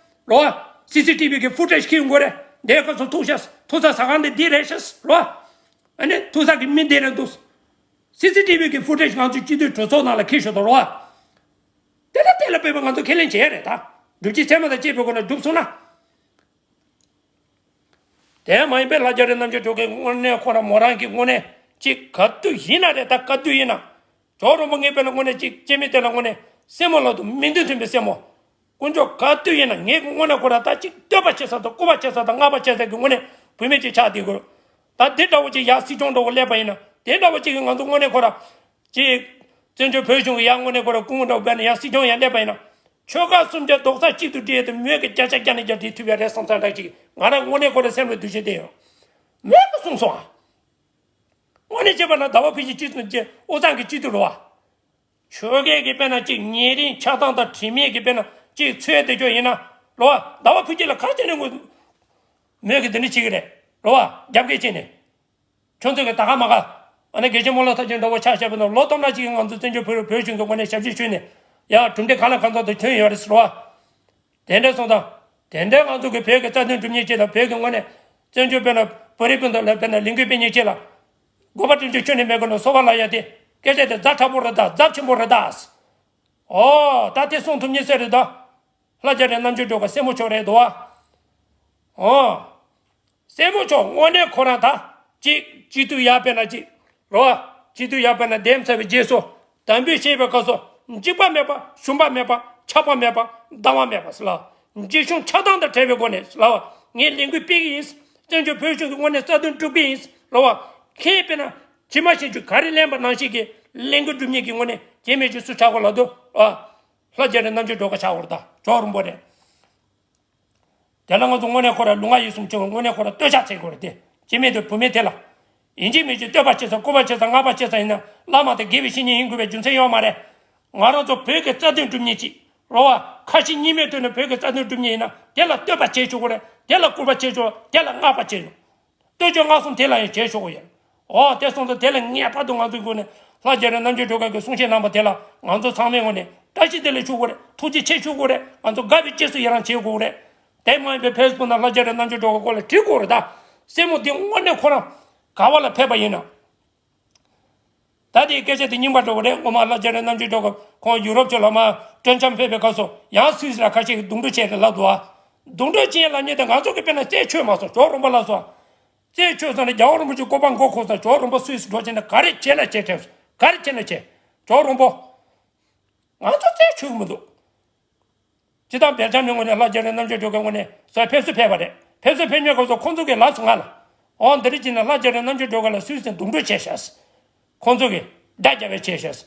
རོ། སི་སི་ཊི་བི་གི་ཕུ་ཊེཇ་ཁྱེར་ཡོང་དགོས་རེད། འདིའི་སྐབས་སུ་ཐུག་ཤག་ཐུག་ས་ཟ་ཁང་འདི་འདི་རེད་ཤག་རོ། ཨ་ནི་ཐུག་ས་གི་མི་འདི་རེད་འདུག་སི་སི་ཊི་བི་གི་ཕུ་ཊེཇ་ང་ཚོ་སྤྱི་འཐུས་གྲོས་ཚོགས་ནང་ལ་ཁྱེར་ཤོག་དང་རོ། དེ་ལ་དེ་ལ་དཔེ་མ་ང་ཚོ་ཁས་ལེན་བྱས་རེད་ད། སྒྲུབ་བྱེད་ཚད་མ་དང་བཅས་པའི་སྒོ་ནས་སྒྲུབ་སོང་ན། དེ་མ་ཡིན་པའི་ལྷ་རྒྱ་རི་རྣམ་རྒྱལ་སྒྲོལ་དཀར་དངོས་གནས་ཁོ་རང་མོ་རང་གི་དངོས་གནས་ཅིག་ག་དུས་ཡིན་ན་རེད་ད། ག་དུས་ཡིན་ན། ཇོ་རིན་པོ་ངས་དཔེར་ན་དངོས་གནས་ཅིག་སྐྱེ་དམན་དེ་ལ་དངོས་གནས་སེན་མོ་ལབ་དུས་མིང་དོན་མཐུན་པའི་སེན་མོ། དཀོན་མཆོག་ག་དུས་ཡིན་ན་ངས་དངོས་གནས་ཁོ་ར་ད་ཅིག་བསྟོད་པ་བྱེད་ས་དང་སྐུར་བ་བྱེད་ས་དང་བསྔགས་པ་བྱེད་ས་གི་དངོས་གནས་བུད་མེད་ཅིག་ཆགས་བསྡད་དགོས། ད་འདི་འདྲ་བོ་ཅིག་ཡར་སྲིད་སྐྱོང་འདྲ་བོ་སླེབས་པ་ཡིན་ན་དེ་འདྲ་བོ་ཅིག་གིས་ང་ཚོ་དངོས་གནས་ཁོ་ར་ཅིག་བཙན་བྱོལ་བོད་གཞུང་གི་ཡར་དངོས་གནས་ཁོ་ར་སྐུ་ངོ་འདྲ་བོ་བས་ན་ཡར་སྲིད་སྐྱོང་ཡར་སླེབས་པ་ཡིན་ན་ཆོལ་ཁ་གསུམ་ཆ་རྡོག་རྩ་གཅིག་ཏུ་སྒྲིལ་ཏེ་མོས་གི་བརྒྱ་ཆ་བརྒྱ་ནས་བརྒྱ་སྒྲིལ་ཐུབ་ཡ་རེད་བསམ་ས་འདྲ་ཅིག་ང་རང་དངོས་གནས་ཁོ་ར་སེམས་ལ་འདུ་ཤེས་བསྟན་ཡོད། མོས་གི་གསུངས་སོང་ཨ། དངོས་གནས་བྱས་པ་ན་ཟླ་བ་ཕུན་སྐྱིད་སྤྱི་འཐུས་ཀྱི་དབུས་གཙང་གི་སྤྱི་འཐུས་རེད་བ། ཆོལ་ཁའི་གི་དཔེར་ན་གཅིག་ཉེ་རིང་ཆགས་སྡང་དང་དྲི་མེད་ཀྱི་དཔེར་ན་གཅིག་འཚོལ་བསྡད་རྒྱུ་ཡིན་ན་རེད་བ། ཟླ་བ་ཕུན་སྐྱིད་ལ་ག་རེ་བྱས་ནས་ངོ་མོས་གི་འདི་འདྲ་བྱེད་ཀྱི་རེད་རེད་བ། རྒྱབ་འགལ་བྱས་ནས། ཁྱོད་ཚོ་གི་ད་ག་མ་ག་ཨ་ནི་དགེ་བཤེས་རྨོ་ལགས་ཐར་རྒྱན་འདྲ་བོ་ཆ་བཞག་པ་ན་ལོ་སྟོང་ཕྲག་གཅིག་གི་ང་ཚོ་བཙན་བྱོལ་བོད་བོད་གཞུང་གི་ངོས་ནས་ཞབས་ཕྱི་ཞུས་ནས་ཡ་གྲུབ་འབྲས་གང་ལ་གང་འཚམ་དུ་ཐོན་ཡོད་རེད་ཟེར་བ། དེ་འདྲ་སོང་ཙང་། དེ་འདྲའི་ང་ཚོ་གི་བོད་ཀྱི་རྩ་དོན་སྒྲུབ་མཁན་ཅིག་དང་བོད་ཀྱི་ངོས་ནས་བཙན་བྱོལ་བོད་ལ་བོད་རིགས་སྤུན་ཟླ་ལ་བོད་ནས་ལས་འགུལ་སྤེལ་མཁན་ཅིག་ལ། དགོས་པ་དྲན་རྒྱུ་ཁྱོན་ནས་མེད་དགོས་ན་སོ་པ་ལ་ཡ་དེ་སྐད་ཆ་དེ་ཛ་དྲག་པོ་རེད་ད་ཛ་ཆེན་པོ་རེད་ད། ཨོ་ད་དེ་གསུང་ཐུབ་མཁན་སུ་རེད་ད། ལྷ་རྒྱ་རི་རྣམ་དཔྱོད་སྒྲོལ་དཀར་སྲས་མོ་མཆོག་རེད་དོ། ཨོ། སྲས་མོ་མཆོག་དངོས་གནས་ཁོ་རང་ད། གཅིག་སྤྱི་འཐུས་ཡར་ཕེབས་ན་གཅིག་རོ། སྤྱི་འཐུས་ཡར་ཕེབས་ན་འདེམས་ཚར་བའི་རྗེས་སུ། དམ་འབུལ་བྱེད་པའི་སྐབས་སུ། འཇིགས་པ་མེད་པ་ཞུམ་པ་མེད་པ་ཆགས་པ་མེད་པ་སྡང་བ་མེད་པ་ཟེར་ལ། འཇིགས་ཞུམ་ཆགས་སྡང་དང་བྲལ་བའི་སྒོ་ནས་ཟེར་ལ། ངས་ལས་འགུལ་སྤེལ་གི་ཡིན། བཙན་བྱོལ་བོད་གཞུང་གི་ངོས་ནས་རྩ་དོན་སྒྲུབ་གི་ཡིན་ཟེར་ལ། ཁྱེད་དཔེར་ན། ཇི་མ་ཞིག་ཅིག་ག་རེ་ལེན་པ་ནང་བཞིན་གྱི་ལས་འགུལ་སྒྲུབ་མཁན་གྱི་ངོས་ནས་རྒྱན་མེད་ཅིག་སུ་ཆགས་དགོས་ལབ་དུས། ལྷ་རྒྱ་རི་རྣམ་དཔྱོད་སྒྲོལ་དཀར་ཆགས་དགོས་རེད་ད་ཇོ་རིན་པོ་རེད། དེ་ལ་ང་ཚོ་དངོས་གནས་ཁོ་ར་ལུས་ངག་ཡིད་གསུམ་ཆེན་པོ་དངོས་གནས་ཁོ་ར་བསྟོད་ཕྱག་འཚལ་དགོས་རེད་དེ། སྐྱེ་མེད་དུ་བུད་མེད་དེ་ལ། ཡིན་གཅིག་མིན་གཅིག་བསྟོད་པ་བྱེད་ས་སྐུར་པ་བྱེད་ས་བསྔགས་པ་བྱེད་ས་ཡིན་ན་བླ་མ་དང་དགེ་བའི་བཤེས་གཉེན་ཡིན་དགོས་པའི་རྒྱུ་མཚན་ཡོད་མ་རེད། ང་རང་ཚོ་བོད་ཀྱི་རྩ་དོན་སྒྲུབ་མཁན་ཅིག་རོ་བ། ཁ་ཞེ་གཉིས་མེད་ཐོག་ནས་བོད་ཀྱི་རྩ་དོན་སྒྲུབ་མཁན་ཡིན་ན་དེ་ལ་བསྟོད་པ་བྱེད་ཆོག་གི་རེད། དེ་ལ་སྐུར་པ་བྱེད་ཆོག་དེ་ལ་བསྔགས་པ་བྱེད་ཆོག་བསྟོད་ཆོག་བསྔགས་གསུམ་དེ་ལ་ཡང་བྱེད་ཆོག་གི་ཡོད། འོ་དེ་སོང་ཙང་དེ་ལ་ངེས་པར་དུ་ང་ཚོའི་སྒོ་ནས་ལྷ་རྒྱ་རི་རྣམ་དཔྱོད་སྒྲོལ་དཀར་གྱིས་གསུང་བཤད་གནང་བ་དེ་ལ་ང་ཚོ་ཚང་མའི་ངོས་ནས་བཀྲ་ཤིས་བདེ་ལེགས་ཞུ་དགོས་རེད། ཐུགས་རྗེ་ཆེ་ཞུ་དགོས་རེད། ང་ཚོ་དགའ་བའི་རྗེས་སུ་ཡི་རང་བྱེད་དགོས་རེད། དེ་མ་ཡིན་པའི་ཕེ་སི་བུག་ནང་ལྷ་རྒྱ་རི་རྣམ་དཔྱོད་སྒྲོལ་དཀར་སྐོར་ལ་བྲིས་དགོས་རེད་ད། སྲས་མོ་འདི་དངོས་གནས་ཁོ་རང་ག་བ་ལ་ཕེབས་པ་ཡིན་ན། ད་དེའི་སྐད་ཆ་དེ་རྙིང་པ་འགྲོ་གི་རེད། སྔོན་མ་ལྷ་རྒྱ་རི་རྣམ་དཔྱོད་སྒྲོལ་དཀར་ཁོང་ཡུ་རོབ་ཕྱོགས་ལ་མར་སྤྲོ་འཆམ་ཕེབས་པའི་སྐབས་སུ་ཡང་སུད་སི་ལ་ཁ་ཤས་ཀྱིས་རྡུང་རྡེག་བྱས་ཏེ་ལབ་འདུག་ཨ། རྡུང་རྡེག་བྱས་ལབ་མཁན་དེ་ང་ཚོ་གི་དཔེར་ན་རྩད་ཆོད་མ་སོང་ཇོ་རོང་པ་ལ་སོང་། རྩད་ཆོད་སོང་ནས་རྒྱལ་བ་རིན་པོ་ཆེ་སྐུ་པར་མགོ་འཁོར་སོང་ཇོ་རོང་པ་སུད་སི་འགྲོ་བྱས་ནས་ག་རེ་བྱས་ན་བྱས་དྲན་སོང་ག་རེ་བྱས་ན་བྱས་ཇོ་རོང་པོ། ང་ཚོ་རྩད་ཆོད་གི་མི་འདུག་སྤྱིར་བཏང་སྦེལ་ཇམ་གྱི་ངོས་ནས་ལྷ་རྒྱ་རི་རྣམ་དཔྱོད་སྒྲོལ་དཀར་ངོས་ནས་སོ་ཕེབས་བསུ་ཕེབས་པ་རེད། ཕེབས་བསུ་ཕེབས་མཁན་སྐབས་སུ་ཁོང་ཚོ་གིས་ལབ་སོང་ང་ལ། འོ་འདི་རིགས་ཅིག་ན་ལྷ་རྒྱ་རི་རྣམ་དཔྱོད་སྒྲོལ་དཀར་ལ་སུད་སི་རྡུང་རྡེག་བྱས་ཤག་ཁོང་ཚོ་གིས་དགྲ་རྒྱག་པ་བྱས་ཤག་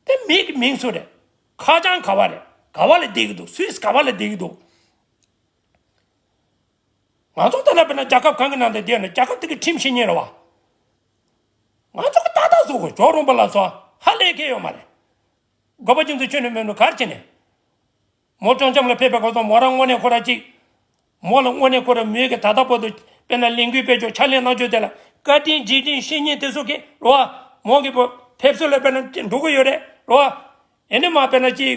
དེ་མི་གི་མིང་སུ་རེད། ཁ་བྱང་ག་བ་རེད། ག་བ་ལ་བསྡད་ཀྱི་འདུག་སུད་སི་ག་བ་ལ་བསྡད་ཀྱི་འདུག་ང་ཚོ་ལྟ་ན་དཔེར་ན་རྒྱལ་ཁབ་གང་གི་ནང་དུ་བསྡད་ན་རྒྱལ་ཁབ་དེ་གི་ཁྲིམས་ཤེས་མཁན་རེད་བ། ང་ཚོ་གི་ཏག་ཏག་བཟོ་དགོས་ཇོ་རོང་པ་ལ་སོགས་ཧ་ལས་མཁན་ཡོད་མ་རེད། དགོས་པ་ཅན་ཚོ་ཁྱོན་ནས་མེད་ནོ་ག་རེ་བྱས་ནས། མོ་སྤྲོ་འཆམ་ལ་ཕེབས་པའི་སྐབས་སུ་མོ་རང་དངོས་གནས་ཁོ་རང་གཅིག་མོ་ལ་དངོས་གནས་ཁོ་རང་མོས་ཀྱི་ད་ལྟ་བར་དུ་དཔེར་ན་ལས་འགུལ་སྤེལ་ཆོག་ཕྱག་ལས་གནང་ཆོག་དེ་ལ་བཀའ་དྲིན་རྗེས་དྲན་བཤད་མཁན་དེ་ཚོ་གིས་རོ་བ། མོ་གི་བུ་ཕེབས་བསུ་ལ་དཔེར་ན་འགྲོ་གི་ཡོད་རེད་རོ་བ། ཡིན་ནའི་མ་དཔེར་ན་གཅིག་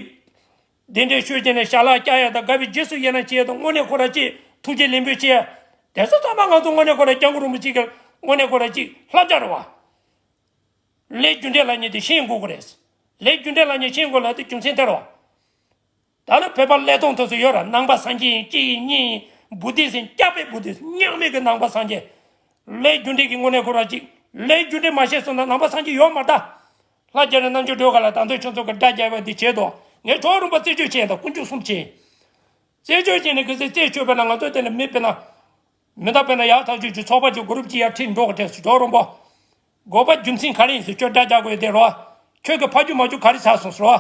གདན་འདྲེན་ཞུས་བྱས་ནས་ཞལ་ལག་བཀྱག་ཡ་དང་དགའ་བའི་རྗེས་སུ་ཡི་རང་བྱེད་ཡ་དང་དངོས་གནས་ཁོ་རང་གཅིག་ཐུགས་རྗེ་ལེགས་འབུལ་བྱེད་ཡ། དེ་ཚོ་ཚང་མ་ང་ཚོ་དངོས་གནས་ཁོ་རང་སྐྱབས་མགོན་རིན་པོ་ཆེ་གི་དངོས་གནས་ཁོ་རང་གཅིག་བསླབ་བྱ་རེད་བ། ལས་རྒྱུ་འབྲས་ལབ་མཁན་དེ་ཤེས་དགོས་ཀྱི་རེད། ལས་རྒྱུ་འབྲས་ལབ་མཁན་ཤེས་དགོས་ལབ་དེ་རྒྱུ་མཚན་དེ་རེད་བ། ད་ནི་བོད་པ་ཀླད་སྟོང་ཐོས་སུ་ཡོད་ར། ནང་པ་སངས་རྒྱས་ཡིན་སྐྱེ་ཡིན་གཉེན་ཡིན་བུ་དིས་ཡིན་སྐྱག་པའི་བུ་དིས་སྙིང་མེད་ཀྱི་ནང་པ་སངས་རྒྱས། ལས་རྒྱུ་འབྲས་ཀྱི་དངོས་གནས་ཁོ་རང་གཅིག་ལས་རྒྱུ་འབྲས་མ་ཤེས་སོང་ན་ནང་པ་སངས་རྒྱས་ཡོད་མ་རེད་ད། ལྷ་རྒྱ་རི་རྣམ་དཔྱོད་སྒྲོལ་དཀར་ལ་ད་དུང་ཁྱོད་ཚོ་གི་དགྲ་རྒྱག་པ་འདི་བྱེད་དོ། ངས་ཇོ་རིན་པོ་རྩད་གཅོད་བྱས་ཡིན་ད་དཀོན་མཆོག་གསུམ་བྱས། རྩད་གཅོད་བྱས་ནས་གི་སེ་རྩད་གཅོད་པ་ན་ང་ཚོ་དེ་ལ་མི་དཔེར་ན། མི་ད་དཔེར་ན་ཡག་ཐག་ཆོད་ཀྱི་ཚོགས་པ་གཅིག་གུ་རུབ་གཅིག་ཡར་ཁྲིད་འགྲོ་གི་དྲན་སོང་ཇོ་རིན་པོ། དགོས་པ་རྒྱུ་མཚན་ག་རེ་ཡིན་ཟེར་ཁྱོད་དགྲ་རྒྱག་དགོས་དེ་རོ། ཁྱོད་ཀྱི་ཕ་རྒྱུད་མ་རྒྱུད་ག་རེ་ཆགས་སོང་ཟེར་རོ།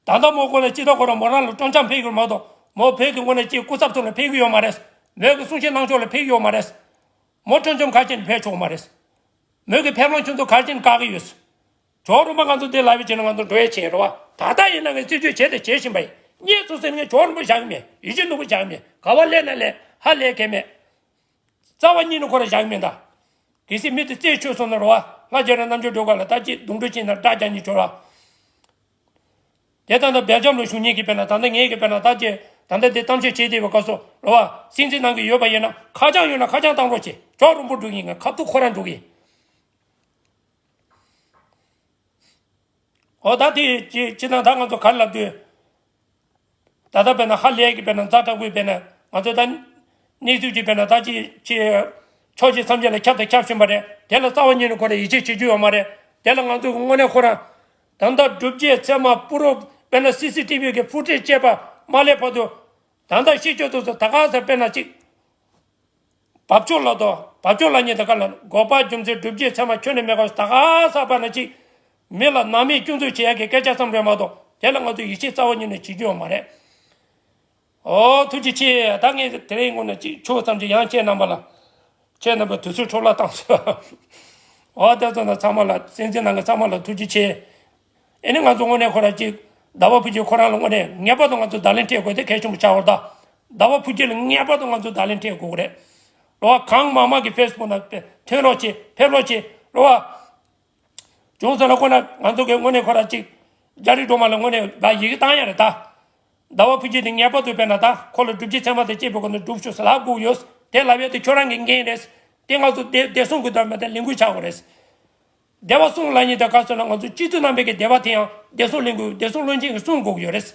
ད་ལྟ་མོ་ཁོ་ལ་སྤྱི་ཚོགས་ཁོ་རང་མོ་རང་ལ་སྤྲོ་འཆམ་ཕེབས་ཀྱི་མ་གཏོགས་མོ་བོད་ཀྱི་ངོས་ནས་ཅིག་སྐུ་ཚབ་ཚོ་ལ་ཕེབས་ཀྱི་ཡོད་མ་རེད། མོས་ཀྱི་གསུང་བཤད་གནང་ཕྱོགས་ལ་ཕེབས་ཀྱི་ཡོད་མ་རེད། མོ་སྤྲོ་འཆམ་ག་རེ་བྱས་ནས་ཕེབས་ཆོག་མ་རེད། མོས་ཀྱི་ཕེབས་ལམ་ཁྱོད་ཚོ་ག་རེ་བྱས་ནས་བཀག་གི་ཡོད། ཇོ་རིན་པོ་ང་ཚོ་འདི་ལབ་པའི་ཆེད་ནས་ང་ཚོ་འགྲོ་ཡས་བྱས་རེད་བ། ད་ལྟ་ཡིན་ན་ངས་རྩད་གཅོད་བྱས་ཏེ་བྱེད་བཞིན་པ་ཡིན། སྙད་ཚོ་ཟེར་ངས་ཇོ་རིན་པོ་བཞག་གི་མེད། ཡིད་ཆེས་ནོར་བུ་བཞག་གི་མེད། ག་བ་སླེབས་ན་སླེབས་ཧ་ལས་མཁན་མེད། རྩ་བ་ཉིད་ནས་ཁོ་ར་བཞག་མིན་ད། གལ་སྲིད་མི་དེ་རྩད་ཆོད་སོང་ན་རེད་བ། ལྷ་རྒྱ་རི་རྣམ་དཔྱོད་སྒྲོལ་དཀར་ལ་ད་ཅིག་རྡུང་རྡེག་བྱས་ན་དགྲ་རྒྱག་ཉེན་ཆོག་ར། དེ་ལྟར་ན་སྦེལ་ཇམ་ལ་བཞུགས་མཁན་གྱི་དཔེར་ན་ད་ལྟ་ངས་ཀྱི་དཔེར་ན་ད་ཅིག་ད་ལྟ་དེ་གཏམ་བཤད་བྱེད་བསྡད་པའི་སྐབས་སུ་རེད་བ། སྲིད་འཛིན་ནང་གི་ཡོད་པ་ཡིན་ན་ཁ་བྱང་ཡོད་ན་ཁ་བྱང་བཏང་རོགས་བྱེད། ཇོ་རིན་པོ་འགྲོ་གི་ཡིན། ཁ་ཐུག་ཁོ་རང་འགྲོ་གི་ཡིན། འོ་ད་དེ་ཅི་ཅི་ན་ད་ང་ཚོ་ག་རེ་ལབ་དུས། ད་ལྟ་དཔེར་ན་ཧ་ལས་ཀྱི་དཔེར་ན་ཛ་དྲག་པོའི་དཔེར་ན་ང་ཚོ་ད་གནས་ཚུལ་གྱི་དཔེར་ན་ད་ཅི་ཅི་ཕྱོགས་བཞི་མཚམས་བཞི་ལ་ཁྱབ་དང་ཁྱབ་བཞིན་པ་རེད། དེ་ལ་རྩ་བ་ཉིད་ནས་ཁོ་རང་ཡིད་ཆེས་བྱེད་རྒྱུ་ཡོད་མ་རེད། དེ་ལ་ང་ཚོ་གི་དངོས་གནས་ཁོ་རང་ད་ལྟ་སྒྲུབ་བྱེད་ཚད་མ་པུ་རུབ་ དཔེར་ན་སི་སི་ཊི་བི་གི་ཕུ་ཊེཇ་བཅས་པ་མ་སླེབས་བར་དུ། ད་ལྟ་ཤེས་ཆོག་ཏུ་སོ་ད་ག་ས་དཔེར་ན་གཅིག་བབ་ཅོལ་ལ་དོ་བབ་ཅོལ་ལ་ཉེ་ད་ག་ལ་འགོག་པ་རྒྱུ་མཚན་སྒྲུབ་བྱེད་ཚད་མ་ཁྱོན་ནས་མེད་པ་ད་ག་ས་དཔེར་ན་གཅིག་མི་ལ་ནང་མི་སྐྱོན་འཛུགས་བྱེད་ཡག་གི་སྐད་ཆ་ཙམ་རེད་མ་གཏོགས་དེ་ལ་ང་ཚོ་ཡིད་ཆེས་རྩ་བ་ཉིད་ནས་བྱེད་རྒྱུ་ཡོད་མ་རེད། ཨོ་ཐུགས་རྗེ་ཆེ། ད་ངས་དེ་རིང་དངོས་གནས་ཅིག་ཆོག་ཙམ་ཅིག་ཡང་ཁྱེད་རྣམ་པ་ལ། ཁྱེད་རྣམ་པ་དུས་ཚོད་འཕྲོ་བརླག་བཏང་སོང་། ཨོ་དེ་ཚོ་ན་ཚང་མ་ལ་སེམས་ཅན་ནང་གི་ཚང་མ་ལ་ཐུགས་རྗེ་ཆེ། ཨེ་ནི་ང་ཚོ་དངོས་གནས་ཁོ་ར་ཅིག་ཟླ་བ་ཕུན་སྐྱིད་ཁོ་རང་ལ་དངོས་གནས་ངེས་པར་དུ་ང་ཚོ་བརྡ་ལན་སྤྲད་དགོས་དེ་གལ་ཆེན་པོ་ཆགས་ཡོད་རེད་ད། ཟླ་བ་ཕུན་སྐྱིད་ལ་ངེས་པར་དུ་ང་ཚོ་བརྡ་ལན་སྤྲད་དགོས་ཀྱི་རེད། རེད་བ། གང་མང་མང་གི་ཕེ་སི་བུག་ནང་ཐོན་རོགས་བྱེད་ཕེབས་རོགས་བྱེད་རེད་བ། བྱུང་ཟེར་ན་ཁོ་ན་ང་ཚོ་གི་དངོས་གནས་ཁོ་ར་གཅིག་རྒྱ་རིགས་སྒྲོལ་མ་ལ་དངོས་གནས་ད་ཡི་གེ་བཏང་ཡ་རེད་ད། ཟླ་བ་ཕུན་སྐྱིད་དེ་ངེས་པར་དུ་དཔེར་ན་ད་ཁོ་ལ་སྒྲུབ་བྱེད་ཚད་མ་དང་བཅས་པའི་སྒོ་ནས་སྒྲུབ་ཤོག་ཟེར་ལབ་དགོས་ཡོད། དེ་ལབ་ཡ་དེ་ཁྱོད་རང་གི་འགན་རེད། དེ་ང་ཚོ་བདེ་བདེ་སྲུང་གི་དོན་མེད་དེ་ལས་འགུལ་ཆགས་དགོས་རེད། བདེ་བ་སྲུང་ལབ་མཁན་དེ་ག་ཟེར་ན་ང་ཚོ་སྤྱི་འཐུས་རྣམ་པའི་གི་བདེ་བ་དེ་ཡང་བདེ་སྲུང་ལས་འགུལ་བདེ་སྲུང་བློན་ཆེན་གྱིས་སྲུང་དགོས་ཀྱི་ཡོད་རེད།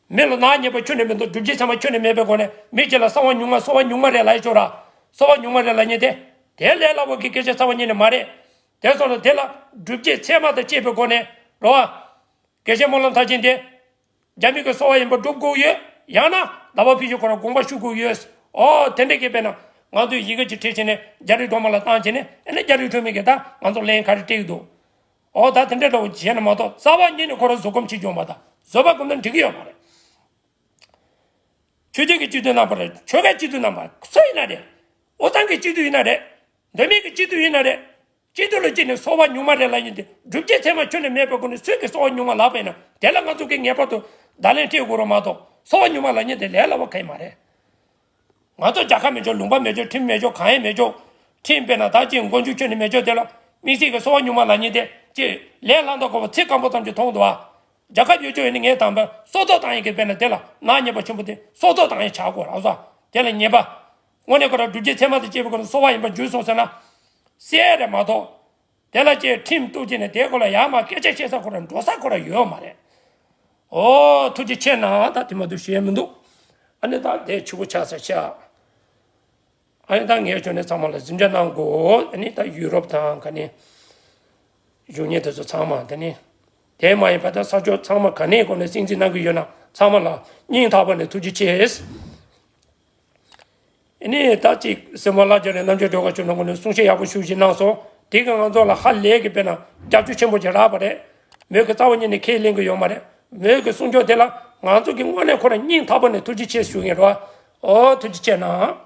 མི་ལ་ནག་ཉེས་པ་ཁྱོན་ནས་མི་འདུག་སྒྲུབ་བྱེད་ཚད་མ་ཁྱོན་ནས་མེད་པའི་སྒོ་ནས་མི་གཅིག་ལ་གསང་བ་ཉུང་མ་གསོ་བ་ཉུང་མ་རེད་ལབ་ཡ་ཅོག་ར། གསོ་བ་ཉུང་མ་རེད་ལབ་མཁན་དེ་དེ་ལས་སླ་བོ་གི་སྐད་ཆ་རྩ་བ་ཉིད་ནས་མ་རེད། དེ་སོང་ལ་དེ་ལ་སྒྲུབ་བྱེད་ཚད་མ་དང་བཅས་པའི་སྒོ་ནས་རོ། དགེ་བཤེས་སྨོན་ལམ་མཐར་ཕྱིན་དེ། རྒྱ་མི་གི་གསོ་བ་ཡིན་པ་སྒྲུབ་དགོས་ཡོད། ཡང་ན་ཟླ་བ་ཕུན་སྐྱིད་ཁོ་རང་དགོངས་པ་ཞུ་དགོས་ཡོད། ཨོ་དེ་འདྲ་གི་དཔེར་ན་ང་ཚོས་ཡི་གེ་ཅིག་བྲིས་བྱས་ནས་རྒྱ་རིགས་སྒྲོལ་མ་ལ་བཏང་བྱས་ནས་ཨ་ནི་རྒྱ་རིགས་སྒྲོལ་མས་གི་ད་ང་ཚོ་ལན་ག་རེ་སྤྲད་ཀྱི་འདུག་ཨོ་ད་དེ་འདྲ་འདྲ་བོ་བྱས་ན་མ་གཏོགས་རྩ་བ་ཉིད་ནས་ཁོ་རང་བཟོད་སྒོམ་བྱེད་རྒྱུ་ཡོད་མ་ད་བཟོད་པ་སྒོམ་ན་འགྲིག་གི་ཡོད་མ་རེད། ཆོས་བརྒྱུད་ཀྱི་སྤྱི་འཐུས་རྣམ་པ་རེད། ཆོལ་ཁའི་སྤྱི་འཐུས་རྣམ་པ་སུ་ཡིན་ན་རེད། ཨོ་ཚང་གི་སྤྱི་འཐུས་ཡིན་ན་རེད། མདོ་སྨད་ཀྱི་སྤྱི་འཐུས་ཡིན་ན་རེད། སྤྱི་འཐུས་ལ་སྤྱི་ནས་གསོ་བ་ཉུང་མ་རེད་ལབ་མཁན་དེ་སྒྲུབ་བྱེད་ཚད་མ་ཁྱོན་ནས་མེད་པའི་སྒོ་ནས་སུས་ཀྱི་གསོ་བ་ཉུང་མ་ལབ་པ་ཡིན་ན་དེ་ལ་ང་ཚོ་གིས་ངེས་པར་དུ་བརྡ་ལན་སྤྲད་དགོས་རེད་མ་གཏོགས་གསོ་བ་ཉུང་མ་ལབ་མཁན་དེ་ལས་སླ་བ་གང་ཡང་མ་རེད། ང་ཚོ་རྒྱལ་ཁབ་མེད་ཆོག་ལུང་པ་མེད་ཆོག་ཁྲིམས་མེད་ཆོག་གང་ཡང་མེད་ཆོག་ཁྲིམས་དཔེར་ན་ད་ཅིག་མགོ་མཇུག་ཁྱོན་ནས་མེད་ཆོག་དེ་ལ་དམིགས་བསལ་གྱི་གསོ་བ་ཉུང་མ་ལབ་མཁན་དེ་ཅིག་ལས་སླ་མདོག་ཁ་པོ་ཚིག་སྐམ་པོ་ཙམ་གྱིས་མཐོང་འདུག་ཨ། རྒྱལ་ཁབ་ཡོད་ཆོག་ཡིན་ན་ངས་དང་པོ་སྲོག་ཐོག་བཏང་ཡག་གི་དཔེར་ན་དེ་ལ་ནག་ཉེས་པ་ཆེན་པོ་དེ་སྲོག་ཐོག་བཏང་ཡག་ཆགས་དགོས་རེད་ཨ། དེ་ལ་ཉེས་པ། དངོས་གནས་ཁོ་རང་སྒྲུབ་བྱེད་ཚད་མ་དང་བཅས་པའི་སྒོ་ནས་གསོ་བ་ཡིན་པ་འཇུས་སོང་ཟེར་ན། གསལ་རེད་མ་གཏོགས། དེ་ལ་ཅིག་ཁྲིམས་གཏུག་བྱས་ནས་དེའི་སྐོར་ལ་ཡར་མར་སྐད་ཆ་བཤད་ས་ཁོ་རང་འགྲོ་ས་ཁོ་རང་ཡོད་མ་རེད། ཨོ་ཐུགས་རྗེ་ཆེ་གནང་། ད་དེ་མ་གཏོགས་ཞུ་ཡས་མི་འདུག་ཨ་ནི་ད་དེ་ཕྱི་པོ་ཆགས་ས་ཆགས། ཨ་ནི་ད་ངས་ཁྱོན་ནས་ཚང་མ་ལ་གཟིམ་འཇག་གནང་དགོས། ཨ་ནི་ད་ཡུ་རོབ་དང་ག་ནས་བཞུགས་མཁན་དེ་ཚོ་ཚང་མ་དེ་ནི་དེ་མ་ཡིན་པ་ད་ས་ཕྱོགས་ཚང་མ་ག་ནས་གོ་ནས་སྲིད་འཛིན་གནང་གི་ཡོད་ན་ཚང་མ་ལ་སྙིང་ཐག་པ་ནས་ཐུགས་རྗེ་ཆེ། ཨ་ནི་ད་ཅིག་སེམས་དཔའ་ལྷ་རྒྱ་རི་རྣམ་རྒྱལ་སྒྲོལ་དཀར་མཆོག་ནས་ངོ་ནས་གསུང་བཤད་ཡག་པོ་ཞེ་པོ་ཅིག་གནང་སོང་། དེ་གིས་ང་ཚོ་ལ་ཧ་ལས་ཀྱི་དཔེར་ན་རྒྱབ་སྐྱོར་ཆེན་པོ་ཅིག་རག་པ་རེད། མོས་ཀྱིས་རྩ་བ་ཉིད་ནས་ཁས་ལེན་གྱི་ཡོད་མ་རེད། མོས་ཀྱི་གསུང་ཆོས་དེ་ལ་ང་ཚོ་གིས་དངོས་གནས་ཁོ་རང་སྙིང་ཐག་པ་ནས་ཐུགས་རྗེ་ཆེ་ཞུ་གི་ཡིན་རོ། ཨོ་ཐུགས་རྗེ་ཆེ་གནང་།